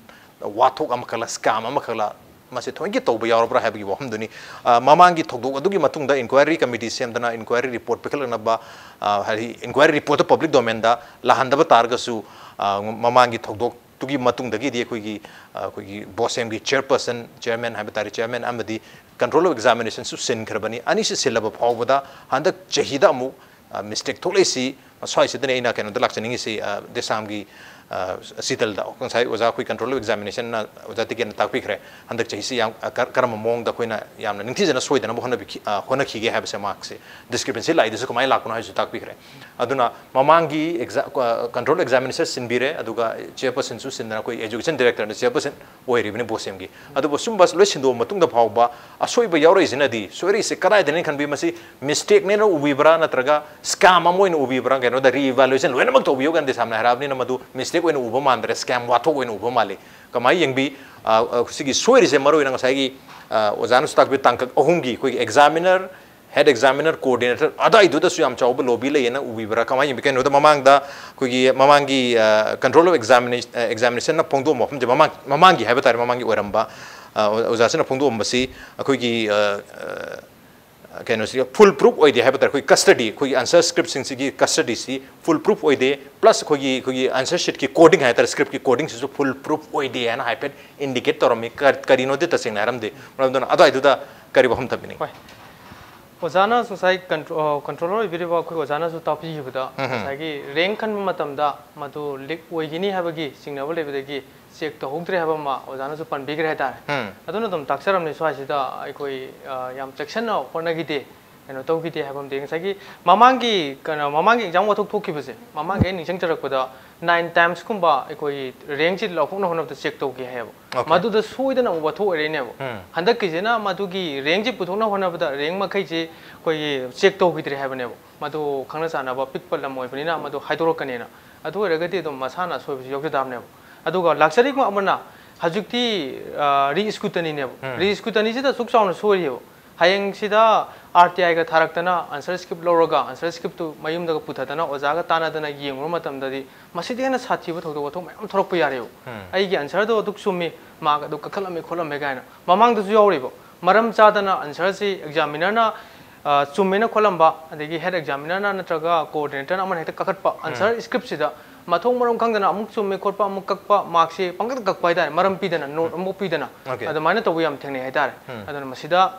ꯋꯥꯊꯣꯛ ꯑꯃꯈꯛꯂ, ꯁ꯭ꯀꯦꯝ ꯑꯃꯈꯛꯂ, ꯃꯁꯤ ꯊꯑꯣꯏꯒꯤ ꯇꯧꯕ ꯌꯥꯎꯔꯕ꯭ꯔꯥ ꯍꯥꯏꯕꯒꯤ ꯋꯥꯐꯝꯗꯨꯅꯤ꯫ ꯑ, ꯃꯃꯥꯡꯒꯤ ꯊꯧꯗꯣꯛ ꯑꯗꯨꯒꯤ ꯃꯇꯨꯡꯗ ꯏꯟꯀ꯭ꯋꯥꯏꯔꯤ ꯀꯃꯤꯇꯤ ꯁꯦꯝꯗꯅ ꯏꯟꯀ꯭ꯋꯥꯏꯔꯤ ꯔꯤꯄꯣꯔꯠ ꯄꯤꯈꯠꯂꯛꯅꯕ, ꯑ, ꯍꯥꯏꯗꯤ ꯏꯟꯀ꯭ꯋꯥꯏꯔꯤ ꯔꯤꯄꯣꯔꯠꯇꯨ ꯄꯕ꯭ꯂꯤꯛ ꯗꯣꯃꯦꯟꯗ ꯂꯥꯛꯍꯟꯗꯕ ꯇꯥꯔꯒꯁꯨ, ꯑ, ꯃꯃꯥꯡꯒꯤ ꯊꯧꯗꯣꯛꯇꯨꯒꯤ ꯃꯇꯨꯡꯗꯒꯤꯗꯤ ꯑꯩꯈꯣꯏꯒꯤ, ꯑ, ꯑꯩꯈꯣꯏꯒꯤ ꯕꯣꯁꯦꯝꯒꯤ ꯆꯤꯌꯔꯄꯔꯁꯟ, ꯆꯤꯌꯔꯃꯦꯟ ꯍꯥꯏꯕ ꯇꯥꯔꯦ, ꯆꯤꯌꯔꯃꯦꯟ ꯑꯃꯗꯤ ꯀꯟꯇ꯭ꯔꯣꯜ ꯑꯣꯐ ꯑꯦꯛꯖꯥꯃꯤꯅꯦꯁꯟꯁꯨ ꯁꯤꯟꯈ꯭ꯔꯕꯅꯤ꯫ ꯑꯅꯤꯁꯤ ꯁꯤꯜꯂꯕ ꯐꯥꯎꯕꯗ ꯍꯟꯗꯛ ꯆꯍꯤꯗ ꯑꯃꯨꯛ, ꯑ, ꯃꯤꯁꯇꯦꯛ ꯊꯣꯛꯂꯛꯏꯁꯤ, ꯁ꯭ꯋꯥꯏꯁꯤꯗꯅꯤ ꯑꯩꯅ ꯀꯩꯅꯣꯗ ꯂꯥꯛꯆꯅꯤꯡꯉꯤꯁꯤ, ꯑ, ꯗꯦꯁꯥꯝꯒꯤ ꯁꯤꯇꯜꯗ ꯉꯁꯥꯏ ꯑꯣꯖꯥ ꯑꯩꯈꯣꯏ control of examination ꯅ ꯑꯣꯖꯥ ꯇꯤꯀꯦꯟꯅ ꯇꯥꯛꯄꯤꯈ꯭ꯔꯦ꯫ ꯍꯟꯗꯛ ꯆꯍꯤꯁꯤ ꯌꯥꯝ ꯀꯔꯝꯕ ꯃꯑꯣꯡꯗ ꯑꯩꯈꯣꯏꯅ ꯌꯥꯝꯅ ꯅꯤꯡꯊꯤꯖꯅ ꯁꯣꯏꯗꯅꯕ ꯍꯣꯠꯅꯕꯤꯈꯤ ꯍꯣꯠꯅꯈꯤꯒꯦ ꯍꯥꯏꯕꯁꯦ꯫ ꯃꯥꯔꯛꯁꯦ ꯗꯤꯁꯀ꯭ꯔꯤꯄꯦꯟꯁꯤ ꯂꯥꯛꯏꯗꯨꯁꯨ ꯀꯃꯥꯏꯅ ꯂꯥꯛꯄꯅꯣ ꯍꯥꯏꯕꯁꯨ ꯇꯥꯛꯄꯤꯈ꯭ꯔꯦ꯫ ꯑꯗꯨꯅ ꯃꯃꯥꯡꯒꯤ ꯑꯦꯛꯖꯥꯝ control examination ꯁꯤꯟꯕꯤꯔꯦ, ꯑꯗꯨꯒ ꯆꯤꯌꯔꯄꯔꯁꯟꯁꯨ ꯁꯤꯟꯗꯅ ꯑꯩꯈꯣꯏ education director ꯅ ꯆꯤꯌꯔꯄꯔꯁꯟ ꯑꯣꯏꯔꯤꯕꯅꯤ ꯕꯣꯁꯦꯝꯒꯤ꯫ ꯑꯗꯨꯕꯨ ꯁꯨꯝꯕ ꯂꯣꯏ ꯁꯤꯟꯗꯣꯛꯑ ꯃꯇꯨꯡꯗ ꯐꯥꯎꯕ ꯑꯁꯣꯏꯕ ꯌꯥꯎꯔꯛꯏꯁꯤꯅꯗꯤ, ꯁꯣꯏꯔꯛꯏꯁꯦ ꯀꯗꯥꯏꯗꯅꯤ ꯈꯟꯕꯤ, ꯃꯁꯤ ꯃꯤꯁꯇꯦꯛꯅꯦꯅ ꯎꯕꯤꯕ꯭ꯔꯥ, ꯅꯠꯇ꯭ꯔꯒ ꯁ꯭ꯀꯦꯝ ꯑꯃ ꯑꯣꯏꯅ ꯎꯕꯤꯕ꯭ꯔꯥ? ꯀꯩꯅꯣꯗ ꯔꯤꯏꯚꯥꯂꯨꯑꯦꯁꯟ ꯂꯣꯏꯅꯃꯛ ꯇꯧꯕꯤꯌꯨ ꯀꯥꯟꯗꯤ ꯁꯝꯅ ꯍꯥꯏꯔꯛꯑꯕꯅꯤꯅ ꯃꯗꯨ ꯃꯤꯁꯇꯦꯛ ꯑꯣꯏꯅ ꯎꯕ ꯃꯥꯟꯗ꯭ꯔꯦ, ꯁ꯭ꯀꯦꯝ ꯋꯥꯊꯣꯛ ꯑꯣꯏꯅ ꯎꯕ ꯃꯥꯜꯂꯤ꯫ ꯀꯃꯥꯏꯅ ꯌꯦꯡꯕꯤ? ꯁꯤꯒꯤ ꯁꯣꯏꯔꯤꯁꯦ ꯃꯔꯨ ꯑꯣꯏꯅ ꯉꯁꯥꯏꯒꯤ ꯑꯣꯖꯥꯅꯁꯨ ꯇꯥꯛꯄꯤ ꯇꯥꯡꯀꯛ ꯑꯍꯨꯝꯒꯤ ꯑꯩꯈꯣꯏꯒꯤ examiner, head examiner, coordinator ꯑꯗꯥꯏꯗꯨꯗꯁꯨ ꯌꯥꯝ ꯆꯥꯎꯕ ꯂꯣꯕꯤ ꯂꯩꯌꯦꯅ ꯎꯕꯤꯕ꯭ꯔꯥ? ꯀꯃꯥꯏꯅ ꯌꯦꯡꯕꯤ? ꯀꯩꯅꯣꯗ ꯃꯃꯥꯡꯗ ꯑꯩꯈꯣꯏꯒꯤ ꯃꯃꯥꯡꯒꯤ control of examination ꯅ ꯐꯣꯡꯗꯣꯛꯑꯝꯕ ꯋꯥꯐꯝꯁꯦ, ꯃꯃꯥꯡ ꯃꯃꯥꯡꯒꯤ ꯍꯥꯏꯕ ꯇꯥꯔꯦ, ꯃꯃꯥꯡꯒꯤ ꯑꯣꯏꯔꯝꯕ ꯑꯣꯖꯥꯁꯤꯅ ꯐꯣꯡꯗꯣꯛꯑꯝꯕꯁꯤ ꯑꯩꯈꯣꯏꯒꯤ ꯀꯩꯅꯣꯁꯤ full proof ꯑꯣꯏꯗꯦ ꯍꯥꯏꯕ ꯇꯥꯔꯦ꯫ ꯑꯩꯈꯣꯏ custody, ꯑꯩꯈꯣꯏꯒꯤ answer script ꯁꯤꯡꯁꯤꯒꯤ custody ꯁꯤ full proof ꯑꯣꯏꯗꯦ, plus ꯑꯩꯈꯣꯏꯒꯤ ꯑꯩꯈꯣꯏꯒꯤ answer sheet ꯀꯤ coding ꯍꯥꯏ ꯇꯥꯔꯦ, script ꯀꯤ coding ꯁꯤꯁꯨ full proof ꯑꯣꯏꯗꯦ ꯍꯥꯏꯅ ꯍꯥꯏꯐꯦꯠ indicate ꯇꯧꯔꯝꯃꯤ꯫ ꯀꯔꯤꯅꯣꯗꯤ ꯇꯁꯦꯡꯅ ꯍꯥꯏꯔꯝꯗꯦ꯫ ꯃꯔꯝ ꯑꯗꯨꯅ ꯑꯗꯨꯋꯥꯏꯗꯨꯗ ꯀꯔꯤ ꯋꯥꯐꯝ ꯊꯝꯕꯤꯅꯤꯡꯉꯤ? ꯍꯣꯏ, ꯑꯣꯖꯥꯅ ꯉꯁꯥꯏ control controller ꯑꯣꯏꯕꯤꯔꯤꯕ ꯑꯩꯈꯣꯏ ꯑꯣꯖꯥꯅꯁꯨ ꯇꯥꯛꯄꯤꯈꯤꯕꯗ, ꯉꯁꯥꯏꯒꯤ rank ꯈꯟꯕ ꯃꯇꯝꯗ ꯃꯗꯨ leak ꯑꯣꯏꯒꯅꯤ ꯍꯥꯏꯕꯒꯤ ꯆꯤꯡꯅꯕ ꯂꯩꯕꯗꯒꯤ check ꯇꯧꯍꯧꯗ꯭ꯔꯦ ꯍꯥꯏꯕ ꯑꯃ ꯑꯣꯖꯥꯅꯁꯨ ꯄꯟꯕꯤꯈ꯭ꯔꯦ ꯍꯥꯏꯇꯥꯔꯦ꯫ ꯑꯗꯨꯅ ꯑꯗꯨꯝ ꯇꯥꯛꯆꯔꯝꯅꯤ, ꯁ꯭ꯋꯥꯏꯁꯤꯗ ꯑꯩꯈꯣꯏ ꯌꯥꯝ ꯆꯦꯛꯁꯤꯟꯅ ꯍꯣꯠꯅꯈꯤꯗꯦ, ꯀꯩꯅꯣ ꯇꯧꯈꯤꯗꯦ ꯍꯥꯏꯕ ꯑꯃꯗꯤ ꯉꯁꯥꯏꯒꯤ ꯃꯃꯥꯡꯒꯤ ꯀꯩꯅꯣ ꯃꯃꯥꯡꯒꯤ exam ꯋꯥꯊꯣꯛ ꯊꯣꯛꯈꯤꯕꯁꯦ, ꯃꯃꯥꯡꯒꯤ ꯑꯩ ꯅꯤꯡꯁꯤꯡꯖꯔꯛꯄꯗ nine times ꯀꯨꯝꯕ ꯑꯩꯈꯣꯏꯒꯤ rank ꯁꯤ ꯂꯧꯊꯣꯛꯅ ꯍꯣꯠꯅꯕꯗ check ꯇꯧꯈꯤ ꯍꯥꯏꯌꯦꯕ꯫ ꯃꯗꯨꯗ ꯁꯣꯏꯗꯅ ꯑꯃꯨꯛ ꯋꯥꯊꯣꯛ ꯑꯣꯏꯔꯛꯏꯅꯦꯕ꯫ ꯍꯟꯗꯛꯀꯤꯁꯤꯅ ꯃꯗꯨꯒꯤ rank ꯁꯤ ꯄꯨꯊꯣꯛꯅ ꯍꯣꯠꯅꯕꯗ rank ꯃꯈꯩꯁꯤ ꯑꯩꯈꯣꯏꯒꯤ check ꯇꯧꯈꯤꯗ꯭ꯔꯦ ꯍꯥꯏꯕꯅꯦꯕ꯫ ꯃꯗꯨ ꯈꯪꯅ ꯆꯥꯟꯅꯕ ꯄꯤꯛꯄ ꯂꯝ ꯑꯣꯏꯕꯅꯤꯅ ꯃꯗꯨ ꯍꯥꯏꯗꯣꯔꯛꯀꯅꯦꯅ꯫ ꯑꯗꯨ ꯑꯣꯏꯔꯒꯗꯤ ꯑꯗꯨꯝ ꯃꯁꯥꯅ ꯑꯁꯣꯏꯕꯁꯨ ꯌꯥꯎꯖ ꯇꯥꯕꯅꯦꯕ꯫ ꯑꯗꯨꯒ ꯂꯥꯛꯆꯔꯤꯕ ꯑꯃꯅ ꯍꯧꯖꯤꯛꯇꯤ re scrutiny ꯅꯦꯕ꯫ Re scrutiny ꯁꯤꯗ ꯑꯁꯨꯛ ꯆꯥꯎꯅ ꯁꯣꯏꯔꯤꯕ꯫ ꯍꯌꯦꯡꯁꯤꯗ R T I ꯒ ꯊꯥꯔꯛꯇꯅ answer script ꯂꯧꯔꯒ answer script ꯇꯨ ꯃꯌꯨꯝꯗꯒ ꯄꯨꯊꯗꯅ ꯑꯣꯖꯥꯒ ꯇꯥꯟꯅꯗꯅ ꯌꯦꯡꯉꯨꯕ ꯃꯇꯝꯗꯗꯤ ꯃꯁꯤꯗꯒꯤ ꯍꯦꯟꯅ ꯁꯥꯊꯤꯕ ꯊꯧꯗꯣꯛ ꯋꯥꯊꯣꯛ ꯃꯌꯥꯝ ꯊꯣꯛꯂꯛꯄ ꯌꯥꯔꯦꯕ꯫ ꯑꯩꯒꯤ answer ꯗꯣ ꯑꯗꯨꯛ ꯆꯨꯝꯃꯤ, mark ꯑꯗꯨ ꯀꯛꯊꯠꯂꯝꯃꯦ ꯈꯣꯠꯂꯝꯃꯦ ꯀꯥꯏꯅ꯫ ꯃꯃꯥꯡꯗꯁꯨ ꯌꯥꯎꯔꯤꯕ꯫ ꯃꯔꯝ ꯆꯥꯗꯅ answer ꯁꯤ examiner ꯅ, ꯑ, ꯆꯨꯝꯃꯦꯅ ꯈꯣꯠꯂꯝꯕ, ꯑꯗꯒꯤ head examiner ꯅ ꯅꯠꯇ꯭ꯔꯒ coordinator ꯅ ꯑꯃꯅ ꯍꯦꯛꯇ ꯀꯛꯈꯠꯄ꯫ Answer script ꯁꯤꯗ ꯃꯊꯣꯡ ꯃꯔꯝ ꯈꯪꯗꯅ ꯑꯃꯨꯛ ꯆꯨꯝꯃꯦ ꯈꯣꯠꯄ, ꯑꯃꯨꯛ ꯀꯛꯄ, mark ꯁꯦ ꯄꯪꯀꯛꯇ ꯀꯛꯄ ꯍꯥꯏꯇꯥꯔꯦ, ꯃꯔꯝ ꯄꯤꯗꯅ, note ꯑꯃꯐꯥꯎ ꯄꯤꯗꯅ꯫ ꯑꯗꯨꯃꯥꯏꯅ ꯇꯧꯕ ꯌꯥꯝ ꯊꯦꯡꯅꯩ ꯍꯥꯏꯇꯥꯔꯦ꯫ ꯑꯗꯨꯅ ꯃꯁꯤꯗ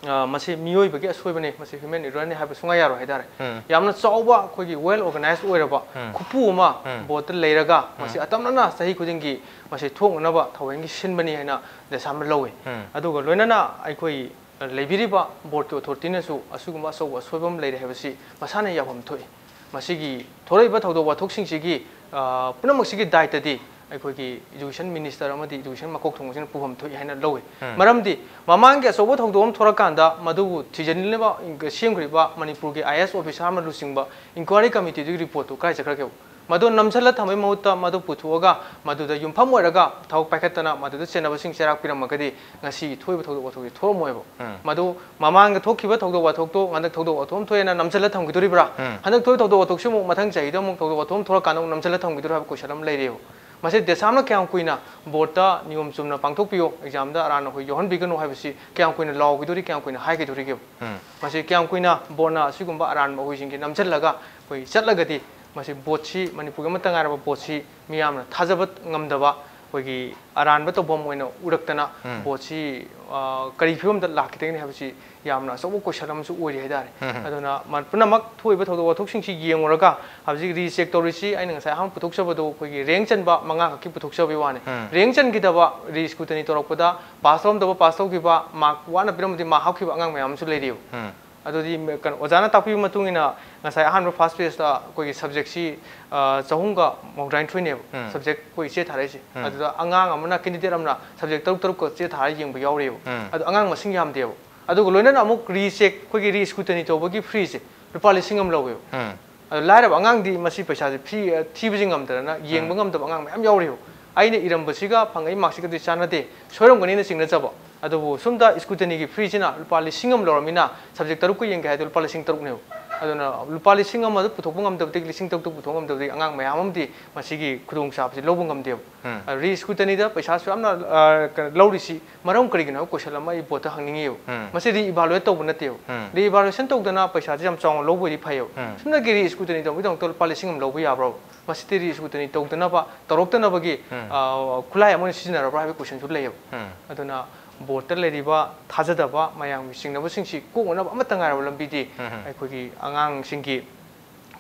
ꯑ, ꯃꯁꯤ ꯃꯤꯑꯣꯏꯕꯒꯤ ꯑꯁꯣꯏꯕꯅꯤ, ꯃꯁꯤ human errorꯅꯤ ꯍꯥꯏꯕ ꯁꯨꯡꯌꯥ ꯌꯥꯔꯣꯏ ꯍꯥꯏꯇꯥꯔꯦ꯫ ꯎꯝ꯫ ꯌꯥꯝꯅ ꯆꯥꯎꯕ ꯑꯩꯈꯣꯏꯒꯤ well organized ꯑꯣꯏꯔꯕ ꯎꯝ꯫ ꯈꯨꯄꯨ ꯑꯃ ꯎꯝ꯫ Boardꯇ ꯂꯩꯔꯒ ꯃꯁꯤ ꯎꯝ꯫ ꯑꯇꯝꯅꯅ ꯆꯍꯤ ꯈꯨꯗꯤꯡꯒꯤ ꯃꯁꯤ ꯊꯣꯛꯅꯅꯕ ꯊꯧꯑꯣꯡꯒꯤ ꯁꯤꯟꯕꯅꯤ ꯍꯥꯏꯅ ꯗꯦꯁꯥꯝꯅ ꯂꯧꯏ꯫ ꯎꯝ꯫ ꯑꯗꯨꯒ ꯂꯣꯏꯅꯅ ꯑꯩꯈꯣꯏ ꯂꯩꯕꯤꯔꯤꯕ Boardꯀꯤ authorityꯅꯁꯨ ꯑꯁꯤꯒꯨꯝꯕ ꯑꯆꯧꯕ ꯑꯁꯣꯏꯕ ꯑꯃ ꯂꯩꯔꯦ ꯍꯥꯏꯕꯁꯤ ꯃꯁꯥꯅ ꯌꯥꯐꯝ ꯊꯣꯛꯏ꯫ ꯃꯁꯤꯒꯤ ꯊꯣꯔꯛꯏꯕ ꯊꯧꯗꯣꯛ ꯋꯥꯊꯣꯛꯁꯤꯡꯁꯤꯒꯤ, ꯑ, ꯄꯨꯝꯅꯃꯛꯁꯤꯒꯤ ꯗꯥꯏꯇꯗꯤ ꯑꯩꯈꯣꯏꯒꯤ education minister ꯑꯃꯗꯤ education ꯃꯀꯣꯛ ꯊꯣꯡꯕꯁꯤꯅ ꯄꯨꯐꯝ ꯊꯣꯛꯏ ꯍꯥꯏꯅ ꯂꯧꯏ꯫ ꯎꯝ꯫ ꯃꯔꯝꯗꯤ ꯃꯃꯥꯡꯒꯤ ꯑꯆꯧꯕ ꯊꯧꯗꯣꯛ ꯑꯃ ꯊꯣꯔꯛꯀꯥꯟꯗ ꯃꯗꯨꯕꯨ ꯊꯤꯖꯤꯟꯅꯕ ꯁꯦꯝꯈ꯭ꯔꯤꯕ ꯃꯅꯤꯄꯨꯔꯒꯤ IAS officer ꯑꯃ ꯂꯨꯆꯤꯡꯕ inquiry committeeꯗꯨꯒꯤ reportꯇꯨ ꯀꯥꯏ ꯆꯠꯈ꯭ꯔꯒꯦ? ꯃꯗꯨ ꯅꯝꯁꯤꯜꯂ ꯊꯝꯕꯒꯤ ꯃꯍꯨꯠꯇ ꯃꯗꯨ ꯄꯨꯊꯣꯛꯑꯒ ꯃꯗꯨꯗ ꯌꯨꯝꯐꯝ ꯑꯣꯏꯔꯒ ꯊꯕꯛ ꯄꯥꯏꯈꯠꯇꯅ ꯃꯗꯨꯗ ꯆꯦꯟꯅꯕꯁꯤꯡ ꯆꯩꯔꯥꯛ ꯄꯤꯔꯝꯃꯒꯗꯤ ꯉꯁꯤ ꯊꯣꯛꯏꯕ ꯊꯧꯗꯣꯛ ꯋꯥꯊꯣꯛꯁꯤ ꯊꯣꯛꯂꯝꯃꯣꯏꯕ꯫ ꯎꯝ꯫ ꯃꯗꯨ ꯃꯃꯥꯡꯗ ꯊꯣꯛꯈꯤꯕ ꯊꯧꯗꯣꯛ ꯋꯥꯊꯣꯛꯇꯣ ꯍꯟꯗꯛ ꯊꯧꯗꯣꯛ ꯋꯥꯊꯣꯛ ꯑꯃ ꯊꯣꯛꯑꯦꯅ ꯅꯝꯁꯤꯜꯂ ꯊꯝꯈꯤꯗꯣꯔꯤꯕ꯭ꯔꯥ? ꯎꯝ꯫ ꯍꯟꯗꯛ ꯊꯣꯛꯏ ꯊꯧꯗꯣꯛ ꯋꯥꯊꯣꯛꯁꯤ ꯑꯃꯨꯛ ꯃꯊꯪ ꯆꯍꯤꯗ ꯑꯃꯨꯛ ꯊꯧꯗꯣꯛ ꯋꯥꯊꯣꯛ ꯑꯃ ꯊꯣꯛꯂꯛꯀꯥꯟꯗ ꯑꯃꯨꯛ ꯅꯝꯁꯤꯜꯂ ꯊꯝꯈꯤꯗꯣꯔꯤꯕ꯭ꯔꯥ ꯍꯥꯏꯕ question ꯑꯃ ꯂꯩꯔꯦꯕ꯫ ꯃꯁꯤ ꯗꯦꯁꯥꯝꯅ ꯀꯌꯥꯝ ꯀꯨꯏꯅ Boardꯇ ꯅꯤꯌꯣꯝ ꯆꯨꯝꯅ ꯄꯥꯡꯊꯣꯛꯄꯤꯌꯨ, examꯗ ꯑꯔꯥꯟꯕ ꯑꯩꯈꯣꯏ ꯌꯥꯎꯍꯟꯕꯤꯒꯅꯨ ꯍꯥꯏꯕꯁꯤ ꯀꯌꯥꯝ ꯀꯨꯏꯅ ꯂꯥꯎꯈꯤꯗꯣꯔꯤ, ꯀꯌꯥꯝ ꯀꯨꯏꯅ ꯍꯥꯏꯈꯤꯗꯣꯔꯤꯒꯦꯕ? ꯎꯝ꯫ ꯃꯁꯤ ꯀꯌꯥꯝ ꯀꯨꯏꯅ Boardꯅ ꯑꯁꯤꯒꯨꯝꯕ ꯑꯔꯥꯟꯕ ꯑꯩꯈꯣꯏꯁꯤꯡꯁꯤ ꯅꯝꯁꯤꯜꯂꯒ ꯑꯩꯈꯣꯏ ꯆꯠꯂꯒꯗꯤ ꯃꯁꯤ Boardꯁꯤ, ꯃꯅꯤꯄꯨꯔꯒꯤ ꯑꯃꯠꯇ ꯉꯥꯏꯔꯕ Boardꯁꯤ ꯃꯤꯌꯥꯝꯅ ꯊꯥꯖꯕ ꯉꯝꯗꯕ, ꯑꯩꯈꯣꯏꯒꯤ ꯑꯔꯥꯟꯕ ꯇꯧꯐꯝ ꯑꯣꯏꯅ ꯎꯔꯛꯇꯅ ꯎꯝ꯫ Boardꯁꯤ, ꯑ, ꯀꯔꯤ ꯐꯤꯕꯝꯗ ꯂꯥꯛꯈꯤꯗꯒꯦ ꯍꯥꯏꯕꯁꯤ ꯌꯥꯝꯅ ꯑꯆꯧꯕ question ꯑꯃꯁꯨ ꯑꯣꯏꯔꯤ ꯍꯥꯏꯇꯥꯔꯦ꯫ ꯎꯝ꯫ ꯑꯗꯨꯅ ꯃ-, ꯄꯨꯝꯅꯃꯛ ꯊꯣꯛꯏꯕ ꯊꯧꯗꯣꯛ ꯋꯥꯊꯣꯛꯁꯤꯡꯁꯤ ꯌꯦꯡꯉꯨꯔꯒ ꯍꯧꯖꯤꯛ recheck ꯇꯧꯔꯤꯁꯤ ꯑꯩꯅ ꯉꯁꯥꯏ ꯑꯍꯥꯟꯕ ꯄꯨꯊꯣꯛꯆꯕꯗꯣ ꯑꯩꯈꯣꯏꯒꯤ rank ꯆꯟꯕ ꯃꯉꯥ ꯈꯛꯀꯤ ꯄꯨꯊꯣꯛꯆꯕꯒꯤ ꯋꯥꯅꯤ꯫ ꯎꯝ꯫ Rank ꯆꯟꯈꯤꯗꯕ, re-scrutiny ꯇꯧꯔꯛꯄꯗ pass ꯇꯧꯔꯝꯗꯕ, pass ꯇꯧꯈꯤꯕ, mark ꯋꯥꯅ ꯄꯤꯔꯝꯕꯗꯤ mark ꯍꯥꯞꯈꯤꯕ ꯑꯉꯥꯡ ꯃꯌꯥꯝ ꯑꯃꯁꯨ ꯂꯩꯔꯤꯕ꯫ ꯎꯝ꯫ ꯑꯗꯨꯗꯤ ꯃ-, ꯀꯩꯅꯣ, ꯑꯣꯖꯥꯅ ꯇꯥꯛꯄꯤꯕ ꯃꯇꯨꯡ ꯏꯟꯅ ꯉꯁꯥꯏ ꯑꯍꯥꯟꯕ first phaseꯇ ꯑꯩꯈꯣꯏꯒꯤ subjectꯁꯤ, ꯑ, ꯆꯍꯨꯝꯒ ꯃꯧꯗ꯭ꯔꯥꯅꯤꯊꯣꯏꯅꯦꯕ ꯎꯝ꯫ Subject ꯑꯩꯈꯣꯏ ꯆꯦ ꯊꯥꯔꯛꯏꯁꯦ꯫ ꯎꯝ꯫ ꯑꯗꯨꯗ ꯑꯉꯥꯡ ꯑꯃꯅ, candidate ꯑꯃꯅ subject ꯇꯔꯨꯛ ꯇꯔꯨꯛꯀ ꯆꯦ ꯊꯥꯔ ꯌꯦꯡꯕ ꯌꯥꯎꯔꯤꯕ꯫ ꯎꯝ꯫ ꯑꯗꯣ ꯑꯉꯥꯡ ꯃꯁꯤꯡ ꯌꯥꯝꯗꯦꯕ꯫ ꯑꯗꯨꯒ ꯂꯣꯏꯅꯅ ꯑꯃꯨꯛ recheck, ꯑꯩꯈꯣꯏꯒꯤ re-scrutiny ꯇꯧꯕꯒꯤ feeꯁꯦ ꯂꯨꯄꯥ ꯂꯤꯁꯤꯡ ꯑꯃ ꯂꯧꯋꯦꯕ꯫ ꯎꯝ꯫ ꯑꯗꯣ ꯂꯥꯏꯔꯕ ꯑꯉꯥꯡꯗꯤ ꯃꯁꯤ ꯄꯩꯁꯥꯁꯦ fee, ꯑ, ꯊꯤꯕꯁꯤ ꯉꯝꯗꯗꯅ ꯌꯦꯡꯕ ꯎꯝ꯫ ꯉꯝꯗꯕ ꯑꯉꯥꯡ ꯃꯌꯥꯝ ꯌꯥꯎꯔꯤꯕ꯫ ꯑꯩꯅ ꯏꯔꯝꯕꯁꯤꯒ ꯐꯪꯉꯛꯏ markꯁꯤꯒꯗꯤ ꯆꯥꯟꯅꯗꯦ, ꯁꯣꯏꯔꯝꯒꯅꯤꯅ ꯆꯤꯡꯅꯖꯕ꯫ ꯑꯗꯨꯕꯨ ꯁꯣꯝꯗ scrutinyꯒꯤ feeꯁꯤꯅ ꯂꯨꯄꯥ ꯂꯤꯁꯤꯡ ꯑꯃ ꯂꯧꯔꯃꯤꯅ subject ꯇꯔꯨꯛꯀ ꯌꯦꯡꯒꯦ ꯍꯥꯏꯗꯣ ꯂꯨꯄꯥ ꯂꯤꯁꯤꯡ ꯇꯔꯨꯛꯅꯦꯕ꯫ ꯑꯗꯨꯅ ꯂꯨꯄꯥ ꯂꯤꯁꯤꯡ ꯑꯃꯗ ꯄꯨꯊꯣꯛꯄ ꯉꯝꯗꯕꯗꯒꯤ, ꯂꯤꯁꯤꯡ ꯇꯔꯨꯛꯇ ꯄꯨꯊꯣꯛꯄ ꯉꯝꯗꯕꯗꯒꯤ ꯑꯉꯥꯡ ꯃꯌꯥꯝ ꯑꯃꯗꯤ ꯃꯁꯤꯒꯤ ꯈꯨꯗꯣꯡꯆꯥꯕꯁꯤ ꯂꯧꯕ ꯉꯝꯗꯦꯕ꯫ ꯎꯝ꯫ ꯑ, re-scrutinyꯗ ꯄꯩꯁꯥꯁꯨ ꯌꯥꯝꯅ, ꯑ, ꯀꯩꯅꯣ, ꯂꯧꯔꯤꯁꯤ ꯃꯔꯝ ꯀꯔꯤꯒꯤꯅꯣ ꯍꯥꯏꯕ question ꯑꯃ ꯑꯩ Boardꯇ ꯍꯪꯅꯤꯡꯉꯤꯕ꯫ ꯎꯝ꯫ ꯃꯁꯤ re-evaluate ꯇꯧꯕ ꯅꯠꯇꯦꯕ꯫ ꯎꯝ꯫ Re-evaluation ꯇꯧꯗꯅ ꯄꯩꯁꯥꯁꯦ ꯌꯥꯝ ꯆꯥꯎꯅ ꯂꯧꯕ ꯑꯣꯏꯗꯤ ꯐꯩꯌꯦꯕ꯫ ꯎꯝ꯫ ꯁꯨꯞꯅꯒꯤ re-scrutiny ꯇꯧꯕꯒꯤꯗꯃꯛꯇ ꯂꯨꯄꯥ ꯂꯤꯁꯤꯡ ꯑꯃ ꯂꯧꯕ ꯌꯥꯕ꯭ꯔꯣ? ꯃꯁꯤꯗꯤ re-scrutiny ꯇꯧꯗꯅꯕ, ꯇꯧꯔꯛꯇꯅꯕꯒꯤ, ꯎꯝ꯫ ꯑ, ꯈꯨꯠꯂꯥꯏ ꯑꯃ ꯑꯣꯏꯅ ꯁꯤꯖꯤꯟꯅꯔꯕ꯭ꯔꯥ ꯍꯥꯏꯕ questionꯁꯨ ꯂꯩꯌꯦꯕ꯫ ꯎꯝ꯫ ꯑꯗꯨꯅ ꯕꯣꯔꯗꯇ ꯂꯩꯔꯤꯕ ꯊꯥꯖꯗꯕ ꯃꯌꯥꯝꯒꯤ ꯆꯤꯡꯅꯕꯁꯤꯡꯁꯤ ꯀꯣꯛꯅꯅꯕ ꯑꯃꯠꯇ ꯉꯥꯏꯔꯕ ꯂꯝꯕꯤꯗꯤ ꯑꯩꯈꯣꯏꯒꯤ ꯑꯉꯥꯡꯁꯤꯡꯒꯤ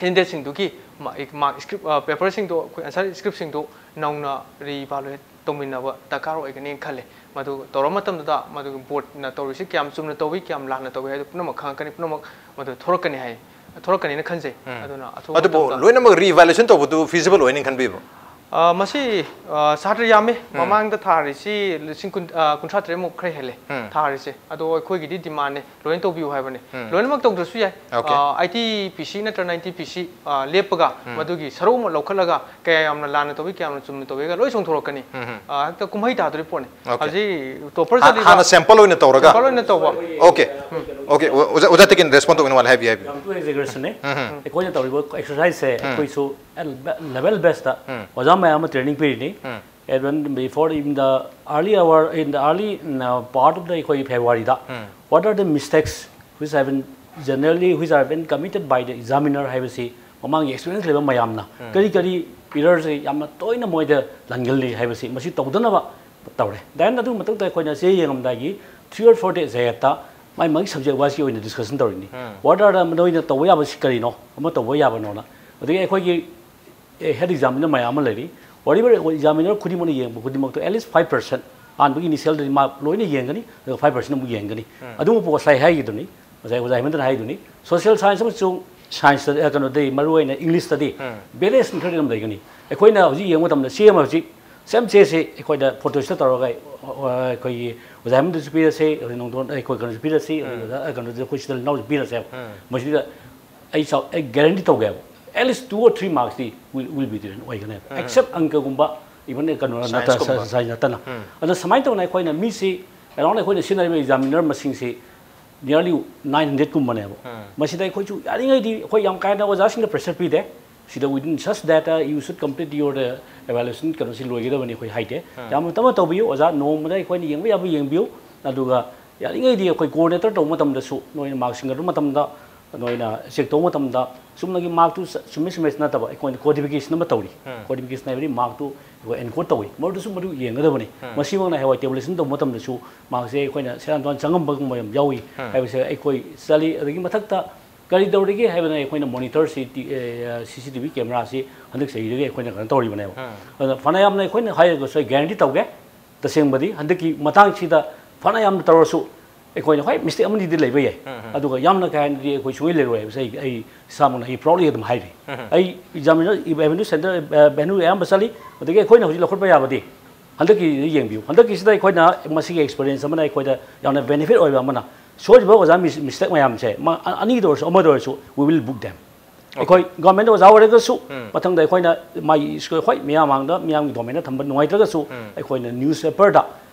ꯀꯦꯟꯗꯤꯗꯦꯠꯁꯤꯡꯗꯨꯒꯤ ꯃꯥꯔꯛ ꯁ꯭ꯀ꯭ꯔꯤꯞ ꯄꯦꯄꯔꯁꯤꯡꯗꯣ, ꯑꯩꯈꯣꯏ ꯑꯟꯁꯔ ꯁ꯭ꯀ꯭ꯔꯤꯞꯁꯤꯡꯗꯣ ꯅꯧꯅ ꯔꯤꯏꯚꯥꯂꯨꯑꯦꯠ ꯇꯧꯃꯤꯟꯅꯕ ꯗꯔꯀꯥꯔ ꯑꯣꯏꯒꯅꯤ ꯈꯜꯂꯦ꯫ ꯃꯗꯨ ꯇꯧꯔꯕ ꯃꯇꯝꯗꯨꯗ ꯃꯗꯨꯒꯤ ꯕꯣꯔꯗꯅ ꯇꯧꯔꯤꯁꯤ ꯀꯌꯥꯝ ꯆꯨꯝꯅ ꯇꯧꯏ, ꯀꯌꯥꯝ ꯂꯥꯟꯅ ꯇꯧꯏ ꯍꯥꯏꯕꯗꯨ ꯄꯨꯝꯅꯃꯛ ꯈꯪꯉꯛꯀꯅꯤ, ꯄꯨꯝꯅꯃꯛ ꯃꯗꯨ ꯊꯣꯔꯛꯀꯅꯤ ꯍꯥꯏ, ꯊꯣꯔꯛꯀꯅꯤꯅ ꯈꯟꯖꯩ꯫ ꯑꯗꯨꯅ ꯑꯊꯨꯕ ꯑꯗꯨꯕꯨ ꯃꯇꯝꯗ ꯂꯣꯏꯅꯃꯛ ꯔꯤꯏꯚꯥꯂꯨꯑꯦꯁꯟ ꯇꯧꯕꯗꯨ ꯐꯤꯖꯤꯕꯜ ꯑꯣꯏꯅꯤ ꯈꯟꯕꯤꯕ꯭ꯔꯣ? ꯑ, ꯃꯁꯤ, ꯑ, ꯁꯥꯇ꯭ꯔ ꯌꯥꯝꯃꯤ꯫ ꯃꯃꯥꯡꯗ ꯊꯥꯔꯤꯁꯤ ꯂꯤꯁꯤꯡ ꯀꯨꯟ, ꯑ, ꯀꯨꯟꯊ꯭ꯔꯥ ꯇꯔꯦꯠꯃꯨꯛ ꯈꯔ ꯍꯦꯜꯂꯦ ꯊꯥꯔꯤꯁꯦ꯫ ꯑꯗꯣ ꯑꯩꯈꯣꯏꯒꯤꯗꯤ ꯗꯤꯃꯥꯟꯅꯦ, ꯂꯣꯏꯅ ꯇꯧꯕꯤꯌꯨ ꯍꯥꯏꯕꯅꯦ꯫ ꯂꯣꯏꯅꯃꯛ ꯇꯧꯗ꯭ꯔꯁꯨ ꯌꯥꯏ꯫ ꯑꯣꯀꯦ꯫ ꯑ, ꯑꯩꯠꯇꯤ ꯄꯤ ꯁꯤ ꯅꯠꯇ꯭ꯔ ꯅꯥꯏꯟꯇꯤ ꯄꯤ ꯁꯤ, ꯑ, ꯂꯦꯞꯄꯒ ꯃꯗꯨꯒꯤ ꯁꯔꯨꯛ ꯑꯃ ꯂꯧꯈꯠꯂꯒ ꯀꯌꯥ ꯌꯥꯝꯅ ꯂꯥꯟꯅ ꯇꯧꯏ, ꯀꯌꯥ ꯌꯥꯝꯅ ꯆꯨꯝꯅ ꯇꯧꯏꯒ ꯂꯣꯏ ꯆꯣꯡꯊꯣꯔꯛꯀꯅꯤ꯫ ꯑ, ꯍꯦꯛꯇ ꯀꯨꯝꯍꯩ ꯇꯥꯗꯣꯔꯤ ꯄꯣꯠꯅꯤ꯫ ꯑꯣꯀꯦ꯫ ꯍꯧꯖꯤꯛ ꯇꯣꯄꯔ ꯍꯥ-, ꯆꯠꯂꯤꯕ ꯍꯥꯟꯅ ꯁꯦꯝꯄꯜ ꯑꯣꯏꯅ ꯇꯧꯔꯒ? ꯁꯦꯝꯄꯜ ꯑꯣꯏꯅ ꯇꯧꯕ꯫ ꯑꯣꯀꯦ꯫ ꯑꯣꯀꯦ꯫ ꯑꯣ-, ꯑꯣꯖꯥ, ꯑꯣꯖꯥ ꯇꯦꯀꯤꯟ ꯔꯦꯁꯄꯣꯟ ꯇꯧꯅꯤꯡꯕ ꯋꯥꯠꯂꯦ, ꯍꯥꯏꯕꯤꯌꯨ, ꯍꯥꯏꯕꯤꯌꯨ꯫ ꯌꯥꯝ ꯊꯨꯅ ꯑꯦꯛꯁꯤꯀ꯭ꯌꯨꯁꯟꯅꯦ꯫ ꯑꯩꯈꯣꯏꯅ ꯇꯧꯔꯤꯕ ꯑꯦꯛꯁꯔꯁꯥꯏꯖꯁꯦ ꯑꯩꯈꯣꯏꯁꯨ level bestꯇ ꯑꯣꯖꯥ ꯃꯌꯥꯝ ꯑꯃ training ꯄꯤꯔꯤꯅꯤ꯫ And when before in the early hour, in the early, uh, part of the ꯑꯩꯈꯣꯏꯒꯤ ꯐꯦꯕ꯭ꯔꯨꯋꯥꯔꯤꯗ, what are the mistakes which have been generally, which have been committed by the examiner ꯍꯥꯏꯕꯁꯤ ꯃꯃꯥꯡꯒꯤ ꯑꯦꯛꯁꯄꯤꯔꯤꯌꯦꯟꯁ ꯂꯩꯕ ꯃꯌꯥꯝꯅ ꯀꯔꯤ ꯀꯔꯤ ꯏꯔꯔꯁꯦ ꯌꯥꯝꯅ ꯇꯣꯏꯅ ꯃꯣꯏꯗ ꯂꯥꯟꯒꯜꯂꯤ ꯍꯥꯏꯕꯁꯤ ꯃꯁꯤ ꯇꯧꯗꯅꯕ ꯇꯧꯔꯦ꯫ Then ꯑꯗꯨꯒꯤ ꯃꯊꯛꯇ ꯑꯩꯈꯣꯏꯅ ꯆꯦ ꯌꯦꯡꯉꯝꯗꯥꯏꯒꯤ three or four days ꯍꯦꯛꯇ ꯃꯥꯏ ꯃꯥꯒꯤ ꯁꯕꯖꯦꯛ ꯋꯥꯏꯁꯀꯤ ꯑꯣꯏꯅ ꯗꯤꯁꯀꯁꯟ ꯇꯧꯔꯤꯅꯤ꯫ What are the ꯅꯣꯏꯅ ꯇꯧꯕ ꯌꯥꯕꯁꯤ ꯀꯔꯤꯅꯣ, ꯑꯃ ꯇꯧꯕ ꯌꯥꯕꯅꯣꯅ꯫ ꯑꯗꯒꯤ ꯑꯩꯈꯣꯏꯒꯤ ꯍꯦꯗ ꯑꯦꯛꯖꯥꯃꯤꯅꯔ ꯃꯌꯥꯝ ꯑꯃ ꯂꯩꯔꯤ꯫ Whatever examiner ꯈꯨꯗꯤꯡꯃꯛꯅ ꯌꯦꯡꯕ ꯈꯨꯗꯤꯡꯃꯛꯇꯣ at least five percent ꯑꯍꯥꯟꯕꯒꯤ ꯏꯅꯤꯁꯤꯌꯦꯜꯗꯗꯤ ꯃꯥ ꯂꯣꯏꯅ ꯌꯦꯡꯒꯅꯤ, ꯑꯗꯨꯒ five percent ꯑꯃꯨꯛ ꯌꯦꯡꯒꯅꯤ꯫ ꯑꯗꯨꯃꯛꯄꯨ ꯉꯁꯥꯏ ꯍꯥꯏꯈꯤꯗꯨꯅꯤ, ꯉꯁꯥꯏ ꯑꯣꯖꯥ ꯍꯦꯃꯟꯇꯅ ꯍꯥꯏꯗꯨꯅꯤ, ꯁꯣꯁꯤꯌꯦꯜ ꯁꯥꯏꯟꯁ ꯑꯃꯁꯨꯡ ꯁꯥꯏꯟꯁꯇꯗꯤ, ꯀꯩꯅꯣꯗꯤ, ꯃꯔꯨꯑꯣꯏꯅ ꯏꯪꯂꯤꯁꯇꯗꯤ ꯚꯦꯔꯤꯌꯦꯁꯟ ꯈꯔꯗꯤ ꯑꯗꯨꯝ ꯂꯩꯒꯅꯤ꯫ ꯑꯩꯈꯣꯏꯅ ꯍꯧꯖꯤꯛ ꯌꯦꯡꯕ ꯃꯇꯝꯗ ꯆꯦ ꯑꯃ ꯍꯧꯖꯤꯛ ꯁꯦꯝ ꯆꯦꯁꯦ ꯑꯩꯈꯣꯏꯗ ꯐꯣꯇꯣꯁꯤꯗ ꯇꯧꯔꯒ, ꯑ, ꯑꯩꯈꯣꯏꯒꯤ ꯑꯣꯖꯥ ꯍꯦꯃꯟꯇꯁꯨ ꯄꯤꯔꯁꯤ, ꯑꯗꯩ ꯅꯣꯡꯊꯣꯟ, ꯑꯩꯈꯣꯏ ꯀꯩꯅꯣꯁꯨ ꯄꯤꯔꯁꯤ, ꯑꯗꯩ ꯑꯣꯖꯥ, ꯀꯩꯅꯣꯗ ꯑꯩꯈꯣꯏ ꯁꯤꯗ ꯏꯅꯥꯎꯁꯨ ꯄꯤꯔꯁꯦꯕ꯫ ꯃꯁꯤꯗ ꯑꯩ ꯆꯥꯎ-, ꯑꯩ ꯒꯦꯔꯦꯟꯇꯤ ꯇꯧꯒꯦꯕ, at least two or three marksꯇꯤ will, will be there ꯑꯣꯏꯒꯅꯦꯕ꯫ Except ꯑꯪꯀꯒꯨꯝꯕ, even ꯀꯩꯅꯣ ꯅꯠꯇ-, ꯁꯥꯏꯟꯁꯀꯨꯝꯕ꯫ ꯁꯥꯏꯟꯁ ꯅꯠꯇꯅ꯫ ꯑꯗꯣ ꯁꯨꯃꯥꯏꯅ ꯇꯧꯅ ꯑꯩꯈꯣꯏꯅ ꯃꯤꯁꯤ around ꯑꯩꯈꯣꯏꯅ ꯁꯤꯖꯤꯟꯅꯔꯤꯕ ꯑꯦꯛꯖꯥꯃꯤꯅꯔ ꯃꯁꯤꯡꯁꯤ nearly nine hundredꯀꯨꯝꯕꯅꯦꯕ꯫ ꯃꯁꯤꯗ ꯑꯩꯈꯣꯏꯁꯨ ꯌꯥꯔꯤꯉꯩꯗꯤ ꯑꯩꯈꯣꯏ ꯌꯥꯝ ꯀꯥ ꯍꯦꯟꯅ ꯑꯣꯖꯥꯁꯤꯡꯗ pressure ꯄꯤꯗꯦ꯫ ꯁꯤꯗ within such that, uh, you should complete your, uh, evaluation ꯀꯩꯅꯣꯁꯤ ꯂꯣꯏꯒꯗꯕꯅꯤ ꯑꯩꯈꯣꯏ ꯍꯥꯏꯗꯦ꯫ ꯌꯥꯝꯅ ꯇꯞꯅ ꯇꯧꯕꯤꯌꯨ ꯑꯣꯖꯥ, ꯅꯣꯡꯃꯗ ꯑꯩꯈꯣꯏꯅ ꯌꯦꯡꯕ ꯌꯥꯕ ꯌꯦꯡꯕꯤꯌꯨ꯫ ꯑꯗꯨꯒ ꯌꯥꯔꯤꯉꯩꯗꯤ ꯑꯩꯈꯣꯏ coordinator ꯇꯧꯕ ꯃꯇꯝꯗꯁꯨ ꯅꯣꯏꯅ ꯃꯥꯔꯛ ꯁꯤꯡꯒꯠꯄ ꯃꯇꯝꯗ ꯅꯣꯏꯅ ꯆꯦꯛ ꯇꯧꯕ ꯃꯇꯝꯗ ꯆꯨꯝꯅꯒꯤ ꯃꯥꯔꯛꯇꯨ ꯆ- ꯆꯨꯝꯃꯤ ꯆꯨꯝꯃꯦ ꯅꯠꯇꯕ, ꯑꯩꯈꯣꯏꯅ ꯀꯣꯗꯤꯐꯤꯀꯦꯁꯟ ꯑꯃ ꯇꯧꯔꯤ꯫ ꯎꯝ꯫ ꯀꯣꯗꯤꯐꯤꯀꯦꯁꯟ ꯍꯥꯏꯕꯗꯤ ꯃꯥꯔꯛꯇꯨ ꯑꯩꯈꯣꯏ ꯑꯦꯟꯀꯣꯗ ꯇꯧꯏ, ꯃꯗꯨꯁꯨ ꯃꯗꯨ ꯌꯦꯡꯒꯗꯕꯅꯤ꯫ ꯎꯝ꯫ ꯃꯁꯤꯃꯛꯅ ꯍꯌꯦꯡꯋꯥꯏ ꯇꯦꯕꯨꯂꯦꯁꯟ ꯇꯧꯕ ꯃꯇꯝꯗꯁꯨ ꯃꯥꯔꯛꯁꯦ ꯑꯩꯈꯣꯏꯅ ꯁꯦꯔꯥꯟ ꯇꯨꯔꯥꯟ ꯆꯪꯉꯝꯕꯒꯨꯝꯕ ꯌꯥꯝ ꯌꯥꯎꯏ ꯎꯝ꯫ ꯍꯥꯏꯕꯁꯦ ꯑꯩꯈꯣꯏ ꯆꯠꯂꯤ꯫ ꯑꯗꯒꯤ ꯃꯊꯛꯇ ꯀꯔꯤ ꯇꯧꯔꯤꯒꯦ ꯍꯥꯏꯕꯗ ꯑꯩꯈꯣꯏꯅ ꯃꯣꯅꯤꯇꯔꯁꯤ, ꯁꯤ ꯁꯤ ꯇꯤ ꯚꯤ ꯀꯦꯃꯦꯔꯥꯁꯤ ꯍꯟꯗꯛ ꯆꯍꯤꯗꯒꯤ ꯑꯩꯈꯣꯏꯅ ꯀꯩꯅꯣ ꯇꯧꯔꯤꯕꯅꯦꯕ꯫ ꯎꯝ꯫ ꯑꯗꯨꯅ ꯐꯅꯌꯥꯝꯅ ꯑꯩꯈꯣꯏꯅ ꯍꯥꯏꯔꯒꯁꯨ ꯑꯩ ꯒꯦꯔꯦꯟꯇꯤ ꯇꯧꯒꯦ, ꯇꯁꯦꯡꯕꯗꯤ ꯍꯟꯗꯛꯀꯤ ꯃꯇꯥꯡꯁꯤꯗ ꯐꯅ ꯌꯥꯝꯅ ꯇꯧꯔꯁꯨ ꯑꯩꯈꯣꯏꯅ ꯍꯣꯏ ꯃꯤꯁꯇꯦꯛ ꯑꯃꯅꯤꯗꯤ ꯂꯩꯕ ꯌꯥꯏ꯫ ꯎꯝ, ꯎꯝ꯫ ꯑꯗꯨꯒ ꯌꯥꯝꯅ ꯀꯥ ꯍꯦꯟꯅꯗꯤ ꯑꯩꯈꯣꯏ ꯁꯨꯡꯂꯩ ꯂꯩꯔꯣꯏ ꯍꯥꯏꯕꯁꯦ ꯑꯩ, ꯑꯩ ꯏꯁꯥꯃꯛꯅ ꯑꯩ ꯄ꯭ꯔꯥꯎꯗꯂꯤ ꯑꯗꯨꯝ ꯍꯥꯏꯔꯤ꯫ ꯎꯝ, ꯎꯝ꯫ ꯑꯩ ꯑꯦꯛꯖꯥꯃꯤꯅꯔ, ꯚꯦꯅ꯭ꯌꯨ ꯁꯦꯟꯇꯔ, ꯚꯦꯅ꯭ꯌꯨ ꯑꯌꯥꯝꯕ ꯆꯠꯂꯤ꯫ ꯑꯗꯒꯤ ꯑꯩꯈꯣꯏꯅ ꯍꯧꯖꯤꯛ ꯂꯧꯈꯠꯄ ꯌꯥꯕꯗꯤ ꯍꯟꯗꯛꯀꯤ ꯌꯦꯡꯕꯤꯌꯨ, ꯍꯟꯗꯛꯀꯤꯁꯤꯗ ꯑꯩꯈꯣꯏꯅ ꯃꯁꯤꯒꯤ ꯑꯦꯛꯁꯄꯤꯔꯤꯌꯦꯟꯁ ꯑꯃꯅ ꯑꯩꯈꯣꯏꯗ ꯌꯥꯝꯅ ꯕꯦꯅꯤꯐꯤꯠ ꯑꯣꯏꯕ ꯑꯃꯅ, ꯁꯣꯏꯔꯤꯕ ꯑꯣꯖꯥ ꯃꯤꯁ-, ꯃꯤꯁꯇꯦꯛ ꯃꯌꯥꯝꯁꯦ, ꯃꯥ-, ꯑ-, ꯑꯅꯤꯗ ꯑꯣꯏꯔꯁꯨ ꯑꯃꯗ ꯑꯣꯏꯔꯁꯨ, we will book them꯫ Okay. ꯑꯩꯈꯣꯏ ꯒꯚꯔꯟꯃꯦꯟꯠ ꯑꯣꯖꯥ ꯑꯣꯏꯔꯒꯁꯨ ꯎꯝ꯫ ꯃꯊꯪꯗ ꯑꯩꯈꯣꯏꯅ ꯃꯥꯒꯤ ꯁ꯭ꯀꯨꯜ, ꯍꯣꯏ, ꯃꯤꯌꯥꯝ ꯃꯥꯡꯗ ꯃꯤꯌꯥꯝꯒꯤ ꯗꯣꯃꯦꯟꯗ ꯊꯝꯕ ꯅꯨꯡꯉꯥꯏꯇ꯭ꯔꯒꯁꯨ ꯎꯝ꯫ ꯑꯩꯈꯣꯏꯅ ꯅ꯭ꯌꯨꯁꯄꯦꯄꯔꯗ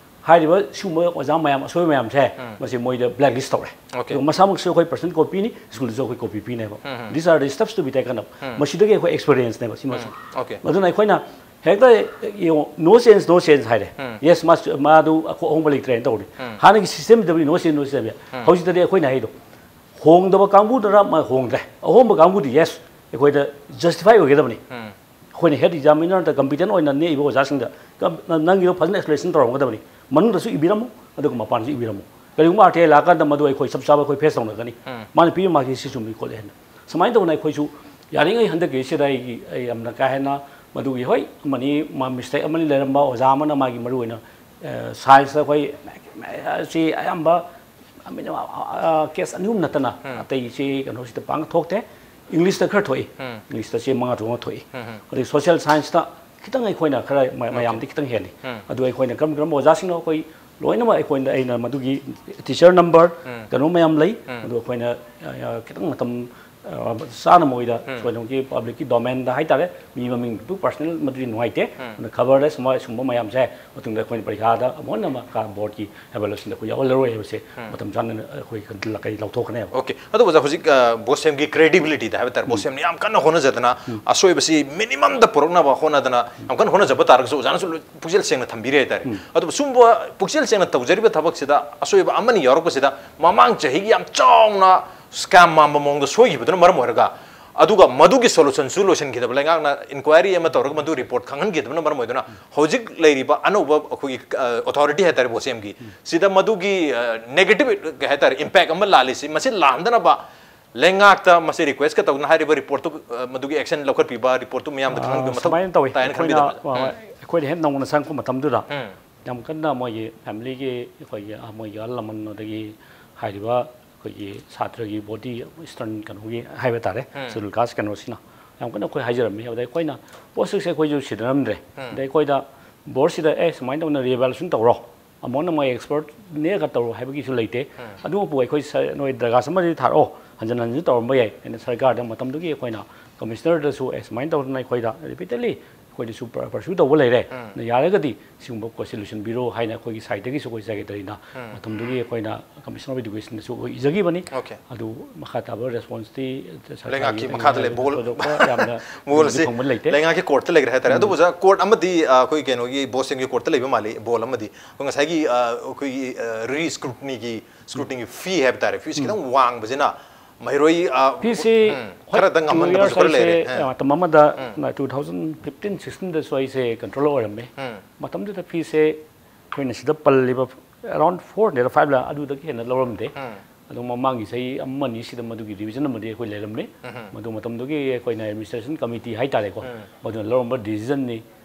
ꯍꯥꯏꯔꯤꯕ ꯁꯤꯒꯨꯝꯕ ꯑꯣꯖꯥ ꯃꯌꯥꯝ ꯑꯁꯣꯏꯕ ꯃꯌꯥꯝꯁꯦ ꯎꯝ꯫ ꯃꯁꯤ ꯃꯣꯏꯗ ꯕ꯭ꯂꯦꯛ ꯂꯤꯁ ꯇꯧꯔꯦ꯫ ꯑꯣꯀꯦ꯫ ꯑꯗꯨꯒ ꯃꯁꯥꯃꯛꯁꯨ ꯑꯩꯈꯣꯏ ꯄꯔꯁꯅꯦꯜ ꯀꯣꯄꯤꯅꯤ, ꯁ꯭ꯀꯨꯜꯗꯁꯨ ꯑꯩꯈꯣꯏ ꯀꯣꯄꯤ ꯄꯤꯅꯦꯕ꯫ Um, um. These are the steps to be taken up꯫ Um. ꯃꯁꯤꯗꯒꯤ ꯑꯩꯈꯣꯏ ꯑꯦꯛꯁꯄꯤꯔꯤꯌꯦꯟꯁꯅꯦꯕ ꯁꯤꯃꯁꯨ꯫ ꯎꯝ, ꯑꯣꯀꯦ꯫ ꯑꯗꯨꯅ ꯑꯩꯈꯣꯏꯅ ꯍꯦꯛꯇ ꯌꯦꯡꯉꯣ, "No change, no change" ꯍꯥꯏꯔꯦ꯫ ꯎꯝ꯫ Yes, ꯃꯥꯁꯨ, ꯃꯥꯗꯨ ꯑꯈꯣ-, ꯑꯍꯣꯡꯕ ꯂꯩꯇ꯭ꯔꯦꯅ ꯇꯧꯔꯤ꯫ ꯎꯝ꯫ ꯍꯥꯟꯅꯒꯤ ꯁꯤꯁꯇꯦꯝꯗꯨꯗꯤ "No change, no change" ꯍꯥꯏꯕ꯫ ꯎꯝ꯫ ꯍꯧꯖꯤꯛꯇꯗꯤ ꯑꯩꯈꯣꯏꯅ ꯍꯥꯏꯗꯣ, ꯍꯣꯡꯗꯕ ꯀꯥꯡꯕꯨꯗꯨꯅ ꯃꯥ ꯍꯣꯡꯗ꯭ꯔꯦ, ꯑꯍꯣꯡꯕ ꯀꯥꯡꯕꯨꯗꯤ yes ꯑꯩꯈꯣꯏꯗ ꯖꯁꯇꯤꯐꯥꯏ ꯑꯣꯏꯒꯗꯕꯅꯤ꯫ ꯎꯝ꯫ ꯑꯩꯈꯣꯏꯅ ꯍꯦꯗ ꯑꯦꯛꯖꯥꯃꯤꯅꯔꯗ ꯀꯝꯄꯤꯇꯦꯟ ꯑꯣꯏꯅ ꯅꯦꯛꯏꯕ ꯑꯣꯖꯥꯁꯤꯡꯗ ꯀꯝ-, ꯅ-, ꯅꯪꯒꯤꯗꯣ ꯐꯖꯅ ꯑꯦꯛꯁꯄ꯭ꯂꯦꯅꯦꯁꯟ ꯇꯧꯔꯝꯒꯗꯕꯅꯤ, ꯃꯅꯨꯡꯗꯁꯨ ꯏꯕꯤꯔꯝꯃꯨ, ꯑꯗꯨꯒ ꯃꯄꯥꯟꯁꯨ ꯏꯕꯤꯔꯝꯃꯨ꯫ ꯀꯔꯤꯒꯨꯝꯕ ꯑꯥꯔ ꯇꯤ ꯑꯥꯏ ꯂꯥꯛꯑꯀꯥꯟꯗ ꯃꯗꯨ ꯑꯩꯈꯣꯏ ꯆꯞ ꯆꯥꯕ ꯑꯩꯈꯣꯏ ꯐꯦꯁ ꯇꯧꯅꯒꯅꯤ꯫ ꯎꯝ꯫ ꯃꯥꯅ ꯄꯤꯕ ꯃꯥꯔꯛꯁꯤ ꯁꯤ ꯆꯨꯝꯃꯤ ꯈꯣꯠꯂꯤ ꯍꯥꯏꯅ꯫ ꯁꯨꯃꯥꯏꯅ ꯇꯧꯗꯅ ꯑꯩꯈꯣꯏꯁꯨ ꯌꯥꯔꯤꯉꯩ ꯍꯟꯗꯛꯀꯤꯁꯤꯗ ꯑꯩꯒꯤ, ꯑꯩ ꯌꯥꯝꯅ ꯀꯥ ꯍꯦꯟꯅ ꯃꯗꯨꯒꯤ, ꯍꯣꯏ, ꯑꯃꯅꯤ ꯃꯥ ꯃꯤꯁꯇꯦꯛ ꯑꯃꯅꯤ ꯂꯩꯔꯝꯕ ꯑꯣꯖꯥ ꯑꯃꯅ ꯃꯥꯒꯤ ꯃꯔꯨ ꯑꯣꯏꯅ, ꯑ, ꯁꯥꯏꯟꯁꯇ ꯑꯩꯈꯣꯏ ꯁꯤ ꯑꯌꯥꯝꯕ, ꯑ, ꯀꯦꯁ ꯑꯅꯤ ꯑꯍꯨꯝ ꯅꯠꯇꯅ ꯎꯝ꯫ ꯑꯇꯩ ꯁꯤ ꯀꯩꯅꯣꯁꯤꯗ ꯄꯥꯡ ꯊꯣꯛꯇꯦ꯫ ꯏꯪꯂꯤꯁꯇ ꯈꯔ ꯊꯣꯛꯏ꯫ ꯎꯝ꯫ ꯏꯪꯂꯤꯁꯇ ꯆꯦ ꯃꯉꯥ ꯇꯔꯨꯛ ꯑꯃ ꯊꯣꯛꯏ꯫ ꯎꯝ, ꯎꯝ꯫ ꯑꯗꯩ ꯁꯣꯁꯤꯌꯦꯜ ꯁꯥꯏꯟꯁꯇ ꯈꯤꯇꯪ ꯑꯩꯈꯣꯏꯅ ꯈꯔ ꯃ-, ꯑꯣꯀꯦ꯫ ꯃꯌꯥꯝꯗꯤ ꯈꯤꯇꯪ ꯍꯦꯜꯂꯤ꯫ ꯎꯝ꯫ ꯑꯗꯨ ꯑꯩꯈꯣꯏꯅ ꯀꯔꯝ ꯀꯔꯝꯕ ꯑꯣꯖꯥꯁꯤꯡꯅꯣ ꯑꯩꯈꯣꯏ ꯂꯣꯏꯅꯃꯛ ꯑꯩꯈꯣꯏꯅ, ꯑꯩꯅ ꯃꯗꯨꯒꯤ ꯇꯤꯆꯔ ꯅꯝꯕꯔ ꯎꯝ꯫ ꯀꯩꯅꯣ ꯃꯌꯥꯝ ꯂꯩ꯫ ꯎꯝ꯫ ꯑꯗꯨ ꯑꯩꯈꯣꯏꯅ, ꯑ, ꯑ, ꯈꯤꯇꯪ ꯃꯇꯝ, ꯑ, ꯆꯥꯅ ꯃꯣꯏꯗ ꯎꯝ꯫ ꯁꯣꯏꯗꯅꯃꯛꯀꯤ ꯄꯕ꯭ꯂꯤꯛꯀꯤ ꯗꯣꯃꯦꯟꯗ ꯍꯥꯏꯇꯥꯔꯦ, ꯃꯤ ꯃꯃꯤꯡꯗꯨ ꯄꯔꯁꯅꯦꯜ ꯃꯗꯨꯗꯤ ꯅꯨꯡꯉꯥꯏꯇꯦ꯫ ꯎꯝ꯫ ꯑꯗꯨꯅ ꯈꯕꯔꯗ ꯁꯨꯝꯕ, ꯁꯨꯝꯕ ꯃꯌꯥꯝꯁꯦ ꯃꯇꯨꯡꯗ ꯑꯩꯈꯣꯏꯅ ꯄꯔꯤꯈꯥꯗ ꯑꯃꯨꯛ ꯍꯟꯅ ꯑꯃ ꯀꯥ-, ꯕꯣꯔꯗꯀꯤ ꯑꯦꯚꯥꯂꯨꯑꯦꯁꯟꯗ ꯑꯩꯈꯣꯏ ꯌꯥꯎꯍꯜꯂꯔꯣꯏ ꯍꯥꯏꯕꯁꯦ ꯎꯝ꯫ ꯃꯇꯝ ꯆꯥꯅ ꯑꯩꯈꯣꯏ ꯀꯩ ꯂꯧꯊꯣꯛꯀꯅꯦꯕ꯫ ꯑꯣꯀꯦ꯫ ꯑꯗꯨꯕꯨ ꯑꯣꯖꯥ, ꯍꯧꯖꯤꯛ, ꯑ, ꯕꯣꯁꯦꯝꯒꯤ ꯀ꯭ꯔꯦꯗꯤꯕꯤꯂꯤꯇꯤꯗ ꯍꯥꯏꯕ ꯇꯥꯔꯦ, ꯎꯝ꯫ ꯕꯣꯁꯦꯝꯅ ꯌꯥꯝ ꯀꯟꯅ ꯍꯣꯠꯅꯖꯗꯅ ꯎꯝ꯫ ꯑꯁꯣꯏꯕꯁꯤ ꯃꯤꯅꯤꯃꯝꯗ ꯄꯨꯔꯛꯅꯕ ꯍꯣꯠꯅꯗꯅ ꯌꯥꯝ ꯀꯟꯅ ꯍꯣꯠꯅꯖꯕ ꯇꯥꯔꯒꯁꯨ ꯑꯣꯖꯥꯅꯁꯨ ꯂꯣꯏ ꯄꯨꯛꯆꯦꯜ ꯁꯦꯡꯅ ꯊꯝꯕꯤꯔꯦ ꯍꯥꯏꯇꯥꯔꯦ꯫ ꯎꯝ꯫ ꯑꯗꯨꯕꯨ ꯁꯨꯝꯕ ꯄꯨꯛꯆꯦꯜ ꯁꯦꯡꯅ ꯇꯧꯖꯔꯤꯕ ꯊꯕꯛꯁꯤꯗ ꯑꯁꯣꯏꯕ ꯑꯃꯅꯤ ꯌꯥꯎꯔꯛꯄꯁꯤꯗ ꯃꯃꯥꯡ ꯆꯍꯤꯒꯤ ꯌꯥꯝ ꯆꯥꯎꯅ ꯁ꯭ꯀꯦꯝ ꯃꯥꯟꯕ ꯃꯑꯣꯡꯗ ꯁꯣꯏꯈꯤꯕꯗꯨꯅ ꯃꯔꯝ ꯑꯣꯏꯔꯒ, ꯑꯗꯨꯒ ꯃꯗꯨꯒꯤ ꯁꯣꯂꯨꯁꯟꯁꯨ ꯂꯣꯏꯁꯤꯟꯈꯤꯗꯕ, ꯂꯩꯉꯥꯛꯅ ꯏꯟꯀ꯭ꯋꯥꯏꯔꯤ ꯑꯃ ꯇꯧꯔꯒ ꯃꯗꯨ ꯔꯤꯄꯣꯔꯠ ꯈꯪꯍꯟꯈꯤꯗꯕꯅ ꯃꯔꯝ ꯑꯣꯏꯗꯨꯅ ꯍꯧꯖꯤꯛ ꯂꯩꯔꯤꯕ ꯑꯅꯧꯕ ꯑꯩꯈꯣꯏꯒꯤ ꯑꯣꯊꯣꯔꯤꯇꯤ ꯍꯥꯏꯇꯥꯔꯦ, ꯕꯣꯁꯦꯝꯒꯤ, ꯁꯤꯗ ꯃꯗꯨꯒꯤ ꯅꯦꯒꯦꯇꯤꯚ ꯀꯩ ꯍꯥꯏꯇꯥꯔꯦ, ꯏꯝꯄꯦꯛ ꯑꯃ ꯂꯥꯛꯂꯤꯁꯤ, ꯃꯁꯤ ꯂꯥꯛꯍꯟꯗꯅꯕ ꯂꯩꯉꯥꯛꯇ ꯃꯁꯤ ꯔꯤꯀ꯭ꯋꯦꯁꯀ ꯇꯧꯗꯨꯅ ꯍꯥꯏꯔꯤꯕ ꯔꯤꯄꯣꯔꯠꯇꯨ, ꯑ, ꯃꯗꯨꯒꯤ ꯑꯦꯛꯁꯟ ꯂꯧꯈꯠꯄꯤꯕ, ꯔꯤꯄꯣꯔꯠꯇꯨ ꯃꯤꯌꯥꯝꯗ ꯈꯪꯍꯟꯕꯤꯕ ꯃꯊꯧ ꯁꯨꯃꯥꯏꯅ ꯇꯧꯋꯤ꯫ ꯇꯥꯏꯅ ꯑꯩꯈꯣꯏꯅ, ꯈꯟꯕꯤꯗꯕ꯭ꯔꯥ? ꯑ, ꯎꯝ꯫ ꯑꯩꯈꯣꯏꯅ ꯍꯦꯛ ꯅꯧꯅ ꯆꯪꯉꯛꯄ ꯃꯇꯝꯗꯨꯗ ꯎꯝ꯫ ꯌꯥꯝ ꯀꯟꯅ ꯃꯣꯏꯒꯤ ꯐꯦꯃꯤꯂꯤꯒꯤ, ꯑꯩꯈꯣꯏꯒꯤ, ꯑ, ꯃꯣꯏꯒꯤ ꯑꯍꯜ ꯂꯃꯟ, ꯑꯗꯒꯤ ꯍꯥꯏꯔꯤꯕ ꯑꯩꯈꯣꯏꯒꯤ ꯁꯥꯇ꯭ꯔꯒꯤ ꯕꯣꯗꯤ, ꯏꯁꯇꯔꯟ ꯀꯩꯅꯣꯒꯤ ꯍꯥꯏꯕ ꯇꯥꯔꯦ, ꯎꯝ꯫ ꯁꯦꯗꯨꯜ ꯀꯥꯁ ꯀꯩꯅꯣꯁꯤꯅ ꯌꯥꯝ ꯀꯟꯅ ꯑꯩꯈꯣꯏ ꯍꯥꯏꯖꯔꯝꯃꯤ꯫ ꯑꯗ ꯑꯩꯈꯣꯏꯅ ꯄꯣꯠꯁꯤꯡꯁꯦ ꯑꯩꯈꯣꯏꯁꯨ ꯁꯤꯟꯅꯔꯝꯗ꯭ꯔꯦ꯫ ꯎꯝ꯫ ꯑꯗ ꯑꯩꯈꯣꯏꯗ ꯕꯣꯔꯗꯁꯤꯗ, "ꯑꯦ, ꯁꯨꯃꯥꯏꯅ ꯇꯧꯅ ꯔꯤꯑꯦꯚꯥꯂꯨꯑꯦꯁꯟ ꯇꯧꯔꯣ, ꯑꯃꯨꯛ ꯍꯟꯅ ꯃꯣꯏ ꯑꯦꯛꯁꯄꯔꯠ ꯅꯦꯛꯑꯒ ꯇꯧꯔꯣ" ꯍꯥꯏꯕꯒꯤꯁꯨ ꯂꯩꯇꯦ꯫ ꯎꯝ꯫ ꯑꯗꯨꯃꯛꯄꯨ ꯑꯩꯈꯣꯏ ꯁ-, ꯅꯣꯏ ꯗꯔꯈꯥꯁ ꯑꯃꯗꯤ ꯊꯥꯔꯛꯑꯣ, ꯍꯟꯖꯤꯟ ꯍꯟꯖꯤꯟ ꯇꯧꯔꯝꯕ ꯌꯥꯏ꯫ ꯑꯩꯅ ꯁꯔꯀꯥꯔꯗ ꯃꯇꯝꯗꯨꯒꯤ ꯑꯩꯈꯣꯏꯅ ꯀꯃꯤꯁꯅꯔꯗꯁꯨ, "ꯑꯦ, ꯁꯨꯃꯥꯏꯅ ꯇꯧꯗꯅ ꯑꯩꯈꯣꯏꯗ ꯔꯤꯄꯤꯇꯦꯗꯂꯤ ꯑꯩꯈꯣꯏꯗꯁꯨ ꯄꯔ-, ꯄꯔꯁ꯭ꯌꯨ ꯇꯧꯕ ꯂꯩꯔꯦ꯫ ꯎꯝ꯫ ꯑꯗꯨꯅ ꯌꯥꯔꯒꯗꯤ ꯁꯤꯒꯨꯝꯕ ꯀꯣꯠꯁꯦ ꯂꯣꯏꯁꯤꯟꯕꯤꯔꯣ" ꯍꯥꯏꯅ ꯑꯩꯈꯣꯏꯒꯤ ꯁꯥꯏꯠꯇꯒꯤꯁꯨ ꯑꯩꯈꯣꯏ ꯁꯦꯀ꯭ꯔꯦꯇꯔꯤꯅ ꯎꯝ꯫ ꯃꯇꯝꯗꯨꯒꯤ ꯑꯩꯈꯣꯏꯅ ꯀꯃꯤꯁꯅꯔ ꯑꯣꯐ ꯏꯗꯨꯀꯦꯁꯟꯗꯁꯨ ꯑꯩꯈꯣꯏ ꯏꯖꯈꯤꯕꯅꯤ꯫ ꯑꯣꯀꯦ꯫ ꯑꯗꯨ ꯃꯈꯥ ꯇꯥꯕ ꯔꯦꯁꯄꯣꯟꯁꯇꯤ ꯁꯔꯀꯥꯔꯒꯤ ꯂꯩꯉꯥꯛꯀꯤ ꯃꯈꯥꯗ ꯂꯩ, ꯕꯣꯜ꯫ ꯊꯣꯏꯗꯣꯛꯄ ꯌꯥꯝꯅ ꯕꯣꯜ ꯑꯁꯤ ꯐꯪꯕ ꯂꯩꯇꯦ꯫ ꯂꯩꯉꯥꯛꯀꯤ ꯀꯣꯔꯠꯇ ꯂꯩꯈ꯭ꯔꯦ ꯍꯥꯏꯇꯥꯔꯦ꯫ ꯎꯝ꯫ ꯑꯗꯨꯕꯨ ꯑꯣꯖꯥ, ꯀꯣꯔꯠ ꯑꯃꯗꯤ, ꯑ, ꯑꯩꯈꯣꯏ ꯀꯩꯅꯣꯒꯤ ꯕꯣꯁꯦꯝꯒꯤ ꯀꯣꯔꯠꯇ ꯂꯩꯕ ꯃꯥꯜꯂꯤ, ꯕꯣꯜ ꯑꯃꯗꯤ꯫ ꯑꯩꯈꯣꯏ ꯉꯁꯥꯏꯒꯤ, ꯑ, ꯑꯩꯈꯣꯏꯒꯤ, ꯑ, ꯔꯤ ꯁ꯭ꯀ꯭ꯔꯨꯇꯤꯅꯤꯒꯤ, ꯁ꯭ꯀ꯭ꯔꯨꯇꯤꯅꯤꯒꯤ ꯐꯤ ꯍꯥꯏꯕ ꯇꯥꯔꯦ, ꯐꯤꯁꯦ ꯎꯝ꯫ ꯈꯤꯇꯪ ꯋꯥꯡꯕꯁꯤꯅ ꯃꯍꯩꯔꯣꯏ, ꯑ, ꯐꯤꯁꯤ ꯎꯝ, ꯍꯣꯏ, ꯈꯔꯗꯪ ꯇꯨ ꯉꯝꯍꯟꯗꯕꯁꯨ ꯏꯌꯥꯔꯁ ꯈꯔ ꯂꯩꯔꯦ꯫ ꯍꯥꯏꯁꯦ, ꯑ꯫ ꯑ, ꯃꯇꯝ ꯑꯃꯗ, ꯎꯝ꯫ ꯑ, ꯇꯨ ꯊꯥꯎꯖꯟ ꯐꯤꯐꯇꯤꯟ ꯁꯤꯛꯁꯇꯤꯟꯗꯁꯨ ꯑꯩꯁꯦ ꯀꯟꯇ꯭ꯔꯣꯂꯔ ꯑꯣꯏꯔꯝꯃꯦ꯫ ꯎꯝ꯫ ꯃꯇꯝꯗꯨꯗ ꯐꯤꯁꯦ ꯑꯩꯈꯣꯏꯅ ꯁꯤꯗ ꯄꯜꯂꯤꯕ ꯑꯦꯔꯥꯎꯟ ꯐꯣꯔ ꯍꯟꯗ꯭ꯔꯦꯗ ꯐꯥꯏꯚ ꯂꯥ ꯑꯗꯨꯗꯒꯤ ꯍꯦꯟꯅ ꯂꯧꯔꯝꯗꯦ꯫ ꯎꯝ꯫ ꯑꯗꯨꯝ ꯃꯃꯥꯡꯒꯤ ꯆꯍꯤ ꯑꯃ ꯑꯅꯤꯁꯤꯗ ꯃꯗꯨꯒꯤ ꯔꯤꯚꯤꯖꯟ ꯑꯃꯗꯤ ꯑꯩꯈꯣꯏ ꯂꯩꯔꯝꯃꯤ꯫ ꯎꯝ꯫ ꯃꯗꯨ ꯃꯇꯝꯗꯨꯒꯤ ꯑꯩꯈꯣꯏꯅ ꯑꯦꯗꯃꯤꯅꯤꯁꯇ꯭ꯔꯦꯁꯟ ꯀꯃꯤꯇꯤ ꯍꯥꯏꯇꯥꯔꯦꯀꯣ, ꯎꯝ꯫ ꯃꯗꯨꯅ ꯂꯧꯔꯝꯕ ꯗꯤꯁꯤꯖꯟꯅꯤ꯫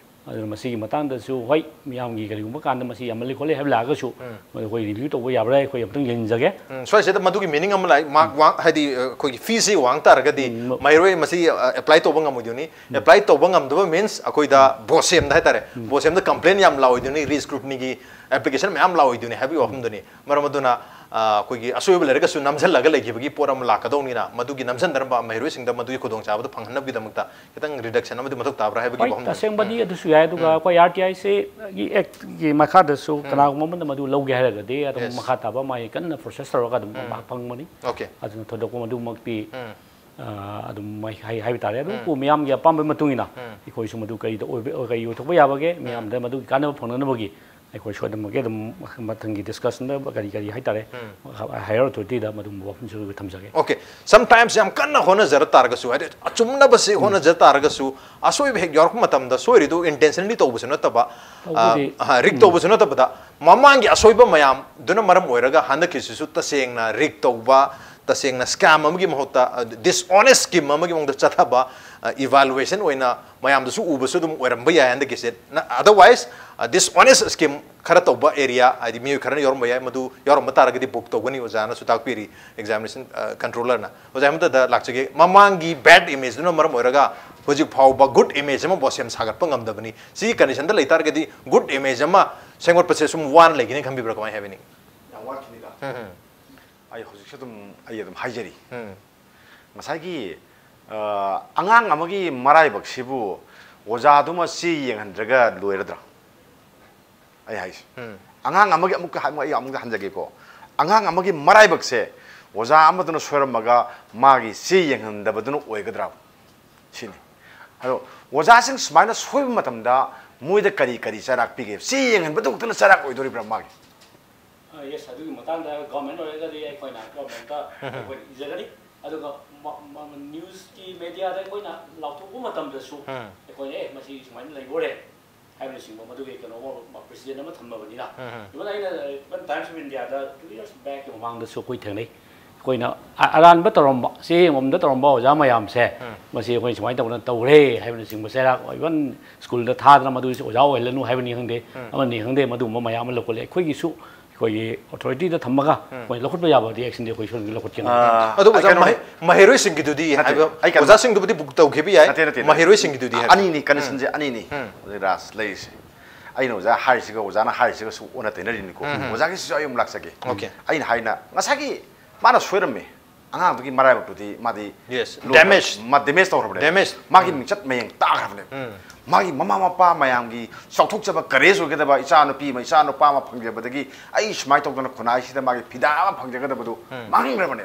ꯑꯗꯨꯅ ꯃꯁꯤꯒꯤ ꯃꯇꯥꯡꯗꯁꯨ, ꯍꯣꯏ, ꯃꯤꯌꯥꯝꯒꯤ ꯀꯔꯤꯒꯨꯝꯕ ꯀꯥꯟꯗ ꯃꯁꯤ ꯌꯥꯝꯃꯜꯂꯤ ꯈꯣꯠꯂꯤ ꯍꯥꯏꯕ ꯂꯥꯛꯑꯒꯁꯨ, ꯎꯝ꯫ ꯃꯗꯨ ꯑꯩꯈꯣꯏ ꯔꯤꯚ꯭ꯌꯨ ꯇꯧꯕ ꯌꯥꯕ꯭ꯔꯥ, ꯑꯩꯈꯣꯏ ꯑꯃꯨꯛꯇꯪ ꯌꯦꯡꯖꯒꯦ꯫ ꯎꯝ, ꯁ꯭ꯋꯥꯏꯁꯤꯗ ꯃꯗꯨꯒꯤ ꯃꯤꯅꯤꯡ ꯑꯃ ꯂꯥꯛꯏ, ꯃꯥꯔꯛ ꯎꯝ꯫ ꯋꯥꯡ-, ꯍꯥꯏꯗꯤ, ꯑ, ꯑꯩꯈꯣꯏꯒꯤ ꯐꯤꯁꯤ ꯋꯥꯡ ꯇꯥꯔꯒꯗꯤ ꯎꯝ, ꯃ-, ꯃꯍꯩꯔꯣꯏ ꯃꯁꯤ, ꯑ, ꯑꯦꯄ꯭ꯂꯥꯏ ꯇꯧꯕ ꯉꯝꯃꯣꯏꯗꯣꯏꯅꯤ꯫ ꯎꯝ꯫ ꯑꯦꯄ꯭ꯂꯥꯏ ꯇꯧꯕ ꯉꯝꯗꯕ ꯃꯤꯟꯁ ꯑꯩꯈꯣꯏꯗ ꯎꯝ꯫ ꯕꯣꯁꯦꯝꯗ ꯍꯥꯏꯇꯥꯔꯦ, ꯎꯝ꯫ ꯕꯣꯁꯦꯝꯗ ꯀꯝꯄ꯭ꯂꯦꯟ ꯌꯥꯝ ꯂꯥꯛꯑꯣꯏꯗꯣꯏꯅꯤ, ꯔꯤ ꯁ꯭ꯀ꯭ꯔꯨꯇꯤꯅꯤꯒꯤ ꯑꯦꯄ꯭ꯂꯤꯀꯦꯁꯟ ꯃꯌꯥꯝ ꯂꯥꯛꯑꯣꯏꯗꯣꯏꯅꯤ ꯍꯥꯏꯕꯒꯤ ꯎꯝ꯫ ꯋꯥꯐꯝꯗꯨꯅꯤ꯫ ꯃꯔꯝ ꯑꯗꯨꯅ, ꯑ, ꯑꯩꯈꯣꯏꯒꯤ ꯑꯁꯣꯏꯕ ꯂꯩꯔꯒꯁꯨ ꯅꯝꯁꯤꯜꯂꯒ ꯂꯩꯈꯤꯕꯒꯤ ꯄꯣꯠ ꯑꯃ ꯂꯥꯛꯀꯗꯧꯅꯤꯅ, ꯃꯗꯨꯒꯤ ꯅꯝꯁꯤꯟꯗꯅꯕ ꯃꯍꯩꯔꯣꯏꯁꯤꯡꯗ ꯃꯗꯨꯒꯤ ꯈꯨꯗꯣꯡꯆꯥꯕꯗꯨ ꯐꯪꯍꯟꯅꯕꯒꯤꯗꯃꯛꯇ ꯈꯤꯇꯪ ꯔꯤꯗꯛꯁꯟ ꯑꯃꯗꯤ ꯃꯊꯧ ꯇꯥꯕ꯭ꯔꯥ ꯍꯥꯏꯕꯒꯤ ꯍꯣꯏ, ꯋꯥꯐꯝꯗꯨꯅꯤ꯫ ꯇꯁꯦꯡꯕꯗꯤ ꯎꯝ꯫ ꯑꯗꯨꯁꯨ ꯌꯥꯏ, ꯑꯗꯨꯒ ꯎꯝ꯫ ꯑꯩꯈꯣꯏ ꯑꯥꯔ ꯇꯤ ꯑꯥꯏ ꯁꯤꯒꯤ ꯑꯦꯛꯀꯤ ꯃꯈꯥꯗꯁꯨ ꯎꯝ꯫ ꯀꯅꯥꯒꯨꯝꯕ ꯑꯃꯅ ꯃꯗꯨ ꯂꯧꯒꯦ ꯍꯥꯏꯔꯒꯗꯤ ꯑꯗꯨꯝ ꯌꯦꯁ꯫ ꯃꯈꯥ ꯇꯥꯕ ꯃꯥꯒꯤ ꯀꯟꯅ ꯄ꯭ꯔꯣꯁꯦꯁ ꯇꯧꯔꯒ ꯑꯗꯨꯝ ꯎꯝ꯫ ꯃꯍꯥꯛ ꯐꯪꯕꯅꯤ꯫ ꯑꯣꯀꯦ꯫ ꯑꯗꯨꯅ ꯊꯣꯏꯗꯣꯛꯄ ꯃꯗꯨꯃꯛꯇꯤ, ꯎꯝ꯫ ꯑ, ꯑꯗꯨꯝ ꯃꯥꯏ ꯍꯥꯏ-, ꯍꯥꯏꯕ ꯇꯥꯔꯦ꯫ ꯑꯗꯨꯕꯨ ꯎꯝ꯫ ꯃꯤꯌꯥꯝꯒꯤ ꯑꯄꯥꯝꯕꯒꯤ ꯃꯇꯨꯡ ꯏꯟꯅ ꯎꯝ꯫ ꯑꯩꯈꯣꯏꯁꯨ ꯃꯗꯨ ꯀꯔꯤꯗ ꯑꯣꯏꯕ, ꯀꯔꯤ ꯑꯣꯏꯊꯣꯛꯄ ꯌꯥꯕꯒꯦ, ꯎꯝ꯫ ꯃꯤꯌꯥꯝꯗ ꯃꯗꯨꯒꯤ ꯀꯥꯟꯅꯕ ꯐꯪꯅꯅꯕꯒꯤ ꯑꯩꯈꯣꯏ ꯁꯣꯏꯗꯅꯃꯛꯀꯤ ꯑꯗꯨꯝ ꯃꯊꯪꯒꯤ ꯗꯤꯁꯀꯁꯟꯗ ꯀꯔꯤ ꯀꯔꯤ ꯍꯥꯏꯇꯥꯔꯦ, ꯍꯥꯏꯌꯔ ꯑꯣꯊꯣꯔꯤꯇꯤꯗ ꯃꯗꯨꯒꯨꯝꯕ ꯋꯥꯐꯝꯁꯨ ꯑꯩꯈꯣꯏ ꯊꯝꯖꯒꯦ꯫ Okay, sometimes ꯌꯥꯝ ꯀꯟꯅ ꯍꯣꯠꯅꯖꯔ ꯇꯥꯔꯒꯁꯨ, ꯍꯥꯏꯗꯤ ꯑꯆꯨꯝꯅꯕꯁꯤ ꯍꯣꯠꯅꯖ ꯇꯥꯔꯒꯁꯨ, ꯑꯁꯣꯏꯕ ꯍꯦꯛ ꯌꯥꯎꯔꯛꯄ ꯃꯇꯝꯗ ꯁꯣꯏꯔꯤꯗꯨ intentionally ꯇꯧꯕꯁꯨ ꯅꯠꯇꯕ, ꯇꯧꯕꯗꯤ, ꯔꯤꯛ ꯇꯧꯕꯁꯨ ꯅꯠꯇꯕꯗ, ꯃꯃꯥꯡꯒꯤ ꯑꯁꯣꯏꯕ ꯃꯌꯥꯝꯗꯨꯅ ꯃꯔꯝ ꯑꯣꯏꯔꯒ ꯍꯟꯗꯛꯀꯤꯁꯤꯁꯨ ꯇꯁꯦꯡꯅ ꯔꯤꯛ ꯇꯧꯕ, ꯇꯁꯦꯡꯅ ꯁ꯭ꯀꯦꯝ ꯑꯃꯒꯤ ꯃꯍꯨꯠꯇ ꯗꯤꯁꯑꯣꯅꯦꯁ ꯁ꯭ꯀꯤꯝ ꯑꯃꯒꯤ ꯃꯑꯣꯡꯗ ꯆꯠꯊꯕ, ꯏꯚꯥꯂꯨꯑꯦꯁꯟ ꯑꯣꯏꯅ ꯃꯌꯥꯝꯗꯁꯨ ꯎꯕꯁꯨ ꯑꯗꯨꯝ ꯑꯣꯏꯔꯝꯕ ꯌꯥꯏ ꯍꯟꯗꯛꯀꯤꯁꯦ꯫ Otherwise, ꯗꯤꯁꯑꯣꯅꯦꯁ ꯁ꯭ꯀꯤꯝ ꯈꯔ ꯇꯧꯕ ꯑꯦꯔꯤꯌꯥ, ꯍꯥꯏꯗꯤ ꯃꯤꯑꯣꯏ ꯈꯔꯅ ꯌꯥꯎꯔꯝꯕ ꯌꯥꯏ, ꯃꯗꯨ ꯌꯥꯎꯔꯝꯕ ꯇꯥꯔꯒꯗꯤ ꯕꯨꯛ ꯇꯧꯒꯅꯤ, ꯑꯣꯖꯥꯅꯁꯨ ꯇꯥꯛꯄꯤꯔꯤ ꯑꯦꯛꯖꯥꯃꯤꯅꯦꯁꯟ ꯀꯟꯇ꯭ꯔꯣꯂꯔꯅ꯫ ꯑꯣꯖꯥ, ꯑꯃꯠꯇꯗ ꯂꯥꯛꯆꯒꯦ, ꯃꯃꯥꯡꯒꯤ ꯕꯦꯗ ꯏꯃꯦꯖꯇꯨꯅ ꯃꯔꯝ ꯑꯣꯏꯔꯒ ꯍꯧꯖꯤꯛ ꯐꯥꯎꯕ ꯒꯨꯗ ꯏꯃꯦꯖ ꯑꯃ ꯕꯣꯁꯦꯝ ꯁꯥꯒꯠꯄ ꯉꯝꯗꯕꯅꯤ꯫ ꯁꯤꯒꯤ ꯀꯟꯗꯤꯁꯟꯗ ꯂꯩꯇꯥꯔꯒꯗꯤ ꯒꯨꯗ ꯏꯃꯦꯖ ꯑꯃ ꯁꯦꯝꯒꯠꯄꯁꯦ ꯁꯨꯝ ꯋꯥꯅ ꯂꯩꯒꯅꯤ ꯈꯟꯕꯤꯕ꯭ꯔꯥ, ꯀꯃꯥꯏꯅ ꯍꯥꯏꯕꯤꯅꯤꯡꯉꯤ? ꯌꯥꯝ ꯋꯥꯠꯈꯤꯅꯤꯗ꯫ ꯑꯩ ꯍꯧꯖꯤꯛꯁꯨ ꯑꯗꯨꯝ, ꯑꯩ ꯑꯗꯨꯝ ꯍꯥꯏꯖꯔꯤ꯫ ꯉꯁꯥꯏꯒꯤ ꯑꯉꯥꯡ ꯑꯃꯒꯤ ꯃꯔꯥꯏꯕꯛꯁꯤꯕꯨ ꯑꯣꯖꯥꯗꯨꯃ ꯆꯦ ꯌꯦꯡꯍꯟꯗ꯭ꯔꯒ ꯂꯣꯏꯔꯗ꯭ꯔꯥ? ꯑꯩ ꯍꯥꯏꯁꯦ꯫ ꯑꯉꯥꯡ ꯑꯃꯒꯤ, ꯑꯃꯨꯛꯀ ꯑꯩ ꯑꯃꯨꯛꯀ ꯍꯟꯖꯒꯦꯀꯣ꯫ ꯑꯉꯥꯡ ꯑꯃꯒꯤ ꯃꯔꯥꯏꯕꯛꯁꯦ ꯑꯣꯖꯥ ꯑꯃꯗꯨꯅ ꯁꯣꯏꯔꯝꯃꯒ ꯃꯥꯒꯤ ꯆꯦ ꯌꯦꯡꯍꯟꯗꯕꯗꯨꯅ ꯑꯣꯏꯒꯗ꯭ꯔꯥ? ꯁꯤꯅꯤ꯫ ꯑꯗꯣ ꯑꯣꯖꯥꯁꯤꯡ ꯁꯨꯃꯥꯏꯅ ꯁꯣꯏꯕ ꯃꯇꯝꯗ ꯃꯣꯏꯗ ꯀꯔꯤ ꯀꯔꯤ ꯆꯩꯔꯥꯛ ꯄꯤꯒꯦ? ꯆꯦ ꯌꯦꯡꯍꯟꯕꯗꯨ ꯈꯛꯇꯅ ꯆꯩꯔꯥꯛ ꯑꯣꯏꯗꯣꯔꯤꯕ꯭ꯔꯥ ꯃꯥꯒꯤ? ꯌꯦꯁ, ꯑꯗꯨꯒꯤ ꯃꯇꯥꯡꯗ ꯒꯣꯔꯃꯦꯟ ꯑꯣꯏꯔꯒꯗꯤ ꯑꯩꯈꯣꯏꯅ ꯒꯣꯔꯃꯦꯟꯇ ꯑꯩꯈꯣꯏꯅ ꯏꯖꯒꯅꯤ꯫ ꯑꯗꯨꯒ ꯅ꯭ꯌꯨꯁꯀꯤ ꯃꯦꯗꯤꯌꯥꯗ ꯑꯩꯈꯣꯏꯅ ꯂꯥꯎꯊꯣꯛꯄ ꯃꯇꯝꯗꯁꯨ ꯑꯩꯈꯣꯏꯅ, ꯑꯦ, ꯃꯁꯤ ꯁꯨꯃꯥꯏꯅ ꯂꯩꯕ ꯑꯣꯏꯔꯦ ꯍꯥꯏꯕꯅꯆꯤꯡꯕ ꯃꯗꯨꯒꯤ ꯀꯩꯅꯣ ꯑꯃ, ꯄ꯭ꯔꯦꯁꯤꯗꯦꯟ ꯑꯃ ꯊꯝꯃꯕꯅꯤꯅ꯫ ꯏꯚꯟ ꯑꯩꯅ, ꯏꯚꯟ ꯇꯥꯏꯝꯁ ꯑꯣꯐ ꯏꯟꯗꯤꯌꯥꯗ ꯇꯨ ꯌꯔꯁ ꯕꯦꯛꯀꯤ ꯃꯃꯥꯡꯗꯁꯨ ꯑꯩꯈꯣꯏ ꯊꯦꯡꯅꯩ꯫ ꯑꯩꯈꯣꯏꯅ ꯑ-, ꯑꯔꯥꯟꯕ ꯇꯧꯔꯝꯕ, ꯆꯦ ꯌꯦꯡꯐꯝꯗ ꯇꯧꯔꯝꯕ ꯑꯣꯖꯥ ꯃꯌꯥꯝꯁꯦ, ꯃꯁꯤ ꯑꯩꯈꯣꯏ ꯁꯨꯃꯥꯏꯅ ꯇꯧꯗꯅ ꯇꯧꯔꯦ ꯍꯥꯏꯕꯅꯆꯤꯡꯕ ꯆꯩꯔꯥꯛ, ꯏꯚꯟ ꯁ꯭ꯀꯨꯜꯗ ꯊꯥꯗꯅ ꯃꯗꯨ ꯑꯣꯖꯥ ꯑꯣꯏꯍꯜꯂꯅꯨ ꯍꯥꯏꯕꯅꯤ ꯈꯪꯗꯦ, ꯑꯃꯅꯤ ꯈꯪꯗꯦ, ꯃꯗꯨꯒꯨꯝꯕ ꯃꯌꯥꯝ ꯑꯃ ꯂꯧꯈꯠꯂꯦ꯫ ꯑꯩꯈꯣꯏꯒꯤꯁꯨ ꯑꯩꯈꯣꯏꯒꯤ ꯑꯣꯊꯣꯔꯤꯇꯤꯗ ꯊꯝꯃꯒ ꯑꯩꯈꯣꯏ ꯂꯧꯈꯠꯄ ꯌꯥꯕꯗꯤ ꯑꯦꯛꯁꯟꯗꯤ ꯑꯩꯈꯣꯏ ꯁꯣꯏꯗꯅ ꯂꯧꯈꯠꯀꯅꯤ꯫ ꯑꯗꯨ ꯑꯣꯖꯥ, ꯀꯩꯅꯣꯅꯤ꯫ ꯃꯍꯩ-, ꯃꯍꯩꯔꯣꯏꯁꯤꯡꯒꯤꯗꯨꯗꯤ ꯅꯠꯇꯦ, ꯍꯥꯏꯕ, ꯑꯩ ꯀꯩꯅꯣ ꯑꯣꯖꯥꯁꯤꯡꯗꯨꯕꯨꯗꯤ ꯕꯨꯛ ꯇꯧꯈꯤꯕ ꯌꯥꯏ, ꯅꯠꯇꯦ, ꯅꯠꯇꯦ, ꯅꯠꯇꯦ꯫ ꯃꯍꯩꯔꯣꯏꯁꯤꯡꯒꯤꯗꯨꯗꯤ ꯍꯥꯏꯕ꯫ ꯑꯅꯤꯅꯤ, ꯀꯟꯗꯤꯁꯟꯁꯦ ꯑꯅꯤꯅꯤ꯫ ꯍꯧꯖꯤꯛ ꯔꯥꯖ ꯂꯩꯔꯤꯁꯦ꯫ ꯑꯩꯅ ꯑꯣꯖꯥ ꯍꯥꯏꯔꯤꯁꯤꯒ, ꯑꯣꯖꯥꯅ ꯍꯥꯏꯔꯤꯁꯤꯒꯁꯨ ꯑꯣꯟꯅ ꯇꯩꯅꯔꯤꯅꯤꯀꯣ꯫ ꯑꯣꯖꯥꯒꯤꯁꯤꯁꯨ ꯑꯩ ꯑꯃꯨꯛ ꯂꯥꯛꯆꯒꯦ꯫ Okay. ꯑꯩꯅ ꯍꯥꯏꯅ ꯉꯁꯥꯏꯒꯤ ꯃꯥꯅ ꯁꯣꯏꯔꯝꯃꯦ꯫ ꯑꯉꯥꯡꯗꯨꯒꯤ ꯃꯔꯥꯏꯕꯛꯇꯨꯗꯤ ꯃꯥꯗꯤ Yes, ꯂꯣꯏꯅ damage. ꯃꯥ ꯗꯦꯃꯦꯖ ꯇꯧꯈ꯭ꯔꯕꯅꯦ꯫ Damage. ꯃꯥꯒꯤ ꯃꯤꯡꯆꯠ ꯃꯌꯦꯡ ꯇꯥꯈ꯭ꯔꯕꯅꯦ꯫ ꯃꯥꯒꯤ ꯃꯃꯥ ꯃꯄꯥ ꯃꯌꯥꯝꯒꯤ ꯆꯥꯎꯊꯣꯛꯆꯕ ꯀꯔꯦꯖ ꯑꯣꯏꯒꯗꯕ ꯏꯆꯥ ꯅꯨꯄꯤ ꯑꯃ, ꯏꯆꯥ ꯅꯨꯄꯥ ꯑꯃ ꯐꯪꯖꯕꯗꯒꯤ ꯑꯩ ꯁꯨꯃꯥꯏꯅ ꯇꯧꯗꯅ ꯈꯨꯟꯅꯥꯏꯁꯤꯗ ꯃꯥꯒꯤ ꯐꯤꯗꯥ ꯑꯃ ꯐꯪꯖꯒꯗꯕꯗꯨ ꯃꯥꯡꯈ꯭ꯔꯕꯅꯦ꯫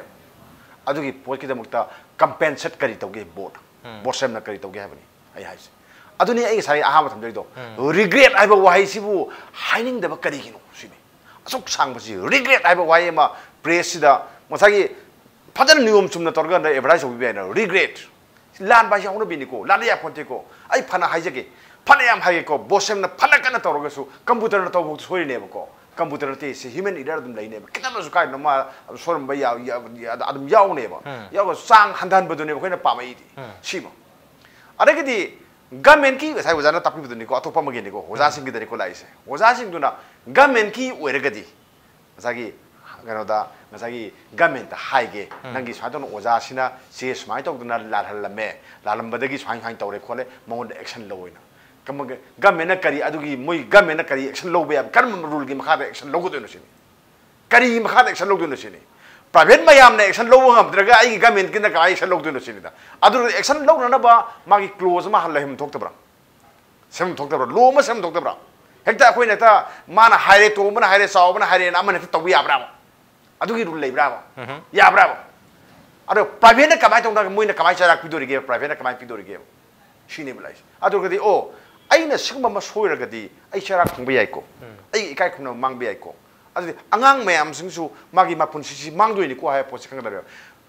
ꯑꯗꯨꯒꯤ ꯄꯣꯠꯀꯤꯗꯃꯛꯇ ꯀꯝꯄꯦꯟꯁꯦꯠ ꯀꯔꯤ ꯇꯧꯒꯦ ꯕꯣꯔꯗ? ꯕꯣꯁꯦꯝꯅ ꯀꯔꯤ ꯇꯧꯒꯦ ꯍꯥꯏꯕꯅꯤ ꯑꯩ ꯍꯥꯏꯁꯦ꯫ ꯑꯗꯨꯅꯤ ꯑꯩ ꯉꯁꯥꯏ ꯑꯍꯥꯟꯕ ꯊꯝꯖꯔꯤꯗꯣ꯫ ꯎꯝ꯫ ꯔꯤꯒ꯭ꯔꯦꯠ ꯍꯥꯏꯕ ꯋꯥꯍꯩꯁꯤꯕꯨ ꯍꯥꯏꯅꯤꯡꯗꯕ ꯀꯔꯤꯒꯤꯅꯣ ꯁꯤꯅꯤ꯫ ꯑꯁꯨꯛ ꯁꯥꯡꯕꯁꯤ ꯔꯤꯒ꯭ꯔꯦꯠ ꯍꯥꯏꯕ ꯋꯥꯍꯩ ꯑꯃ ꯄ꯭ꯔꯦꯁꯁꯤꯗ ꯉꯁꯥꯏꯒꯤ ꯐꯖꯅ ꯅꯤꯌꯣꯝ ꯆꯨꯝꯅ ꯇꯧꯔꯀꯥꯟꯗ ꯑꯦꯗꯚꯔꯇꯥꯏꯁ ꯇꯧꯕꯤꯕ ꯌꯥꯏꯅ꯫ ꯔꯤꯒ꯭ꯔꯦꯠ꯫ ꯂꯥꯟꯕ ꯍꯥꯏꯁꯦ ꯍꯧꯅꯕꯤꯅꯤꯀꯣ, ꯂꯥꯟꯕ ꯌꯥꯄꯣꯟꯇꯦꯀꯣ꯫ ꯑꯩ ꯐꯅ ꯍꯥꯏꯖꯒꯦ, ꯐꯅ ꯌꯥꯝ ꯍꯥꯏꯒꯦꯀꯣ, ꯕꯣꯁꯦꯝꯅ ꯐꯅ ꯀꯟꯅ ꯇꯧꯔꯒꯁꯨ ꯀꯝꯄ꯭ꯌꯨꯇꯔꯅ ꯇꯧꯕ ꯐꯥꯎꯗ ꯁꯣꯏꯔꯤꯅꯦꯕꯀꯣ꯫ ꯀꯝꯄ꯭ꯌꯨꯇꯔ ꯅꯠꯇꯦ, ꯁꯤ ꯍ꯭ꯌꯨꯃꯦꯟ ꯏꯔꯔ ꯑꯗꯨꯝ ꯂꯩꯅꯦꯕ꯫ ꯈꯤꯇꯪꯗꯁꯨ ꯀꯥꯏꯗꯅꯣ ꯃꯥ ꯁꯣꯏꯔꯝꯕ ꯌꯥ-, ꯌꯥ-, ꯌꯥ-, ꯑꯗꯨꯝ ꯌꯥꯎꯅꯦꯕ꯫ ꯎꯝ꯫ ꯌꯥꯎꯔꯒ ꯆꯥꯡ ꯍꯟꯊꯍꯟꯕꯗꯨꯅꯦꯕ ꯑꯩꯈꯣꯏꯅ ꯄꯥꯝꯃꯛꯏꯗꯤ꯫ ꯎꯝ꯫ ꯁꯤꯃ꯫ ꯑꯗꯒꯤꯗꯤ ꯒꯃꯦꯟꯀꯤ ꯉꯁꯥꯏ ꯑꯣꯖꯥꯅ ꯇꯥꯛꯄꯤꯕꯗꯨꯅꯤꯀꯣ, ꯑꯇꯣꯞꯄ ꯑꯃꯒꯤꯅꯤꯀꯣ, ꯎꯝ꯫ ꯑꯣꯖꯥꯁꯤꯡꯒꯤꯗꯅꯤꯀꯣ ꯂꯥꯛꯏꯁꯦ꯫ ꯑꯣꯖꯥꯁꯤꯡꯗꯨꯅ ꯒꯃꯦꯟꯀꯤ ꯑꯣꯏꯔꯒꯗꯤ ꯉꯁꯥꯏꯒꯤ ꯀꯩꯅꯣꯗ, ꯉꯁꯥꯏꯒꯤ ꯒꯃꯦꯟꯇ ꯍꯥꯏꯒꯦ, ꯎꯝ꯫ ꯅꯪꯒꯤ ꯁꯨꯃꯥꯏꯅ ꯇꯧꯅ ꯑꯣꯖꯥꯁꯤꯅ ꯆꯦ ꯁꯨꯃꯥꯏꯅ ꯇꯧꯗꯅ ꯂꯥꯜꯍꯜꯂꯝꯃꯦ, ꯂꯥꯜꯂꯝꯕꯗꯒꯤ ꯁꯨꯃꯥꯏꯅ ꯁꯨꯃꯥꯏꯅ ꯇꯧꯔꯦ ꯈꯣꯠꯂꯦ, ꯃꯉꯣꯟꯗ ꯑꯦꯛꯁꯟ ꯂꯧꯑꯣꯅ꯫ ꯀꯃ-, ꯒꯃꯦꯟꯅ ꯀꯔꯤ, ꯑꯗꯨꯒꯤ ꯃꯣꯏ ꯒꯃꯦꯟꯅ ꯀꯔꯤ ꯑꯦꯛꯁꯟ ꯂꯧꯕ ꯌꯥꯕ, ꯀꯔꯝꯕ ꯔꯨꯜꯒꯤ ꯃꯈꯥꯗ ꯑꯦꯛꯁꯟ ꯂꯧꯒꯗꯣꯏꯅꯣ ꯁꯤꯅꯤ? ꯀꯔꯤꯒꯤ ꯃꯈꯥꯗ ꯑꯦꯛꯁꯟ ꯂꯧꯗꯣꯏꯅꯣ ꯁꯤꯅꯤ? ꯄ꯭ꯔꯥꯏꯚꯦꯠ ꯃꯌꯥꯝꯅ ꯑꯦꯛꯁꯟ ꯂꯧꯕ ꯉꯝꯗ꯭ꯔꯒ ꯑꯩꯒꯤ ꯒꯃꯦꯟꯀꯤꯅ ꯀꯃꯥꯏꯅ ꯑꯦꯛꯁꯟ ꯂꯧꯗꯣꯏꯅꯣ ꯁꯤꯅꯤꯗ꯫ ꯑꯗꯨ ꯑꯦꯛꯁꯟ ꯂꯧꯅꯅꯕ ꯃꯥꯒꯤ ꯀ꯭ꯂꯣꯖ ꯑꯃ ꯂꯩꯍꯟ ꯊꯣꯛꯇꯕ꯭ꯔꯥ? ꯁꯦꯝꯐꯝ ꯊꯣꯛꯇꯕ꯭ꯔꯥ? ꯂꯣ ꯑꯃ ꯁꯦꯝꯐꯝ ꯊꯣꯛꯇꯕ꯭ꯔꯥ? ꯍꯦꯛꯇ ꯑꯩꯈꯣꯏꯅ ꯍꯦꯛꯇ ꯃꯥꯅ ꯍꯥꯏꯔꯦ, ꯇꯣꯝꯕꯅ ꯍꯥꯏꯔꯦ, ꯆꯥꯎꯕꯅ ꯍꯥꯏꯔꯦꯅ ꯑꯃꯅ ꯍꯦꯛꯇ ꯇꯧꯕ ꯌꯥꯕ꯭ꯔꯥꯕ? ꯑꯗꯨꯒꯤ ꯔꯨꯜ ꯂꯩꯕ꯭ꯔꯥꯕ? ꯎꯝꯍꯨꯝ꯫ ꯌꯥꯕ꯭ꯔꯥꯕ? ꯑꯗꯣ ꯄ꯭ꯔꯥꯏꯚꯦꯠꯅ ꯀꯃꯥꯏꯅ ꯇꯧꯅ, ꯃꯣꯏꯅ ꯀꯃꯥꯏꯅ ꯆꯩꯔꯥꯛ ꯄꯤꯗꯣꯔꯤꯒꯦ? ꯄ꯭ꯔꯥꯏꯚꯦꯠꯅ ꯀꯃꯥꯏꯅ ꯄꯤꯗꯣꯔꯤꯒꯦꯕ? ꯁꯤꯅꯦꯕ ꯂꯥꯛꯏꯁꯦ꯫ ꯑꯗꯨ ꯑꯣꯏꯔꯒꯗꯤ, ꯑꯣ, ꯑꯩꯅ ꯁꯤꯒꯨꯝꯕ ꯑꯃ ꯁꯣꯏꯔꯒꯗꯤ ꯑꯩ ꯆꯩꯔꯥꯛ ꯐꯪꯕ ꯌꯥꯏꯀꯣ, ꯎꯝ꯫ ꯑꯩ ꯏꯀꯥꯏ ꯈꯨꯝꯅꯕ ꯃꯥꯡꯕ ꯌꯥꯏꯀꯣ꯫ ꯑꯗꯨꯗꯤ ꯑꯉꯥꯡ ꯃꯌꯥꯝꯁꯤꯡꯁꯨ ꯃꯥꯒꯤ ꯃꯄꯨꯟꯁꯤꯁꯤ ꯃꯥꯡꯗꯣꯏꯅꯤꯀꯣ ꯍꯥꯏꯕ ꯄꯣꯠꯁꯤ ꯈꯪꯒꯗꯕꯅꯦꯕ꯫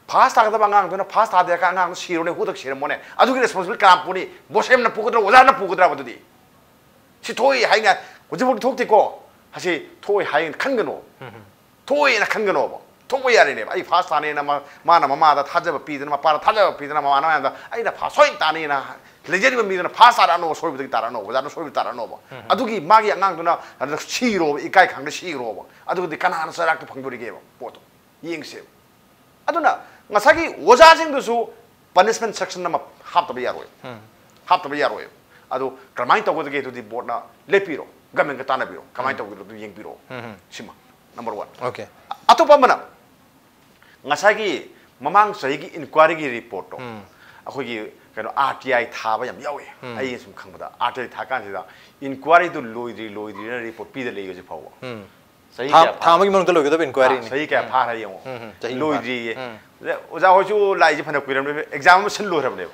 ꯐꯥꯁ ꯇꯥꯒꯗꯕ ꯑꯉꯥꯡꯗꯨꯅ ꯐꯥꯁ ꯇꯥꯗꯦ ꯍꯥꯏꯔꯒ ꯑꯉꯥꯡꯗꯨ ꯁꯤꯔꯣꯅꯦ, ꯍꯨꯗꯛ ꯁꯤꯔꯝꯃꯣꯅꯦ꯫ ꯑꯗꯨꯒꯤ ꯔꯦꯁꯄꯣꯟꯁꯤꯕꯤꯂꯤꯇꯤ ꯀꯅꯥ ꯄꯨꯅꯤ? ꯕꯣꯁꯦꯝꯅ ꯄꯨꯒꯗ꯭ꯔꯥ, ꯑꯣꯖꯥꯅ ꯄꯨꯒꯗ꯭ꯔꯥꯕ ꯑꯗꯨꯗꯤ? ꯁꯤ ꯊꯣꯛꯏ ꯍꯥꯏꯅ ꯍꯧꯖꯤꯛꯐꯥꯎꯗꯤ ꯊꯣꯛꯇꯦꯀꯣ꯫ ꯑꯁꯤ ꯊꯣꯛꯏ ꯍꯥꯏꯅ ꯈꯟꯒꯅꯣ꯫ ꯎꯝ꯫ ꯊꯣꯛꯑꯦꯅ ꯈꯟꯒꯅꯣꯕ꯫ ꯊꯣꯛꯄ ꯌꯥꯔꯤꯅꯦꯕ꯫ ꯑꯩ ꯐꯥꯁ ꯇꯥꯅꯦꯅ ꯃꯥ-, ꯃꯥꯅ ꯃꯃꯥꯗ ꯊꯥꯖꯕ ꯄꯤꯗꯅ, ꯃꯄꯥꯗ ꯊꯥꯖꯕ ꯄꯤꯗꯅ, ꯃꯃꯥꯟꯅꯕ ꯃꯌꯥꯝꯗ ꯑꯩꯅ ꯐꯥꯁ ꯁꯣꯏꯅ ꯇꯥꯅꯤꯅ ꯂꯩꯖꯔꯤꯕ ꯃꯤꯗꯨꯅ ꯐꯥꯁ ꯇꯥꯔꯛꯑꯅꯣꯕ, ꯁꯣꯏꯕꯗꯒꯤ ꯇꯥꯔꯛꯑꯅꯣꯕ, ꯑꯣꯖꯥꯅ ꯁꯣꯏꯕꯗꯒꯤ ꯇꯥꯔꯛꯑꯅꯣꯕ꯫ ꯎꯝ꯫ ꯑꯗꯨꯒꯤ ꯃꯥꯒꯤ ꯑꯉꯥꯡꯗꯨꯅ ꯑꯗꯨꯗ ꯁꯤꯔꯣꯕ, ꯏꯀꯥꯏ ꯈꯪꯗ ꯁꯤꯔꯣꯕ꯫ ꯑꯗꯨꯒꯗꯤ ꯀꯅꯥꯅ ꯆꯩꯔꯥꯛꯇꯣ ꯐꯪꯗꯣꯔꯤꯒꯦꯕ ꯄꯣꯠꯇꯣ? ꯌꯦꯡꯁꯦꯕ꯫ ꯑꯗꯨꯅ ꯉꯁꯥꯏꯒꯤ ꯑꯣꯖꯥꯁꯤꯡꯗꯨꯁꯨ ꯄꯅꯤꯁꯃꯦꯟ ꯁꯦꯛꯁꯟ ꯑꯃ ꯍꯥꯞꯇꯕ ꯌꯥꯔꯣꯏ꯫ ꯎꯝ꯫ ꯍꯥꯞꯇꯕ ꯌꯥꯔꯣꯏ꯫ ꯑꯗꯨ ꯀꯔꯝꯍꯥꯏꯅ ꯇꯧꯒꯗꯒꯦ? ꯑꯗꯨꯗꯤ ꯕꯣꯔꯗꯅ ꯂꯦꯞꯄꯤꯔꯣ, ꯒꯃꯦꯟꯒ ꯇꯥꯟꯅꯕꯤꯔꯣ, ꯀꯃꯥꯏꯅ ꯎꯝ꯫ ꯇꯧꯒꯗꯒꯦ ꯑꯗꯨ ꯌꯦꯡꯕꯤꯔꯣ꯫ ꯎꯝ, ꯎꯝ꯫ ꯁꯤꯃ ꯅꯝꯕꯔ ꯋꯥꯟ꯫ ꯑꯣꯀꯦ꯫ ꯑꯇꯣꯞꯄ ꯑꯃꯅ ꯉꯁꯥꯏꯒꯤ ꯃꯃꯥꯡ ꯆꯍꯤꯒꯤ ꯏꯟꯀ꯭ꯋꯥꯏꯔꯤꯒꯤ ꯔꯤꯄꯣꯔꯠꯇꯣ, ꯎꯝ꯫ ꯑꯩꯈꯣꯏꯒꯤ ꯀꯩꯅꯣ, ꯑꯥꯔ ꯇꯤ ꯑꯥꯏ ꯊꯥꯕ ꯌꯥꯝ ꯌꯥꯎꯋꯦ꯫ ꯎꯝ꯫ ꯑꯩ ꯁꯨꯝ ꯈꯪꯕꯗ, ꯑꯥꯔ ꯇꯤ ꯑꯥꯏ ꯊꯥ ꯀꯥꯟꯁꯤꯗ ꯏꯟꯀ꯭ꯋꯥꯏꯔꯤꯗꯨ ꯂꯣꯏꯗ꯭ꯔꯤ, ꯂꯣꯏꯗ꯭ꯔꯤꯅ ꯔꯤꯄꯣꯔꯠ ꯄꯤꯗ ꯂꯩ ꯍꯧꯖꯤꯛ ꯐꯥꯎꯕ꯫ ꯎꯝ꯫ ꯆꯍꯤ ꯊꯥ, ꯀꯌꯥ ꯊꯥ ꯐꯥꯔꯦ? ꯑꯃꯒꯤ ꯃꯅꯨꯡꯗ ꯂꯣꯏꯒꯗꯕ ꯏꯟꯀ꯭ꯋꯥꯏꯔꯤꯅꯤ꯫ ꯊꯥ, ꯆꯍꯤ ꯀꯌꯥ ꯎꯝ꯫ ꯐꯥꯔꯦ ꯌꯦꯡꯉꯣ꯫ ꯎꯝ, ꯎꯝ, ꯆꯍꯤ ꯂꯣꯏꯗ꯭ꯔꯤꯌꯦ꯫ ꯎꯝ꯫ ꯑꯗ ꯑꯣꯖꯥ ꯍꯣꯏꯁꯨ ꯂꯥꯛꯏꯁꯦ ꯐꯅ ꯀꯨꯏꯔꯕꯅꯦꯕ, ꯑꯦꯛꯖꯥꯝ ꯑꯃ ꯁꯤꯜ ꯂꯣꯏꯔꯕꯅꯦꯕ꯫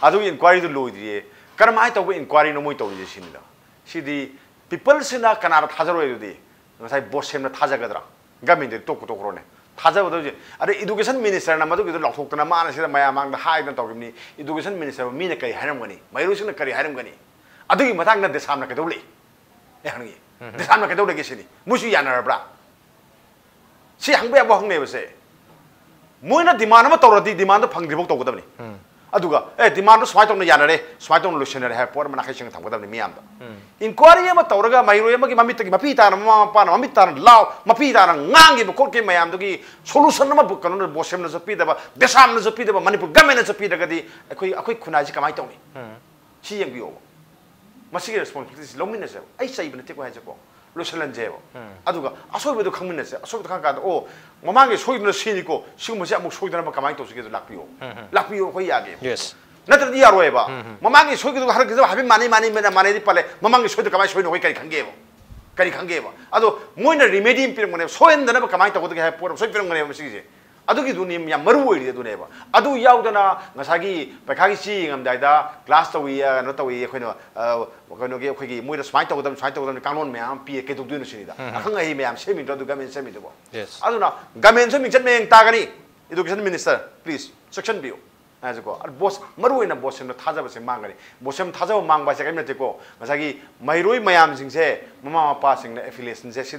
ꯑꯗꯨꯒꯤ ꯏꯟꯀ꯭ꯋꯥꯏꯔꯤꯗꯨ ꯂꯣꯏꯗ꯭ꯔꯤꯌꯦ꯫ ꯀꯔꯝꯍꯥꯏꯅ ꯇꯧꯕ ꯏꯟꯀ꯭ꯋꯥꯏꯔꯤꯅꯣ ꯃꯣꯏ ꯇꯧꯔꯤꯁꯦ ꯁꯤꯅꯤꯗ꯫ ꯁꯤꯗꯤ ꯄꯤꯄꯜꯁꯤꯅ ꯀꯅꯥꯗ ꯊꯥꯖꯔꯣꯏ ꯑꯗꯨꯗꯤ? ꯉꯁꯥꯏ ꯕꯣꯁꯦꯝꯅ ꯊꯥꯖꯒꯗ꯭ꯔꯥ? ꯒꯃꯦꯟꯗꯗꯤ ꯇꯣꯛꯄꯨ ꯇꯣꯛꯈ꯭ꯔꯣꯅꯦ꯫ ꯊꯥꯖꯕꯗ ꯍꯧꯖꯤꯛ ꯑꯗꯩ ꯏꯗꯨꯀꯦꯁꯟ ꯃꯤꯅꯤꯁꯇꯔꯅ ꯃꯗꯨꯒꯤꯗꯣ ꯂꯥꯎꯊꯣꯛꯇꯅ ꯃꯥꯅ ꯁꯤꯗ ꯃꯌꯥꯝ ꯃꯥꯡꯗ ꯍꯥꯏꯗꯅ ꯇꯧꯈꯤꯕꯅꯤ꯫ ꯏꯗꯨꯀꯦꯁꯟ ꯃꯤꯅꯤꯁꯇꯔꯕꯨ ꯃꯤꯅ ꯀꯔꯤ ꯍꯥꯏꯔꯝꯒꯅꯤ? ꯃꯍꯩꯔꯣꯏꯁꯤꯡꯅ ꯀꯔꯤ ꯍꯥꯏꯔꯝꯒꯅꯤ? ꯑꯗꯨꯒꯤ ꯃꯇꯥꯡꯗ ꯗꯦꯁꯥꯝꯅ ꯀꯩꯗꯧ ꯂꯩ? ꯑꯩ ꯍꯪꯉꯤ꯫ ꯗꯦꯁꯥꯝꯅ ꯀꯩꯗꯧ ꯂꯩꯒꯦ ꯁꯤꯅꯤ? ꯃꯣꯏꯁꯨ ꯌꯥꯅꯔꯕ꯭ꯔꯥ? ꯁꯤ ꯍꯪꯕ ꯌꯥꯕ ꯍꯪꯅꯦꯕꯁꯦ꯫ ꯃꯣꯏꯅ ꯗꯤꯃꯥꯟ ꯑꯃ ꯇꯧꯔꯗꯤ ꯗꯤꯃꯥꯟꯗꯣ ꯐꯪꯗ꯭ꯔꯤꯐꯥꯎ ꯇꯧꯒꯗꯕꯅꯤ꯫ ꯑꯗꯨꯒ ꯑꯦ ꯗꯤꯃꯥꯟꯗꯣ ꯁꯨꯃꯥꯏꯅ ꯇꯧꯅ ꯌꯥꯅꯔꯦ, ꯁꯨꯃꯥꯏꯅ ꯇꯧꯅ ꯂꯣꯏꯁꯤꯟꯅꯔꯦ ꯍꯥꯏꯕ ꯄꯣꯠ ꯑꯃ ꯅꯥꯈꯩ ꯁꯦꯡꯅ ꯊꯝꯒꯗꯕꯅꯤ ꯃꯤꯌꯥꯝꯗ꯫ ꯏꯟꯀ꯭ꯋꯥꯏꯔꯤ ꯑꯃ ꯇꯧꯔꯒ ꯃꯍꯩꯔꯣꯏ ꯑꯃꯒꯤ ꯃꯃꯤꯠꯇꯒꯤ ꯃꯄꯤ ꯇꯥꯅ ꯃꯃꯥ ꯃꯄꯥꯅ ꯃꯃꯤꯠ ꯇꯥꯅ ꯂꯥꯎ, ꯃꯄꯤ ꯇꯥꯅ ꯉꯥꯡꯈꯤꯕ ꯈꯣꯠꯈꯤꯕ ꯃꯌꯥꯝꯗꯨꯒꯤ ꯁꯣꯂꯨꯁꯟ ꯑꯃ ꯕꯨ-, ꯀꯩꯅꯣꯅ ꯕꯣꯁꯦꯝꯅꯁꯨ ꯄꯤꯗꯕ, ꯗꯦꯁꯥꯝꯅꯁꯨ ꯄꯤꯗꯕ, ꯃꯅꯤꯄꯨꯔ ꯒꯃꯦꯟꯅꯁꯨ ꯄꯤꯗ꯭ꯔꯒꯗꯤ ꯑꯩꯈꯣꯏ, ꯑꯩꯈꯣꯏ ꯈꯨꯟꯅꯥꯏꯁꯤ ꯀꯃꯥꯏꯅ ꯇꯧꯅꯤ? ꯁꯤ ꯌꯦꯡꯕꯤꯌꯣꯕ꯫ ꯃꯁꯤꯒꯤ ꯔꯦꯁꯄꯣꯟꯁꯤꯕꯤꯂꯤꯇꯤꯁꯤ ꯂꯧꯃꯤꯟꯅꯁꯦꯕ꯫ ꯑꯩ ꯆꯩꯕ ꯅꯠꯇꯦꯀꯣ ꯍꯥꯏꯁꯦꯀꯣ, ꯂꯣꯏꯁꯤꯜꯍꯟꯁꯦꯕ꯫ ꯑꯗꯨꯒ ꯑꯁꯣꯏꯕꯗꯣ ꯈꯪꯃꯤꯟꯅꯁꯦ꯫ ꯑꯁꯣꯏꯕꯗꯣ ꯈꯪꯉꯀꯥꯟꯗ, "ꯑꯣ, ꯃꯃꯥꯡꯒꯤ ꯁꯣꯏꯗꯅ ꯁꯤꯅꯤꯀꯣ, ꯁꯤꯒꯨꯝꯕꯁꯦ ꯑꯃꯨꯛ ꯁꯣꯏꯗꯅꯕ ꯀꯃꯥꯏꯅ ꯇꯧꯁꯤꯒꯦ?" ꯑꯗꯨ ꯂꯥꯛꯄꯤꯌꯣ꯫ ꯂꯥꯛꯄꯤꯌꯣ, ꯑꯩꯈꯣꯏ ꯌꯥꯒꯦ꯫ Yes. ꯅꯠꯇ꯭ꯔꯗꯤ ꯌꯥꯔꯣꯏꯕ꯫ ꯃꯃꯥꯡꯒꯤ ꯁꯣꯏꯈꯤꯕꯗꯨꯒ ꯍꯟꯗꯛꯀꯤꯁꯤꯒ ꯍꯥꯏꯐꯦꯠ ꯃꯥꯟꯅꯩ, ꯃꯥꯟꯅꯩ, ꯃꯥꯟꯅꯩ, ꯃꯥꯟꯅꯩꯗꯤ ꯄꯜꯂꯦ꯫ ꯃꯃꯥꯡꯒꯤ ꯁꯣꯏꯗ ꯀꯃꯥꯏꯅ ꯁꯣꯏꯅꯣ ꯑꯩꯈꯣꯏ ꯀꯔꯤ ꯈꯪꯒꯦꯕ? ꯀꯔꯤ ꯈꯪꯒꯦꯕ? ꯑꯗꯣ ꯃꯣꯏꯅ ꯔꯤꯃꯦꯗꯤ ꯑꯃ ꯄꯤꯔꯝꯒꯅꯦꯕ, ꯁꯣꯏꯍꯟꯗꯅꯕ ꯀꯃꯥꯏꯅ ꯇꯧꯒꯗꯒꯦ ꯍꯥꯏꯕ ꯄꯣꯠ ꯑꯃ ꯁꯣꯏ ꯄꯤꯔꯝꯒꯅꯦꯕ ꯃꯁꯤꯒꯤꯁꯦ꯫ ꯑꯗꯨꯒꯤꯗꯨꯅꯤ ꯌꯥꯝ ꯃꯔꯨ ꯑꯣꯏꯔꯤꯗꯤ ꯑꯗꯨꯅꯦꯕ꯫ ꯑꯗꯨ ꯌꯥꯎꯗꯅ ꯉꯁꯥꯏꯒꯤ ꯄꯩꯈꯥꯒꯤ ꯆꯦ ꯌꯦꯡꯉꯝꯗꯥꯏꯗ ꯀ꯭ꯂꯥꯁ ꯇꯧꯏ, ꯀꯩꯅꯣ ꯇꯧꯏ, ꯑꯩꯈꯣꯏꯅ, ꯑ, ꯀꯩꯅꯣꯒꯤ ꯑꯩꯈꯣꯏꯒꯤ ꯃꯣꯏꯗ ꯁꯨꯃꯥꯏꯅ ꯇꯧꯒꯗꯕꯅꯤ, ꯁꯨꯃꯥꯏꯅ ꯇꯧꯒꯗꯕꯅꯤ, ꯀꯥꯡꯂꯣꯟ ꯃꯌꯥꯝ ꯑꯃ ꯄꯤꯌꯦ, ꯀꯩꯗꯧꯗꯣꯏꯅꯣ ꯁꯤꯅꯤꯗ? ꯑꯈꯪ ꯑꯍꯩ ꯃꯌꯥꯝ ꯁꯦꯝꯃꯤꯗ꯭ꯔꯣ ꯑꯗꯨ ꯒꯃꯦꯟ ꯁꯦꯝꯃꯤꯗꯨꯕꯣ? Yes. ꯑꯗꯨꯅ ꯒꯃꯦꯟꯁꯨ ꯃꯤꯡꯆꯠ ꯃꯌꯦꯡ ꯇꯥꯒꯅꯤ꯫ Education minister, please ꯆꯦꯛꯁꯤꯟꯕꯤꯌꯨ꯫ ꯍꯥꯏꯁꯦꯀꯣ, ꯑꯗꯨ ꯕꯣꯁ, ꯃꯔꯨ ꯑꯣꯏꯅ ꯕꯣꯁꯦꯝꯗ ꯊꯥꯖꯕꯁꯦ ꯃꯥꯡꯒꯅꯤ꯫ ꯕꯣꯁꯦꯝ ꯊꯥꯖꯕ ꯃꯥꯡꯕ ꯍꯥꯏꯁꯦ ꯀꯔꯤꯝ ꯅꯠꯇꯦꯀꯣ꯫ ꯉꯁꯥꯏꯒꯤ ꯃꯍꯩꯔꯣꯏ ꯃꯌꯥꯝꯁꯤꯡꯁꯦ, ꯃꯃꯥ ꯃꯄꯥꯁꯤꯡꯅ ꯑꯦꯐꯤꯂꯤꯌꯦꯁꯟꯁꯦ ꯁꯤ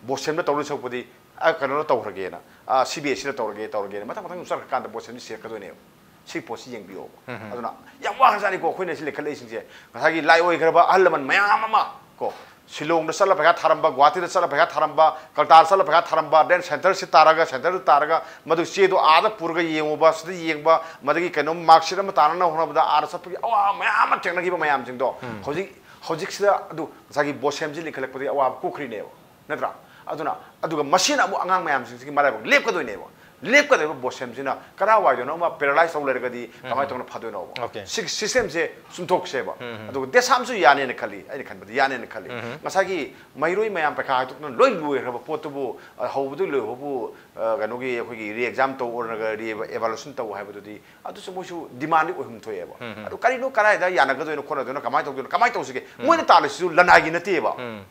ꯕꯣꯁꯦꯝꯗ ꯇꯧꯗꯣꯏ ꯁꯔꯨꯛꯄꯨꯗꯤ, ꯑ, ꯀꯩꯅꯣꯗ ꯇꯧꯈ꯭ꯔꯒꯦꯅ, ꯑ, ꯁꯤ ꯕꯤ ꯑꯦꯁ ꯏꯗ ꯇꯧꯔꯒꯦ, ꯇꯧꯔꯒꯦꯅ ꯃꯊꯪ ꯃꯊꯪ ꯁꯨꯝ ꯆꯠꯈ꯭ꯔꯀꯥꯟꯗ ꯕꯣꯁꯦꯝꯁꯤ ꯁꯤꯔꯛꯀꯗꯣꯏꯅꯦꯕ꯫ ꯁꯤ ꯄꯣꯠꯁꯤ ꯌꯦꯡꯕꯤꯌꯣꯕ꯫ ꯑꯗꯨꯅ ꯌꯥꯝ ꯋꯥꯈ꯭ꯔꯖꯥꯠꯅꯤꯀꯣ ꯑꯩꯈꯣꯏꯅ ꯁꯤ ꯂꯤꯡꯈꯠꯂꯛꯏꯁꯤꯡꯁꯦ꯫ ꯉꯁꯥꯏꯒꯤ ꯂꯥꯏ ꯑꯣꯏꯈ꯭ꯔꯕ ꯑꯍꯜ ꯂꯃꯟ ꯃꯌꯥꯝ ꯑꯃ ꯀꯣ, ꯁꯤꯂꯣꯡꯗ ꯆꯠꯂ ꯄꯩꯈꯥ ꯊꯥꯔꯝꯕ, ꯒꯨꯍꯥꯇꯤꯗ ꯆꯠꯂ ꯄꯩꯈꯥ ꯊꯥꯔꯝꯕ, ꯀꯜꯀꯇꯥꯗ ꯆꯠꯂ ꯄꯩꯈꯥ ꯊꯥꯔꯝꯕ, then centre ꯁꯤ ꯇꯥꯔꯒ, centre ꯗ ꯇꯥꯔꯒ ꯃꯗꯨ ꯆꯦꯗꯣ ꯑꯥꯗ ꯄꯨꯔꯒ ꯌꯦꯡꯉꯨꯕ, ꯁꯤꯗ ꯌꯦꯡꯕ, ꯃꯗꯒꯤ ꯀꯩꯅꯣꯝ mark sheet ꯑꯃ ꯇꯥꯅꯅꯕ ꯍꯣꯠꯅꯕꯗ ꯑꯥꯗ ꯆꯠꯄꯒꯤ ꯑꯋꯥꯕ ꯃꯌꯥꯝ ꯑꯃ ꯊꯦꯡꯅꯈꯤꯕ ꯃꯌꯥꯝꯁꯤꯡꯗꯣ ꯍꯧꯖꯤꯛ, ꯍꯧꯖꯤꯛꯁꯤꯗ ꯑꯗꯨ ꯉꯁꯥꯏꯒꯤ ꯕꯣꯁꯦꯝꯁꯤ ꯂꯤꯡꯈꯠꯂꯛꯄꯗꯒꯤ ꯑꯋꯥꯕ ꯀꯣꯛꯈ꯭ꯔꯤꯅꯦꯕ, ꯅꯠꯇ꯭ꯔꯥ? ꯑꯗꯨꯅ, ꯑꯗꯨꯒ ꯃꯁꯤꯅ ꯑꯃꯨꯛ ꯑꯉꯥꯡ ꯃꯌꯥꯝꯁꯤꯡꯁꯤꯒꯤ ꯃꯔꯥꯏꯕꯛ ꯂꯦꯞꯀꯗꯣꯏꯅꯦꯕ꯫ ꯂꯦꯞꯀꯗꯧꯔꯤꯕ ꯕꯣꯁꯦꯝꯁꯤꯅ ꯀꯔꯥꯏꯋꯥꯏꯗꯅꯣ ꯑꯃ ꯄꯦꯔꯥꯂꯥꯏꯁ ꯇꯧ ꯂꯩꯔꯒꯗꯤ ꯀꯃꯥꯏꯅ ꯇꯧꯅ ꯐꯗꯣꯏꯅꯣꯕ? Okay. ꯁꯤ ꯁꯤꯁꯇꯦꯝꯁꯦ ꯆꯨꯝꯊꯣꯛꯁꯦꯕ꯫ ꯎꯝ, ꯎꯝ꯫ ꯑꯗꯨꯒ ꯗꯦꯁꯥꯝꯁꯨ ꯌꯥꯅꯦꯅ ꯈꯜꯂꯤ, ꯑꯩꯅ ꯈꯟꯕꯗ ꯌꯥꯅꯦꯅ ꯈꯜꯂꯤ꯫ ꯎꯝ, ꯎꯝ꯫ ꯉꯁꯥꯏꯒꯤ ꯃꯍꯩꯔꯣꯏ ꯃꯌꯥꯝ ꯄꯩꯈꯥ ꯍꯥꯏꯗꯣꯛꯇꯅ ꯂꯣꯏ ꯂꯣꯏꯈ꯭ꯔꯕ ꯄꯣꯠꯇꯨꯕꯨ, ꯑ, ꯍꯧꯕꯗꯒꯤ ꯂꯣꯏꯕꯕꯨ, ꯑ, ꯀꯩꯅꯣꯒꯤ ꯑꯩꯈꯣꯏꯒꯤ ꯔꯤ ꯑꯦꯛꯖꯥꯝ ꯇꯧ ꯑꯣꯔꯅꯒ ꯔꯤ ꯑꯦꯚꯥꯂꯨꯁꯟ ꯇꯧ ꯍꯥꯏꯕꯗꯨꯗꯤ ꯑꯗꯨꯁꯨ ꯃꯣꯏꯁꯨ ꯗꯤꯃꯥꯟꯗꯤ ꯑꯣꯏꯐꯝ ꯊꯣꯛꯑꯦꯕ꯫ ꯎꯝ, ꯎꯝ꯫ ꯑꯗꯨ ꯀꯔꯤꯅꯣ, ꯀꯗꯥꯏꯗ ꯌꯥꯅꯒꯗꯣꯏꯅꯣ, ꯈꯣꯠꯅꯗꯣꯏꯅꯣ, ꯀꯃꯥꯏꯅ ꯇꯧꯗꯣꯏꯅꯣ, ꯀꯃꯥꯏꯅ ꯇꯧꯁꯤꯒꯦ? ꯃꯣꯏꯅ ꯇꯥꯜꯂꯤꯁꯤꯁꯨ ꯂꯅꯥꯏꯒꯤ ꯅꯠꯇꯦꯕ꯫ ꯎꯝ꯫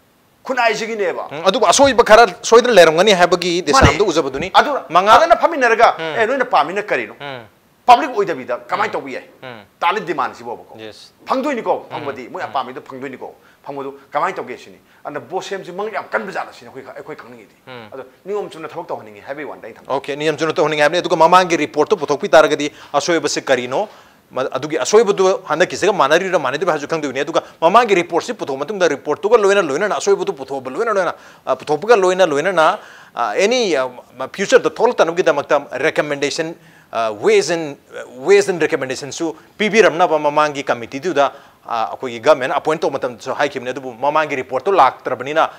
ꯈꯨꯟꯅꯥꯏꯁꯤꯒꯤꯅꯦꯕ꯫ ꯎꯝ, ꯑꯗꯨꯕꯨ ꯑꯁꯣꯏꯕ ꯈꯔ ꯁꯣꯏꯗꯅ ꯂꯩꯔꯝꯒꯅꯤ ꯍꯥꯏꯕꯒꯤ ꯗꯦꯁꯥꯝꯗ ꯎꯖꯕꯗꯨꯅꯤ꯫ ꯑꯗꯨ ꯃꯉꯥ- ꯐꯖꯅ ꯐꯝꯃꯤꯟꯅꯔꯒ, ꯎꯝ꯫ ꯑꯦ, ꯅꯣꯏꯅ ꯄꯥꯝꯃꯤꯅ ꯀꯔꯤꯅꯣ? ꯎꯝ꯫ ꯄꯕ꯭ꯂꯤꯛ ꯑꯣꯏꯗꯕꯤꯗ ꯀꯃꯥꯏꯅ ꯎꯝ꯫ ꯇꯧꯕ ꯌꯥꯏ? ꯎꯝ꯫ ꯇꯥꯜꯂꯤ ꯗꯤꯃꯥꯟꯁꯤꯕꯣꯕꯀꯣ꯫ Yes. ꯐꯪꯗꯣꯏꯅꯤꯀꯣ, ꯐꯪꯕꯗꯤ ꯃꯣꯏ ꯑꯄꯥꯝꯕꯗꯣ ꯐꯪꯗꯣꯏꯅꯤꯀꯣ꯫ ꯐꯪꯕꯗꯣ ꯀꯃꯥꯏꯅ ꯇꯧꯒꯦ ꯁꯤꯅꯤ꯫ ꯑꯗꯨꯅ ꯕꯣꯁꯦꯝꯁꯤ ꯃꯉꯛ ꯌꯥꯝ ꯀꯟꯕ ꯖꯥꯠꯂ ꯁꯤꯅꯤ ꯑꯩꯈꯣꯏ, ꯑꯩꯈꯣꯏ ꯈꯪꯅꯤꯡꯉꯤꯗꯤ꯫ ꯎꯝ꯫ ꯑꯗꯣ ꯅꯤꯌꯣꯝ ꯆꯨꯝꯅ ꯊꯕꯛ ꯇꯧꯍꯟꯅꯤꯡꯉꯤ ꯍꯥꯏꯕꯒꯤ ꯋꯥꯅꯤꯗ ꯑꯩꯅ ꯊꯝꯖꯩ꯫ Okay, ꯅꯤꯌꯝ ꯆꯨꯝꯅ ꯇꯧꯍꯟꯅꯤꯡꯉꯦ ꯍꯥꯏꯕꯅꯤ꯫ ꯑꯗꯨꯒ ꯃꯃꯥꯡꯒꯤ ꯔꯤꯄꯣꯔꯠꯇꯨ ꯄꯨꯊꯣꯛꯄꯤ ꯇꯥꯔꯒꯗꯤ ꯑꯁꯣꯏꯕꯁꯤ ꯀꯔꯤꯅꯣ? ꯃ-, ꯑꯗꯨꯒꯤ ꯑꯁꯣꯏꯕꯗꯨ ꯍꯟꯗꯛꯀꯤꯁꯤꯒ ꯃꯥꯟꯅꯔꯤꯕ꯭ꯔꯥ ꯃꯥꯟꯅꯗ꯭ꯔꯤꯕ꯭ꯔꯥ ꯍꯥꯏꯕꯁꯨ ꯈꯪꯗꯣꯏꯅꯤ꯫ ꯑꯗꯨꯒ ꯃꯃꯥꯡꯒꯤ ꯔꯤꯄꯣꯔꯠꯁꯤ ꯄꯨꯊꯣꯛꯄ ꯃꯇꯨꯡꯗ ꯔꯤꯄꯣꯔꯠꯇꯨꯒ ꯂꯣꯏꯅ ꯂꯣꯏꯅꯅ ꯑꯁꯣꯏꯕꯗꯨ ꯄꯨꯊꯣꯛꯄ ꯂꯣꯏꯅ ꯂꯣꯏꯅ, ꯑ, ꯄꯨꯊꯣꯛꯄꯒ ꯂꯣꯏꯅ ꯂꯣꯏꯅꯅ, ꯑ, any, ꯑ, ꯐ꯭ꯌꯨꯆꯔꯗ ꯊꯣꯛꯂꯛꯇꯅꯕꯒꯤꯗꯃꯛꯇ recommendation, ꯑ, ways and, ways and recommendationꯁꯨ ꯄꯤꯕꯤꯔꯝꯅꯕ ꯃꯃꯥꯡꯒꯤ ꯀꯃꯤꯇꯤꯗꯨꯗ, ꯑ, ꯑꯩꯈꯣꯏꯒꯤ ꯒꯚꯔꯟꯃꯦꯟ ꯑꯦꯄꯣꯏꯟꯠ ꯇꯧꯕ ꯃꯇꯝꯗꯁꯨ ꯍꯥꯏꯈꯤꯕꯅꯤ꯫ ꯑꯗꯨꯕꯨ ꯃꯃꯥꯡꯒꯤ ꯔꯤꯄꯣꯔꯠꯇꯨ ꯂꯥꯛꯇ꯭ꯔꯕꯅꯤꯅ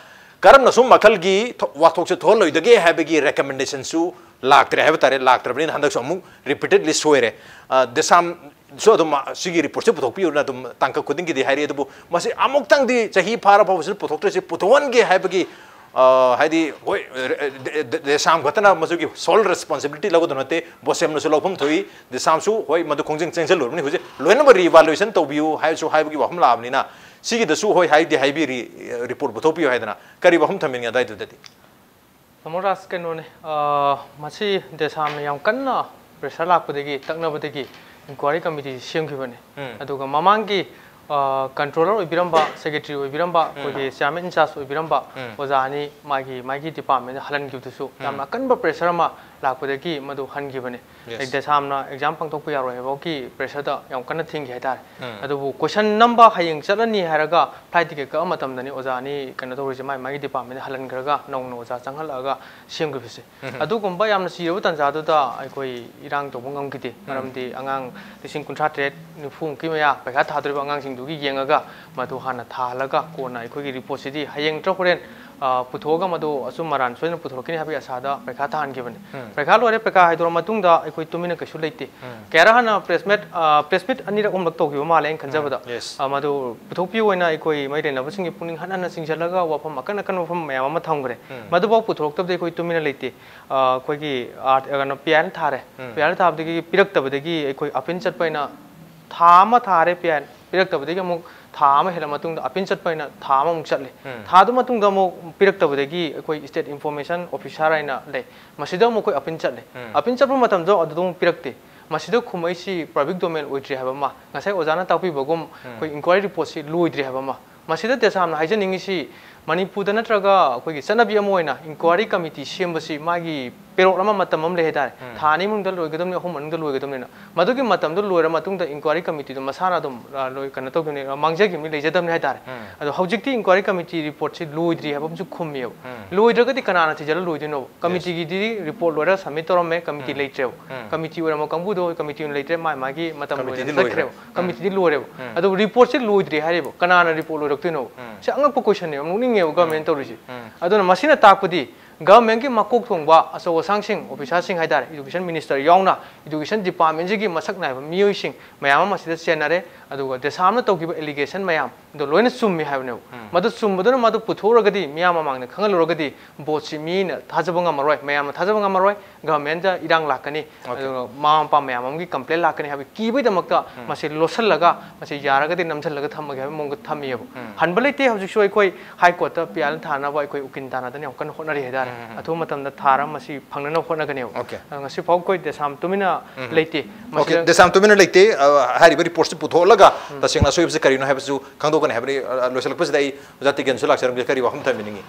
ꯀꯔꯝꯅ ꯁꯨꯝ ꯃꯈꯜꯒꯤ ꯊꯣ-, ꯋꯥꯊꯣꯛꯁꯦ ꯊꯣꯛꯍꯜꯂꯣꯏꯗꯒꯦ ꯍꯥꯏꯕꯒꯤ recommendationꯁꯨ ꯂꯥꯛꯇ꯭ꯔꯦ ꯍꯥꯏꯕ ꯇꯥꯔꯦ꯫ ꯂꯥꯛꯇ꯭ꯔꯕꯅꯤꯅ ꯍꯟꯗꯛꯁꯨ ꯑꯃꯨꯛ repeatedly ꯁꯣꯏꯔꯦ꯫ ꯑ, ꯗꯦꯁꯥꯝꯁꯨ ꯑꯗꯨꯝ, ꯑ, ꯁꯤꯒꯤ ꯔꯤꯄꯣꯔꯠꯁꯦ ꯄꯨꯊꯣꯛꯄꯤꯌꯨꯅ ꯑꯗꯨꯝ ꯇꯥꯡꯀꯛ ꯈꯨꯗꯤꯡꯒꯤꯗꯤ ꯍꯥꯏꯔꯤ꯫ ꯑꯗꯨꯕꯨ ꯃꯁꯤ ꯑꯃꯨꯛꯇꯪꯗꯤ ꯆꯍꯤ ꯐꯥꯔ ꯐꯥꯎꯕꯁꯤꯗ ꯄꯨꯊꯣꯛꯇ꯭ꯔꯤꯁꯤ ꯄꯨꯊꯣꯛꯍꯟꯒꯦ ꯍꯥꯏꯕꯒꯤ, ꯑ, ꯍꯥꯏꯗꯤ, ꯍꯣꯏ, ꯑ, ꯗꯦ-, ꯗꯦ-, ꯗꯦꯁꯥꯝ ꯈꯛꯇꯅ ꯃꯁꯤꯒꯤ sole responsibility ꯂꯧꯒꯗꯕ ꯅꯠꯇꯦ, ꯕꯣꯁꯦꯝꯅꯁꯨ ꯂꯧꯐꯝ ꯊꯣꯛꯏ꯫ ꯗꯦꯁꯥꯝꯁꯨ, ꯍꯣꯏ, ꯃꯗꯨ ꯈꯣꯡꯖꯦꯜ ꯆꯦꯟꯁꯤꯜꯂꯨꯔꯕꯅꯤ꯫ ꯍꯧꯖꯤꯛ ꯂꯣꯏꯅꯃꯛ reevaluation ꯇꯧꯕꯤꯌꯨ ꯍꯥꯏꯁꯨ ꯍꯥꯏꯕꯒꯤ ꯋꯥꯐꯝ ꯂꯥꯛꯑꯕꯅꯤꯅ, ꯁꯤꯒꯤꯗꯁꯨ, ꯍꯣꯏ, ꯍꯥꯏꯗꯤ ꯍꯥꯏꯕꯤꯔꯤ, ꯑ, ꯔꯤꯄꯣꯔꯠ ꯄꯨꯊꯣꯛꯄꯤꯌꯨ ꯍꯥꯏꯗꯅ꯫ ꯀꯔꯤ ꯋꯥꯐꯝ ꯊꯝꯕꯤꯅꯤꯡꯉꯤ ꯑꯗꯥꯏꯗꯨꯗꯗꯤ? ꯇꯥꯃꯣ ꯔꯥꯖ, ꯀꯩꯅꯣꯅꯦ, ꯑ, ꯃꯁꯤ ꯗꯦꯁꯥꯝꯅ ꯌꯥꯝ ꯀꯟꯅ pressure ꯂꯥꯛꯄꯗꯒꯤ, ꯇꯛꯅꯕꯗꯒꯤ inquiry committee ꯁꯦꯝꯈꯤꯕꯅꯦ꯫ ꯎꯝ꯫ ꯑꯗꯨꯒ ꯃꯃꯥꯡꯒꯤ, ꯑ, controller ꯑꯣꯏꯕꯤꯔꯝꯕ, secretary ꯑꯣꯏꯕꯤꯔꯝꯕ, ꯎꯝ꯫ ꯑꯩꯈꯣꯏꯒꯤ chairman in charge ꯑꯣꯏꯕꯤꯔꯝꯕ ꯎꯝ꯫ ꯑꯣꯖꯥ ꯑꯅꯤ ꯃꯥꯒꯤ, ꯃꯥꯒꯤ department ꯍꯜꯍꯟꯈꯤꯕꯗꯨꯁꯨ ꯌꯥꯝꯅ ꯎꯝ꯫ ꯑꯀꯟꯕ pressure ꯑꯃ ꯂꯥꯛꯄꯗꯒꯤ ꯃꯗꯨ ꯍꯟꯈꯤꯕꯅꯦ꯫ Yes. ꯍꯥꯏꯗꯤ ꯗꯦꯁꯥꯝꯅ exam ꯄꯥꯡꯊꯣꯛꯄ ꯌꯥꯔꯣꯏ ꯍꯥꯏꯕꯒꯤ pressure ꯗ ꯌꯥꯝ ꯀꯟꯅ ꯊꯤꯡꯈꯤ ꯍꯥꯏꯇꯥꯔꯦ꯫ ꯎꯝ꯫ ꯑꯗꯨꯕꯨ question ꯅꯝꯕ ꯍꯌꯦꯡ ꯆꯠꯂꯅꯤ ꯍꯥꯏꯔꯒ flight ticket ꯀꯛꯑ ꯃꯇꯝꯗꯅꯤ ꯑꯣꯖꯥ ꯑꯅꯤ ꯀꯩꯅꯣ ꯇꯧꯔꯤꯁꯦ, ꯃꯥꯏ ꯃꯥꯒꯤ department ꯍꯜꯍꯟꯈ꯭ꯔꯒ ꯅꯧꯅ ꯑꯣꯖꯥ ꯆꯪꯍꯜꯂꯛꯑꯒ ꯁꯦꯝꯈꯤꯕꯁꯦ꯫ ꯎꯝ꯫ ꯑꯗꯨꯒꯨꯝꯕ ꯌꯥꯝꯅ ꯆꯤꯔꯕ ꯇꯥꯟꯖꯥꯗꯨꯗ ꯑꯩꯈꯣꯏ ꯏꯔꯥꯡ ꯇꯧꯕ ꯉꯝꯈꯤꯗꯦ꯫ ꯎꯝ꯫ ꯃꯔꯝꯗꯤ ꯑꯉꯥꯡ ꯂꯤꯁꯤꯡ ꯀꯨꯟꯊ꯭ꯔꯥ ꯇꯔꯦꯠ ꯅꯤꯐꯨꯃꯨꯛꯀꯤ ꯃꯌꯥ ꯄꯩꯈꯥ ꯊꯥꯗꯣꯔꯤꯕ ꯑꯉꯥꯡꯁꯤꯡꯗꯨꯒꯤ ꯌꯦꯡꯉꯒ ꯃꯗꯨ ꯍꯥꯟꯅ ꯊꯥꯍꯜꯂꯒ ꯀꯣꯟꯅ ꯑꯩꯈꯣꯏꯒꯤ report ꯁꯤꯗꯤ ꯍꯌꯦꯡ ꯅꯠꯇ꯭ꯔ ꯍꯣꯔꯦꯟ ꯑ, ꯄꯨꯊꯣꯛꯑꯒ ꯃꯗꯨ ꯑꯆꯨꯝ ꯑꯔꯥꯟ ꯁꯣꯏꯗꯅ ꯄꯨꯊꯣꯔꯛꯀꯅꯤ ꯍꯥꯏꯕꯒꯤ ꯑꯁꯥꯗ ꯄꯔꯤꯈꯥ ꯊꯥꯍꯟꯈꯤꯕꯅꯤ꯫ ꯎꯝ꯫ ꯄꯔꯤꯈꯥ ꯂꯣꯏꯔꯦ, ꯄꯔꯤꯈꯥ ꯍꯥꯏꯗꯣꯔꯛꯑ ꯃꯇꯨꯡꯗ ꯑꯩꯈꯣꯏ ꯇꯨꯃꯤꯟꯅ ꯀꯩꯁꯨ ꯂꯩꯇꯦ꯫ ꯎꯝ꯫ ꯀꯌꯥꯔꯛ ꯍꯥꯟꯅ press meet, ꯑ, press meet ꯑꯅꯤꯔꯛ ꯑꯍꯨꯝꯂꯛ ꯇꯧꯈꯤꯕ ꯃꯥꯜꯂꯦ ꯑꯩꯅ ꯈꯟꯖꯕꯗ꯫ ꯎꯝ, yes꯫ ꯑ, ꯃꯗꯨ ꯄꯨꯊꯣꯛꯄꯤꯌꯨ ꯍꯥꯏꯅ ꯑꯩꯈꯣꯏ ꯃꯔꯤ ꯂꯩꯅꯕꯁꯤꯡꯒꯤ ꯄꯨꯛꯅꯤꯡ ꯍꯟꯅ ꯍꯟꯅ ꯆꯤꯡꯁꯤꯜꯂꯒ ꯋꯥꯐꯝ ꯑꯀꯟ ꯑꯀꯟꯕ ꯋꯥꯐꯝ ꯃꯌꯥꯝ ꯑꯃ ꯊꯝꯈ꯭ꯔꯦ꯫ ꯎꯝ꯫ ꯃꯗꯨꯐꯥꯎ ꯄꯨꯊꯣꯔꯛꯇꯕꯗꯤ ꯑꯩꯈꯣꯏ ꯇꯨꯃꯤꯟꯅ ꯂꯩꯇꯦ꯫ ꯑ, ꯑꯩꯈꯣꯏꯒꯤ ꯑꯥꯔ-, ꯀꯩꯅꯣ, ꯄꯤ ꯑꯥꯏ ꯑꯦꯜ ꯊꯥꯔꯦ꯫ ꯎꯝ꯫ ꯄꯤ ꯑꯥꯏ ꯑꯦꯜ ꯊꯥꯕꯗꯒꯤ ꯄꯤꯔꯛꯇꯕꯗꯒꯤ ꯑꯩꯈꯣꯏ ꯑꯄꯤꯜ ꯆꯠꯄ ꯑꯣꯏꯅ ꯊꯥ ꯑꯃ ꯊꯥꯔꯦ ꯄꯤ ꯑꯥꯏ ꯑꯦꯜ꯫ ꯄꯤꯔꯛꯇꯕꯗꯒꯤ ꯑꯃꯨꯛ ꯊꯥ ꯑꯃ ꯍꯦꯜꯂ ꯃꯇꯨꯡꯗ ꯑꯄꯤꯜ ꯆꯠꯄ ꯑꯣꯏꯅ ꯊꯥ ꯑꯃꯃꯨꯛ ꯆꯠꯂꯦ꯫ ꯎꯝ꯫ ꯊꯥꯗꯨ ꯃꯇꯨꯡꯗ ꯑꯃꯨꯛ ꯄꯤꯔꯛꯇꯕꯗꯒꯤ ꯑꯩꯈꯣꯏ state information officer ꯍꯥꯏꯅ ꯂꯩ, ꯃꯁꯤꯗ ꯑꯃꯨꯛ ꯑꯩꯈꯣꯏ ꯑꯄꯤꯜ ꯆꯠꯂꯦ꯫ ꯎꯝ꯫ ꯑꯄꯤꯜ ꯆꯠꯄ ꯃꯇꯝꯗ ꯑꯗꯨꯗ ꯑꯃꯨꯛ ꯄꯤꯔꯛꯇꯦ꯫ ꯃꯁꯤꯗ ꯈꯨꯝꯃꯛꯏꯁꯤ public domain ꯑꯣꯏꯗ꯭ꯔꯤ ꯍꯥꯏꯕ ꯑꯃ, ꯉꯁꯥꯏ ꯑꯣꯖꯥꯅ ꯇꯥꯛꯄꯤꯕꯒꯨꯝ ꯎꯝ꯫ ꯑꯩꯈꯣꯏ inquiry reportꯁꯤ ꯂꯣꯏꯗ꯭ꯔꯤ ꯍꯥꯏꯕ ꯑꯃ꯫ ꯃꯁꯤꯗ ꯗꯦꯁꯥꯝꯅ ꯍꯥꯏꯖꯅꯤꯡꯉꯤꯁꯤ, ꯃꯅꯤꯄꯨꯔꯗ ꯅꯠꯇ꯭ꯔꯒ ꯑꯩꯈꯣꯏꯒꯤ ꯆꯠꯅꯕꯤ ꯑꯃ ꯑꯣꯏꯅ inquiry committee ꯁꯦꯝꯕꯁꯤ ꯃꯥꯒꯤ ꯄꯦꯔꯣꯠ ꯑꯃ, ꯃꯇꯝ ꯑꯃ ꯂꯩ ꯍꯥꯏꯇꯥꯔꯦ꯫ ꯎꯝ꯫ ꯊꯥ ꯑꯅꯤ ꯃꯅꯨꯡꯗ ꯂꯣꯏꯒꯗꯕꯅꯤ, ꯑꯍꯨꯝ ꯃꯅꯨꯡꯗ ꯂꯣꯏꯒꯗꯕꯅꯤꯅ꯫ ꯃꯗꯨꯒꯤ ꯃꯇꯝꯗꯨ ꯂꯣꯏꯔ ꯃꯇꯨꯡꯗ inquiry committeeꯗꯨ ꯃꯁꯥꯅ ꯑꯗꯨꯝ, ꯑ, ꯂꯣꯏ, ꯀꯩꯅꯣ ꯇꯧꯗꯣꯏꯅꯤ, ꯑ, ꯃꯥꯡꯖꯈꯤꯕꯅꯤ, ꯂꯩꯖꯗꯕꯅꯤ ꯍꯥꯏꯇꯥꯔꯦ꯫ ꯎꯝ꯫ ꯑꯗꯣ ꯍꯧꯖꯤꯛꯇꯤ inquiry committee reportꯁꯤ ꯂꯣꯏꯗ꯭ꯔꯤ ꯍꯥꯏꯕ ꯑꯃꯁꯨ ꯈꯨꯝꯃꯤꯑꯕ꯫ ꯎꯝ꯫ ꯂꯣꯏꯗ꯭ꯔꯒꯗꯤ ꯀꯅꯥꯅ ꯊꯤꯖꯤꯜꯂ ꯂꯣꯏꯗꯣꯏꯅꯣꯕ? Yes꯫ Committeeꯒꯤꯗꯤ report ꯂꯣꯏꯔ submit ꯇꯧꯔꯝꯃꯦ, committee ꯎꯝ꯫ ꯂꯩꯇ꯭ꯔꯦꯕ꯫ ꯎꯝ꯫ Committee ꯑꯣꯏꯔꯝꯕ ꯀꯥꯡꯕꯨꯗꯣ committeeꯅ ꯂꯩꯇ꯭ꯔꯦ, ꯃꯥꯏ ꯃꯥꯒꯤ ꯃꯇꯝ ꯂꯣꯏꯔ committeeꯗꯤ ꯂꯣꯏꯔꯦ꯫ ꯆꯠꯈ꯭ꯔꯦꯕ꯫ ꯎꯝ꯫ Committeeꯗꯤ ꯂꯣꯏꯔꯦꯕ꯫ ꯎꯝ꯫ ꯑꯗꯨꯕꯨ reportꯁꯦ ꯂꯣꯏꯗ꯭ꯔꯤ ꯍꯥꯏꯔꯤꯕ, ꯀꯅꯥꯅ report ꯂꯣꯏꯔꯛꯇꯣꯏꯅꯣꯕ? ꯎꯝ꯫ ꯁꯤ ꯑꯉꯛꯄ questionꯅꯦꯕ, ꯅꯣꯛꯅꯤꯡꯉꯦꯕ government ꯎꯝ꯫ ꯇꯧꯔꯤꯁꯦ꯫ ꯎꯝ꯫ ꯑꯗꯨꯅ ꯃꯁꯤꯅ ꯇꯥꯛꯄꯗꯤ governmentꯀꯤ ꯃꯀꯣꯛ ꯊꯣꯡꯕ ꯑꯆꯧ ꯑꯁꯥꯡꯁꯤꯡ, officerꯁꯤꯡ ꯍꯥꯏꯇꯥꯔꯦ, education minister ꯌꯥꯎꯅ education departmentꯁꯤꯒꯤ ꯃꯁꯛ ꯅꯥꯏꯕ ꯃꯤꯑꯣꯏꯁꯤꯡ ꯃꯌꯥꯝ ꯑꯃ ꯃꯁꯤꯗ ꯆꯦꯟꯅꯔꯦ꯫ ꯑꯗꯨꯒ ꯗꯦꯁꯥꯝꯅ ꯇꯧꯈꯤꯕ allegation ꯃꯌꯥꯝꯗꯣ ꯂꯣꯏꯅ ꯆꯨꯝꯃꯤ ꯍꯥꯏꯕꯅꯦꯕ꯫ ꯎꯝ꯫ ꯃꯗꯨ ꯆꯨꯝꯕꯗꯨꯅ ꯃꯗꯨ ꯄꯨꯊꯣꯛꯎꯔꯒꯗꯤ, ꯃꯤꯌꯥꯝ ꯃꯃꯥꯡꯗ ꯈꯪꯍꯜꯂꯨꯔꯒꯗꯤ, voteꯁꯤ ꯃꯤꯅ ꯊꯥꯖꯕ ꯉꯝꯃꯔꯣꯏ, ꯃꯌꯥꯝꯅ ꯊꯥꯖꯕ ꯉꯝꯃꯔꯣꯏ, governmentꯇ ꯏꯔꯥꯡ ꯂꯥꯛꯀꯅꯤ, OK꯫ ꯑꯗꯨꯒ ꯃꯃꯥ ꯃꯄꯥ ꯃꯌꯥꯝ ꯑꯃꯒꯤ complaint ꯂꯥꯛꯀꯅꯤ ꯍꯥꯏꯕꯒꯤ ꯀꯤꯕꯒꯤꯗꯃꯛꯇ ꯎꯝ꯫ ꯃꯁꯤ ꯂꯣꯠꯁꯤꯜꯂꯒ, ꯃꯁꯤ ꯌꯥꯔꯒꯗꯤ ꯅꯝꯁꯤꯜꯂꯒ ꯊꯝꯃꯒꯦ ꯍꯥꯏꯕꯒꯤ ꯃꯑꯣꯡꯗ ꯊꯝꯃꯤꯑꯕ꯫ ꯎꯝ꯫ ꯍꯟꯕ ꯂꯩꯇꯦ꯫ ꯍꯧꯖꯤꯛꯁꯨ ꯑꯩꯈꯣꯏ High Courtꯇ ꯄꯤꯌꯥꯜ ꯊꯥꯅꯕ ꯑꯩꯈꯣꯏ ꯎꯀꯤꯜ ꯇꯥꯟꯅꯗꯅ ꯌꯥꯝ ꯀꯟꯅ ꯍꯣꯠꯅꯔꯤ ꯍꯥꯏꯇꯥꯔꯦ꯫ ꯎꯝ, ꯎꯝ, ꯎꯝ꯫ ꯑꯊꯨꯕ ꯃꯇꯝꯗ ꯊꯥꯔ ꯃꯁꯤ ꯐꯪꯅꯅꯕ ꯍꯣꯠꯅꯒꯅꯦꯕ꯫ OK꯫ ꯑꯗꯣ ꯉꯁꯤ ꯐꯥꯎ ꯑꯩꯈꯣꯏ ꯗꯦꯁꯥꯝ ꯇꯨꯃꯤꯟꯅ ꯎꯝ, ꯎꯝ꯫ ꯂꯩꯇꯦ꯫ OK, ꯃꯁꯤꯗ ꯗꯦꯁꯥꯝ ꯇꯨꯃꯤꯟꯅ ꯂꯩꯇꯦ꯫ ꯑ, ꯍꯥꯏꯔꯤꯕ reportꯁꯤ ꯄꯨꯊꯣꯛꯂꯒ ꯎꯝ꯫ ꯇꯁꯦꯡꯅ ꯑꯁꯣꯏꯕꯁꯤ ꯀꯔꯤꯅꯣ ꯍꯥꯏꯕꯁꯨ ꯈꯪꯗꯣꯛꯀꯅꯤ ꯍꯥꯏꯕꯅꯤ꯫ ꯑ, ꯂꯣꯏꯁꯤꯜꯂꯛꯄꯁꯤꯗ ꯑꯩ ꯑꯣꯖꯥ ꯇꯤꯀꯦꯟꯁꯨ ꯂꯥꯛꯆꯔꯝꯒꯦ꯫ ꯀꯔꯤ ꯋꯥꯐꯝ ꯊꯝꯕꯤꯅꯤꯡꯉꯤ?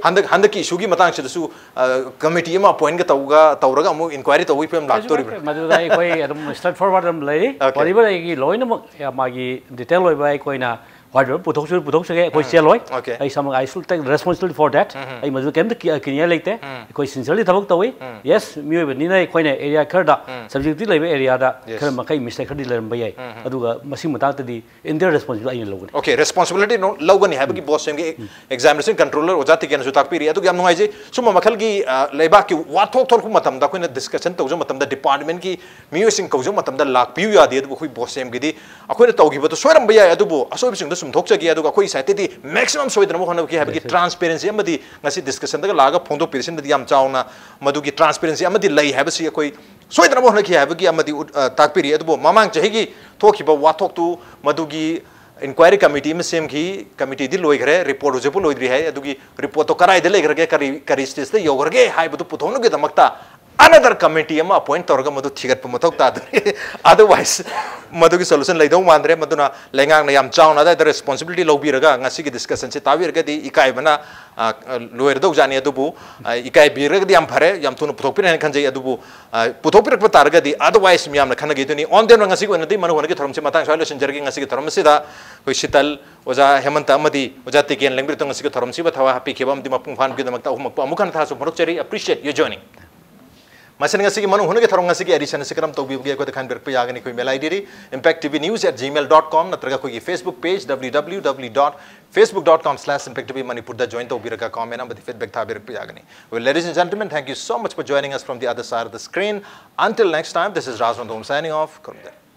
ꯍꯟꯗꯛ, ꯍꯟꯗꯛꯀꯤ issueꯒꯤ ꯃꯇꯥꯡꯁꯤꯗꯁꯨ, ꯑ, committee ꯑꯃ appointꯀ ꯇꯧꯒ-, ꯇꯧꯔꯒ ꯑꯃꯨꯛ inquiry ꯇꯧꯕꯒꯤ ꯐꯤꯕꯝ ꯀꯩꯁꯨ ꯂꯥꯛꯇꯣꯔꯤꯕ꯭ꯔꯥ? ꯀꯥꯏꯗꯦ꯫ ꯃꯗꯨꯗ ꯑꯩꯈꯣꯏ ꯑꯗꯨꯝ straight forward ꯑꯗꯨꯝ ꯂꯩꯔꯤ꯫ OK꯫ ꯋꯥꯔꯤꯕ ꯑꯩꯒꯤ ꯂꯣꯏꯅꯃꯛ, ꯑ, ꯃꯥꯒꯤ detail ꯑꯣꯏꯕ ꯑꯩꯈꯣꯏꯅ ꯍꯥꯔꯗ ꯋꯥꯔꯛ ꯄꯨꯊꯣꯛꯁꯨ ꯄꯨꯊꯣꯛꯆꯒꯦ, ꯑꯩꯈꯣꯏ ꯆꯦꯜꯂꯣꯏ꯫ ꯑꯩ ꯏꯁꯥꯃꯛ, I should take responsibility for that꯫ ꯑꯩ ꯃꯗꯨ ꯀꯩꯝꯇ ꯀꯤ-, ꯀꯤꯅꯤꯡꯉꯥꯏ ꯂꯩꯇꯦ꯫ ꯑꯩꯈꯣꯏ ꯁꯤꯟꯁꯤꯌꯔꯂꯤ ꯊꯕꯛ ꯇꯧꯏ꯫ ꯌꯦꯁ, ꯃꯤꯑꯣꯏꯕꯅꯤꯅ ꯑꯩꯈꯣꯏꯅ ꯑꯦꯔꯤꯌꯥ ꯈꯔꯗ ꯁꯕꯖꯦꯛꯇꯤ ꯂꯩꯕ ꯑꯦꯔꯤꯌꯥꯗ ꯈꯔ ꯃꯈꯩ ꯃꯤꯁꯇꯦꯛ ꯈꯔꯗꯤ ꯂꯩꯔꯝꯕ ꯌꯥꯏ꯫ ꯑꯗꯨꯒ ꯃꯁꯤꯒꯤ ꯃꯇꯥꯡꯗꯗꯤ ꯏꯟꯇꯤꯌꯔ ꯔꯦꯁꯄꯣꯟꯁꯤꯕꯤꯂꯤꯇꯤ ꯑꯩꯅ ꯂꯧꯒꯅꯤ꯫ ꯑꯣꯀꯦ, ꯔꯦꯁꯄꯣꯟꯁꯤꯕꯤꯂꯤꯇꯤ ꯂꯧꯒꯅꯤ ꯍꯥꯏꯕꯒꯤ ꯕꯣꯁ ꯁꯦꯝꯒꯤ ꯑꯦꯛꯖꯥꯃꯤꯅꯦꯁꯟ ꯀꯟꯇ꯭ꯔꯣꯂꯔ ꯑꯣꯖꯥ ꯇꯤꯀꯦꯟꯅꯁꯨ ꯇꯥꯛꯄꯤꯔꯤ꯫ ꯑꯗꯨꯒ ꯌꯥꯝ ꯅꯨꯡꯉꯥꯏꯖꯩ, ꯁꯨꯝꯕ ꯃꯈꯜꯒꯤ, ꯑ, ꯂꯩꯕꯥꯛꯀꯤ ꯋꯥꯊꯣꯛ ꯊꯣꯛꯂꯛꯄ ꯃꯇꯝꯗ ꯑꯩꯈꯣꯏꯅ ꯗꯤꯁꯀꯁꯟ ꯇꯧꯖꯕ ꯃꯇꯝꯗ ꯗꯤꯄꯥꯔꯠꯃꯦꯟꯒꯤ ꯃꯤꯑꯣꯏꯁꯤꯡ ꯀꯧꯖꯕ ꯃꯇꯝꯗ ꯂꯥꯛꯄꯤꯌꯨ ꯌꯥꯗꯦ꯫ ꯑꯗꯨꯕꯨ ꯑꯩꯈꯣꯏ ꯕꯣꯁ ꯁꯦꯝꯒꯤꯗꯤ ꯑꯩꯈꯣꯏꯅ ꯇꯧꯈꯤꯕꯗꯨ ꯁꯣꯏꯔꯝꯕ ꯌꯥꯏ, ꯑꯗꯨꯕꯨ ꯑꯁꯣꯏꯕꯁꯤꯡꯗꯣ ꯆꯨꯝꯊꯣꯛꯆꯒꯦ, ꯑꯗꯨꯒ ꯑꯩꯈꯣꯏ ꯁꯥꯏꯠꯇꯗꯤ ꯃꯦꯛꯁꯤꯃꯝ ꯁꯣꯏꯗꯅꯕ ꯍꯣꯠꯅꯈꯤ ꯍꯥꯏꯕꯒꯤ ꯇ꯭ꯔꯥꯟꯁꯄꯦꯔꯦꯟꯁꯤ ꯑꯃꯗꯤ ꯉꯁꯤ ꯗꯤꯁꯀꯁꯟꯗꯒ ꯂꯥꯛꯑꯒ ꯐꯣꯡꯗꯣꯛꯄꯤꯔꯤꯁꯤꯅꯗꯤ ꯌꯥꯝ ꯆꯥꯎꯅ ꯃꯗꯨꯒꯤ ꯇ꯭ꯔꯥꯟꯁꯄꯦꯔꯦꯟꯁꯤ ꯑꯃꯗꯤ ꯂꯩ ꯍꯥꯏꯕꯁꯤ ꯑꯩꯈꯣꯏ ꯁꯣꯏꯗꯅꯕ ꯍꯣꯠꯅꯈꯤ ꯍꯥꯏꯕꯒꯤ ꯑꯃꯗꯤ ꯎꯠ-, ꯑ, ꯇꯥꯛꯄꯤꯔꯤ꯫ ꯑꯗꯨꯕꯨ ꯃꯃꯥꯡ ꯆꯍꯤꯒꯤ ꯊꯣꯛꯈꯤꯕ ꯋꯥꯊꯣꯛꯇꯨ ꯃꯗꯨꯒꯤ ꯏꯟꯀ꯭ꯋꯥꯏꯔꯤ ꯀꯃꯤꯇꯤ ꯑꯃ ꯁꯦꯝꯈꯤ, ꯀꯃꯤꯇꯤꯗꯤ ꯂꯣꯏꯈ꯭ꯔꯦ, ꯔꯤꯄꯣꯔꯠ ꯍꯧꯖꯤꯛꯐꯥꯎ ꯂꯣꯏꯗ꯭ꯔꯤ ꯍꯥꯏ꯫ ꯑꯗꯨꯒꯤ ꯔꯤꯄꯣꯔꯠꯇꯣ ꯀꯗꯥꯏꯗ ꯂꯩꯈ꯭ꯔꯒꯦ, ꯀꯔꯤ, ꯀꯔꯤ ꯁ꯭ꯇꯦꯖꯇ ꯌꯧꯈ꯭ꯔꯒꯦ ꯍꯥꯏꯕꯗꯨ ꯄꯨꯊꯣꯛꯅꯕꯒꯤꯗꯃꯛꯇ ꯑꯅꯗꯔ ꯀꯃꯤꯇꯤ ꯑꯃ ꯑꯦꯄꯣꯏꯟꯠ ꯇꯧꯔꯒ ꯃꯗꯨ ꯊꯤꯒꯠꯄ ꯃꯊꯧ ꯇꯥꯗꯣꯔꯤ꯫ ꯑꯗꯔꯋꯥꯏꯁ ꯃꯗꯨꯒꯤ ꯁꯣꯂꯨꯁꯟ ꯂꯩꯗꯧ ꯃꯥꯟꯗ꯭ꯔꯦ꯫ ꯃꯗꯨꯅ ꯂꯩꯉꯥꯛꯅ ꯌꯥꯝ ꯆꯥꯎꯅ ꯑꯗꯥꯏꯗ ꯔꯦꯁꯄꯣꯟꯁꯤꯕꯤꯂꯤꯇꯤ ꯂꯧꯕꯤꯔꯒ ꯉꯁꯤꯒꯤ ꯗꯤꯁꯀꯁꯟꯁꯤ ꯇꯥꯕꯤꯔꯒꯗꯤ ꯏꯀꯥꯏꯕꯅ, ꯑ, ꯑ, ꯂꯣꯏꯔꯗꯧꯖꯥꯠꯅꯤ꯫ ꯑꯗꯨꯕꯨ, ꯑ, ꯏꯀꯥꯏꯕꯤꯔꯒꯗꯤ ꯌꯥꯝ ꯐꯔꯦ, ꯌꯥꯝ ꯊꯨꯅ ꯄꯨꯊꯣꯛꯄꯤꯔꯦ ꯍꯥꯏꯅ ꯈꯟꯖꯩ꯫ ꯑꯗꯨꯕꯨ, ꯑ, ꯄꯨꯊꯣꯛꯄꯤꯔꯛꯄ ꯇꯥꯔꯒꯗꯤ, ꯑꯗꯔꯋꯥꯏꯁ ꯃꯤꯌꯥꯝꯅ ꯈꯟꯅꯈꯤꯗꯣꯏꯅꯤ꯫ ꯑꯣꯟ ꯗꯦꯟ ꯉꯁꯤꯒꯤ ꯑꯣꯏꯅꯗꯤ ꯃꯅꯨꯡ ꯍꯨꯠꯅꯒꯤ ꯊꯧꯔꯝꯁꯤ ꯃꯇꯥꯡ ꯁ꯭ꯋꯥꯏꯗ ꯂꯣꯏꯁꯤꯟꯖꯔꯒꯦ꯫ ꯉꯁꯤꯒꯤ ꯊꯧꯔꯝ ꯑꯁꯤꯗ ꯑꯩꯈꯣꯏ ꯁꯤꯇꯜ, ꯑꯣꯖꯥ ꯍꯦꯃꯟꯇ ꯑꯃꯗꯤ ꯑꯣꯖꯥ ꯇꯤꯀꯦꯟ ꯂꯦꯡꯕꯤꯔꯛꯇ ꯉꯁꯤꯒꯤ ꯊꯧꯔꯝꯁꯤꯕꯨ ꯊꯋꯥꯏ ꯍꯥꯞꯄꯤꯈꯤꯕ ꯑꯃꯗꯤ ꯃꯄꯨꯡ ꯐꯥꯍꯟꯕꯒꯤꯗꯃꯛꯇ ꯑꯍꯨꯝꯃꯛꯄꯨ ꯑꯃꯨꯛ ꯍꯟꯅ ꯊꯥꯖꯕ ꯐꯣꯡꯗꯣꯛꯆꯔꯤ꯫ Appreciate your joining꯫ ꯃꯁꯤꯅ ꯉꯁꯤꯒꯤ ꯃꯅꯨꯡ ꯍꯨꯠꯅꯒꯤ ꯊꯧꯔꯝ ꯉꯁꯤꯒꯤ ꯑꯦꯗꯤꯁꯟ ꯑꯁꯤ ꯀꯔꯝ ꯇꯧꯕꯤꯕꯒꯦ ꯑꯩꯈꯣꯏꯗ ꯈꯟꯕꯤꯔꯛꯄ ꯌꯥꯒꯅꯤ꯫ ꯑꯩꯈꯣꯏ ꯃꯦꯂꯥꯏ ꯗꯤꯔꯤ, Impact T V News at gmail dot com ꯅꯠꯇ꯭ꯔꯒ ꯑꯩꯈꯣꯏꯒꯤ Facebook page W W W dot facebook dot com slash impact T V Manipur ꯗ join ꯇꯧꯕꯤꯔꯒ comment ꯑꯃꯗꯤ feedback ꯊꯥꯕꯤꯔꯛꯄ ꯌꯥꯒꯅꯤ꯫ Well, ladies and gentlemen, thank you so much for joining us from the other side of the screen. Until next time, this is Raj Random signing off. ꯈꯨꯔꯨꯝꯖꯔꯤ꯫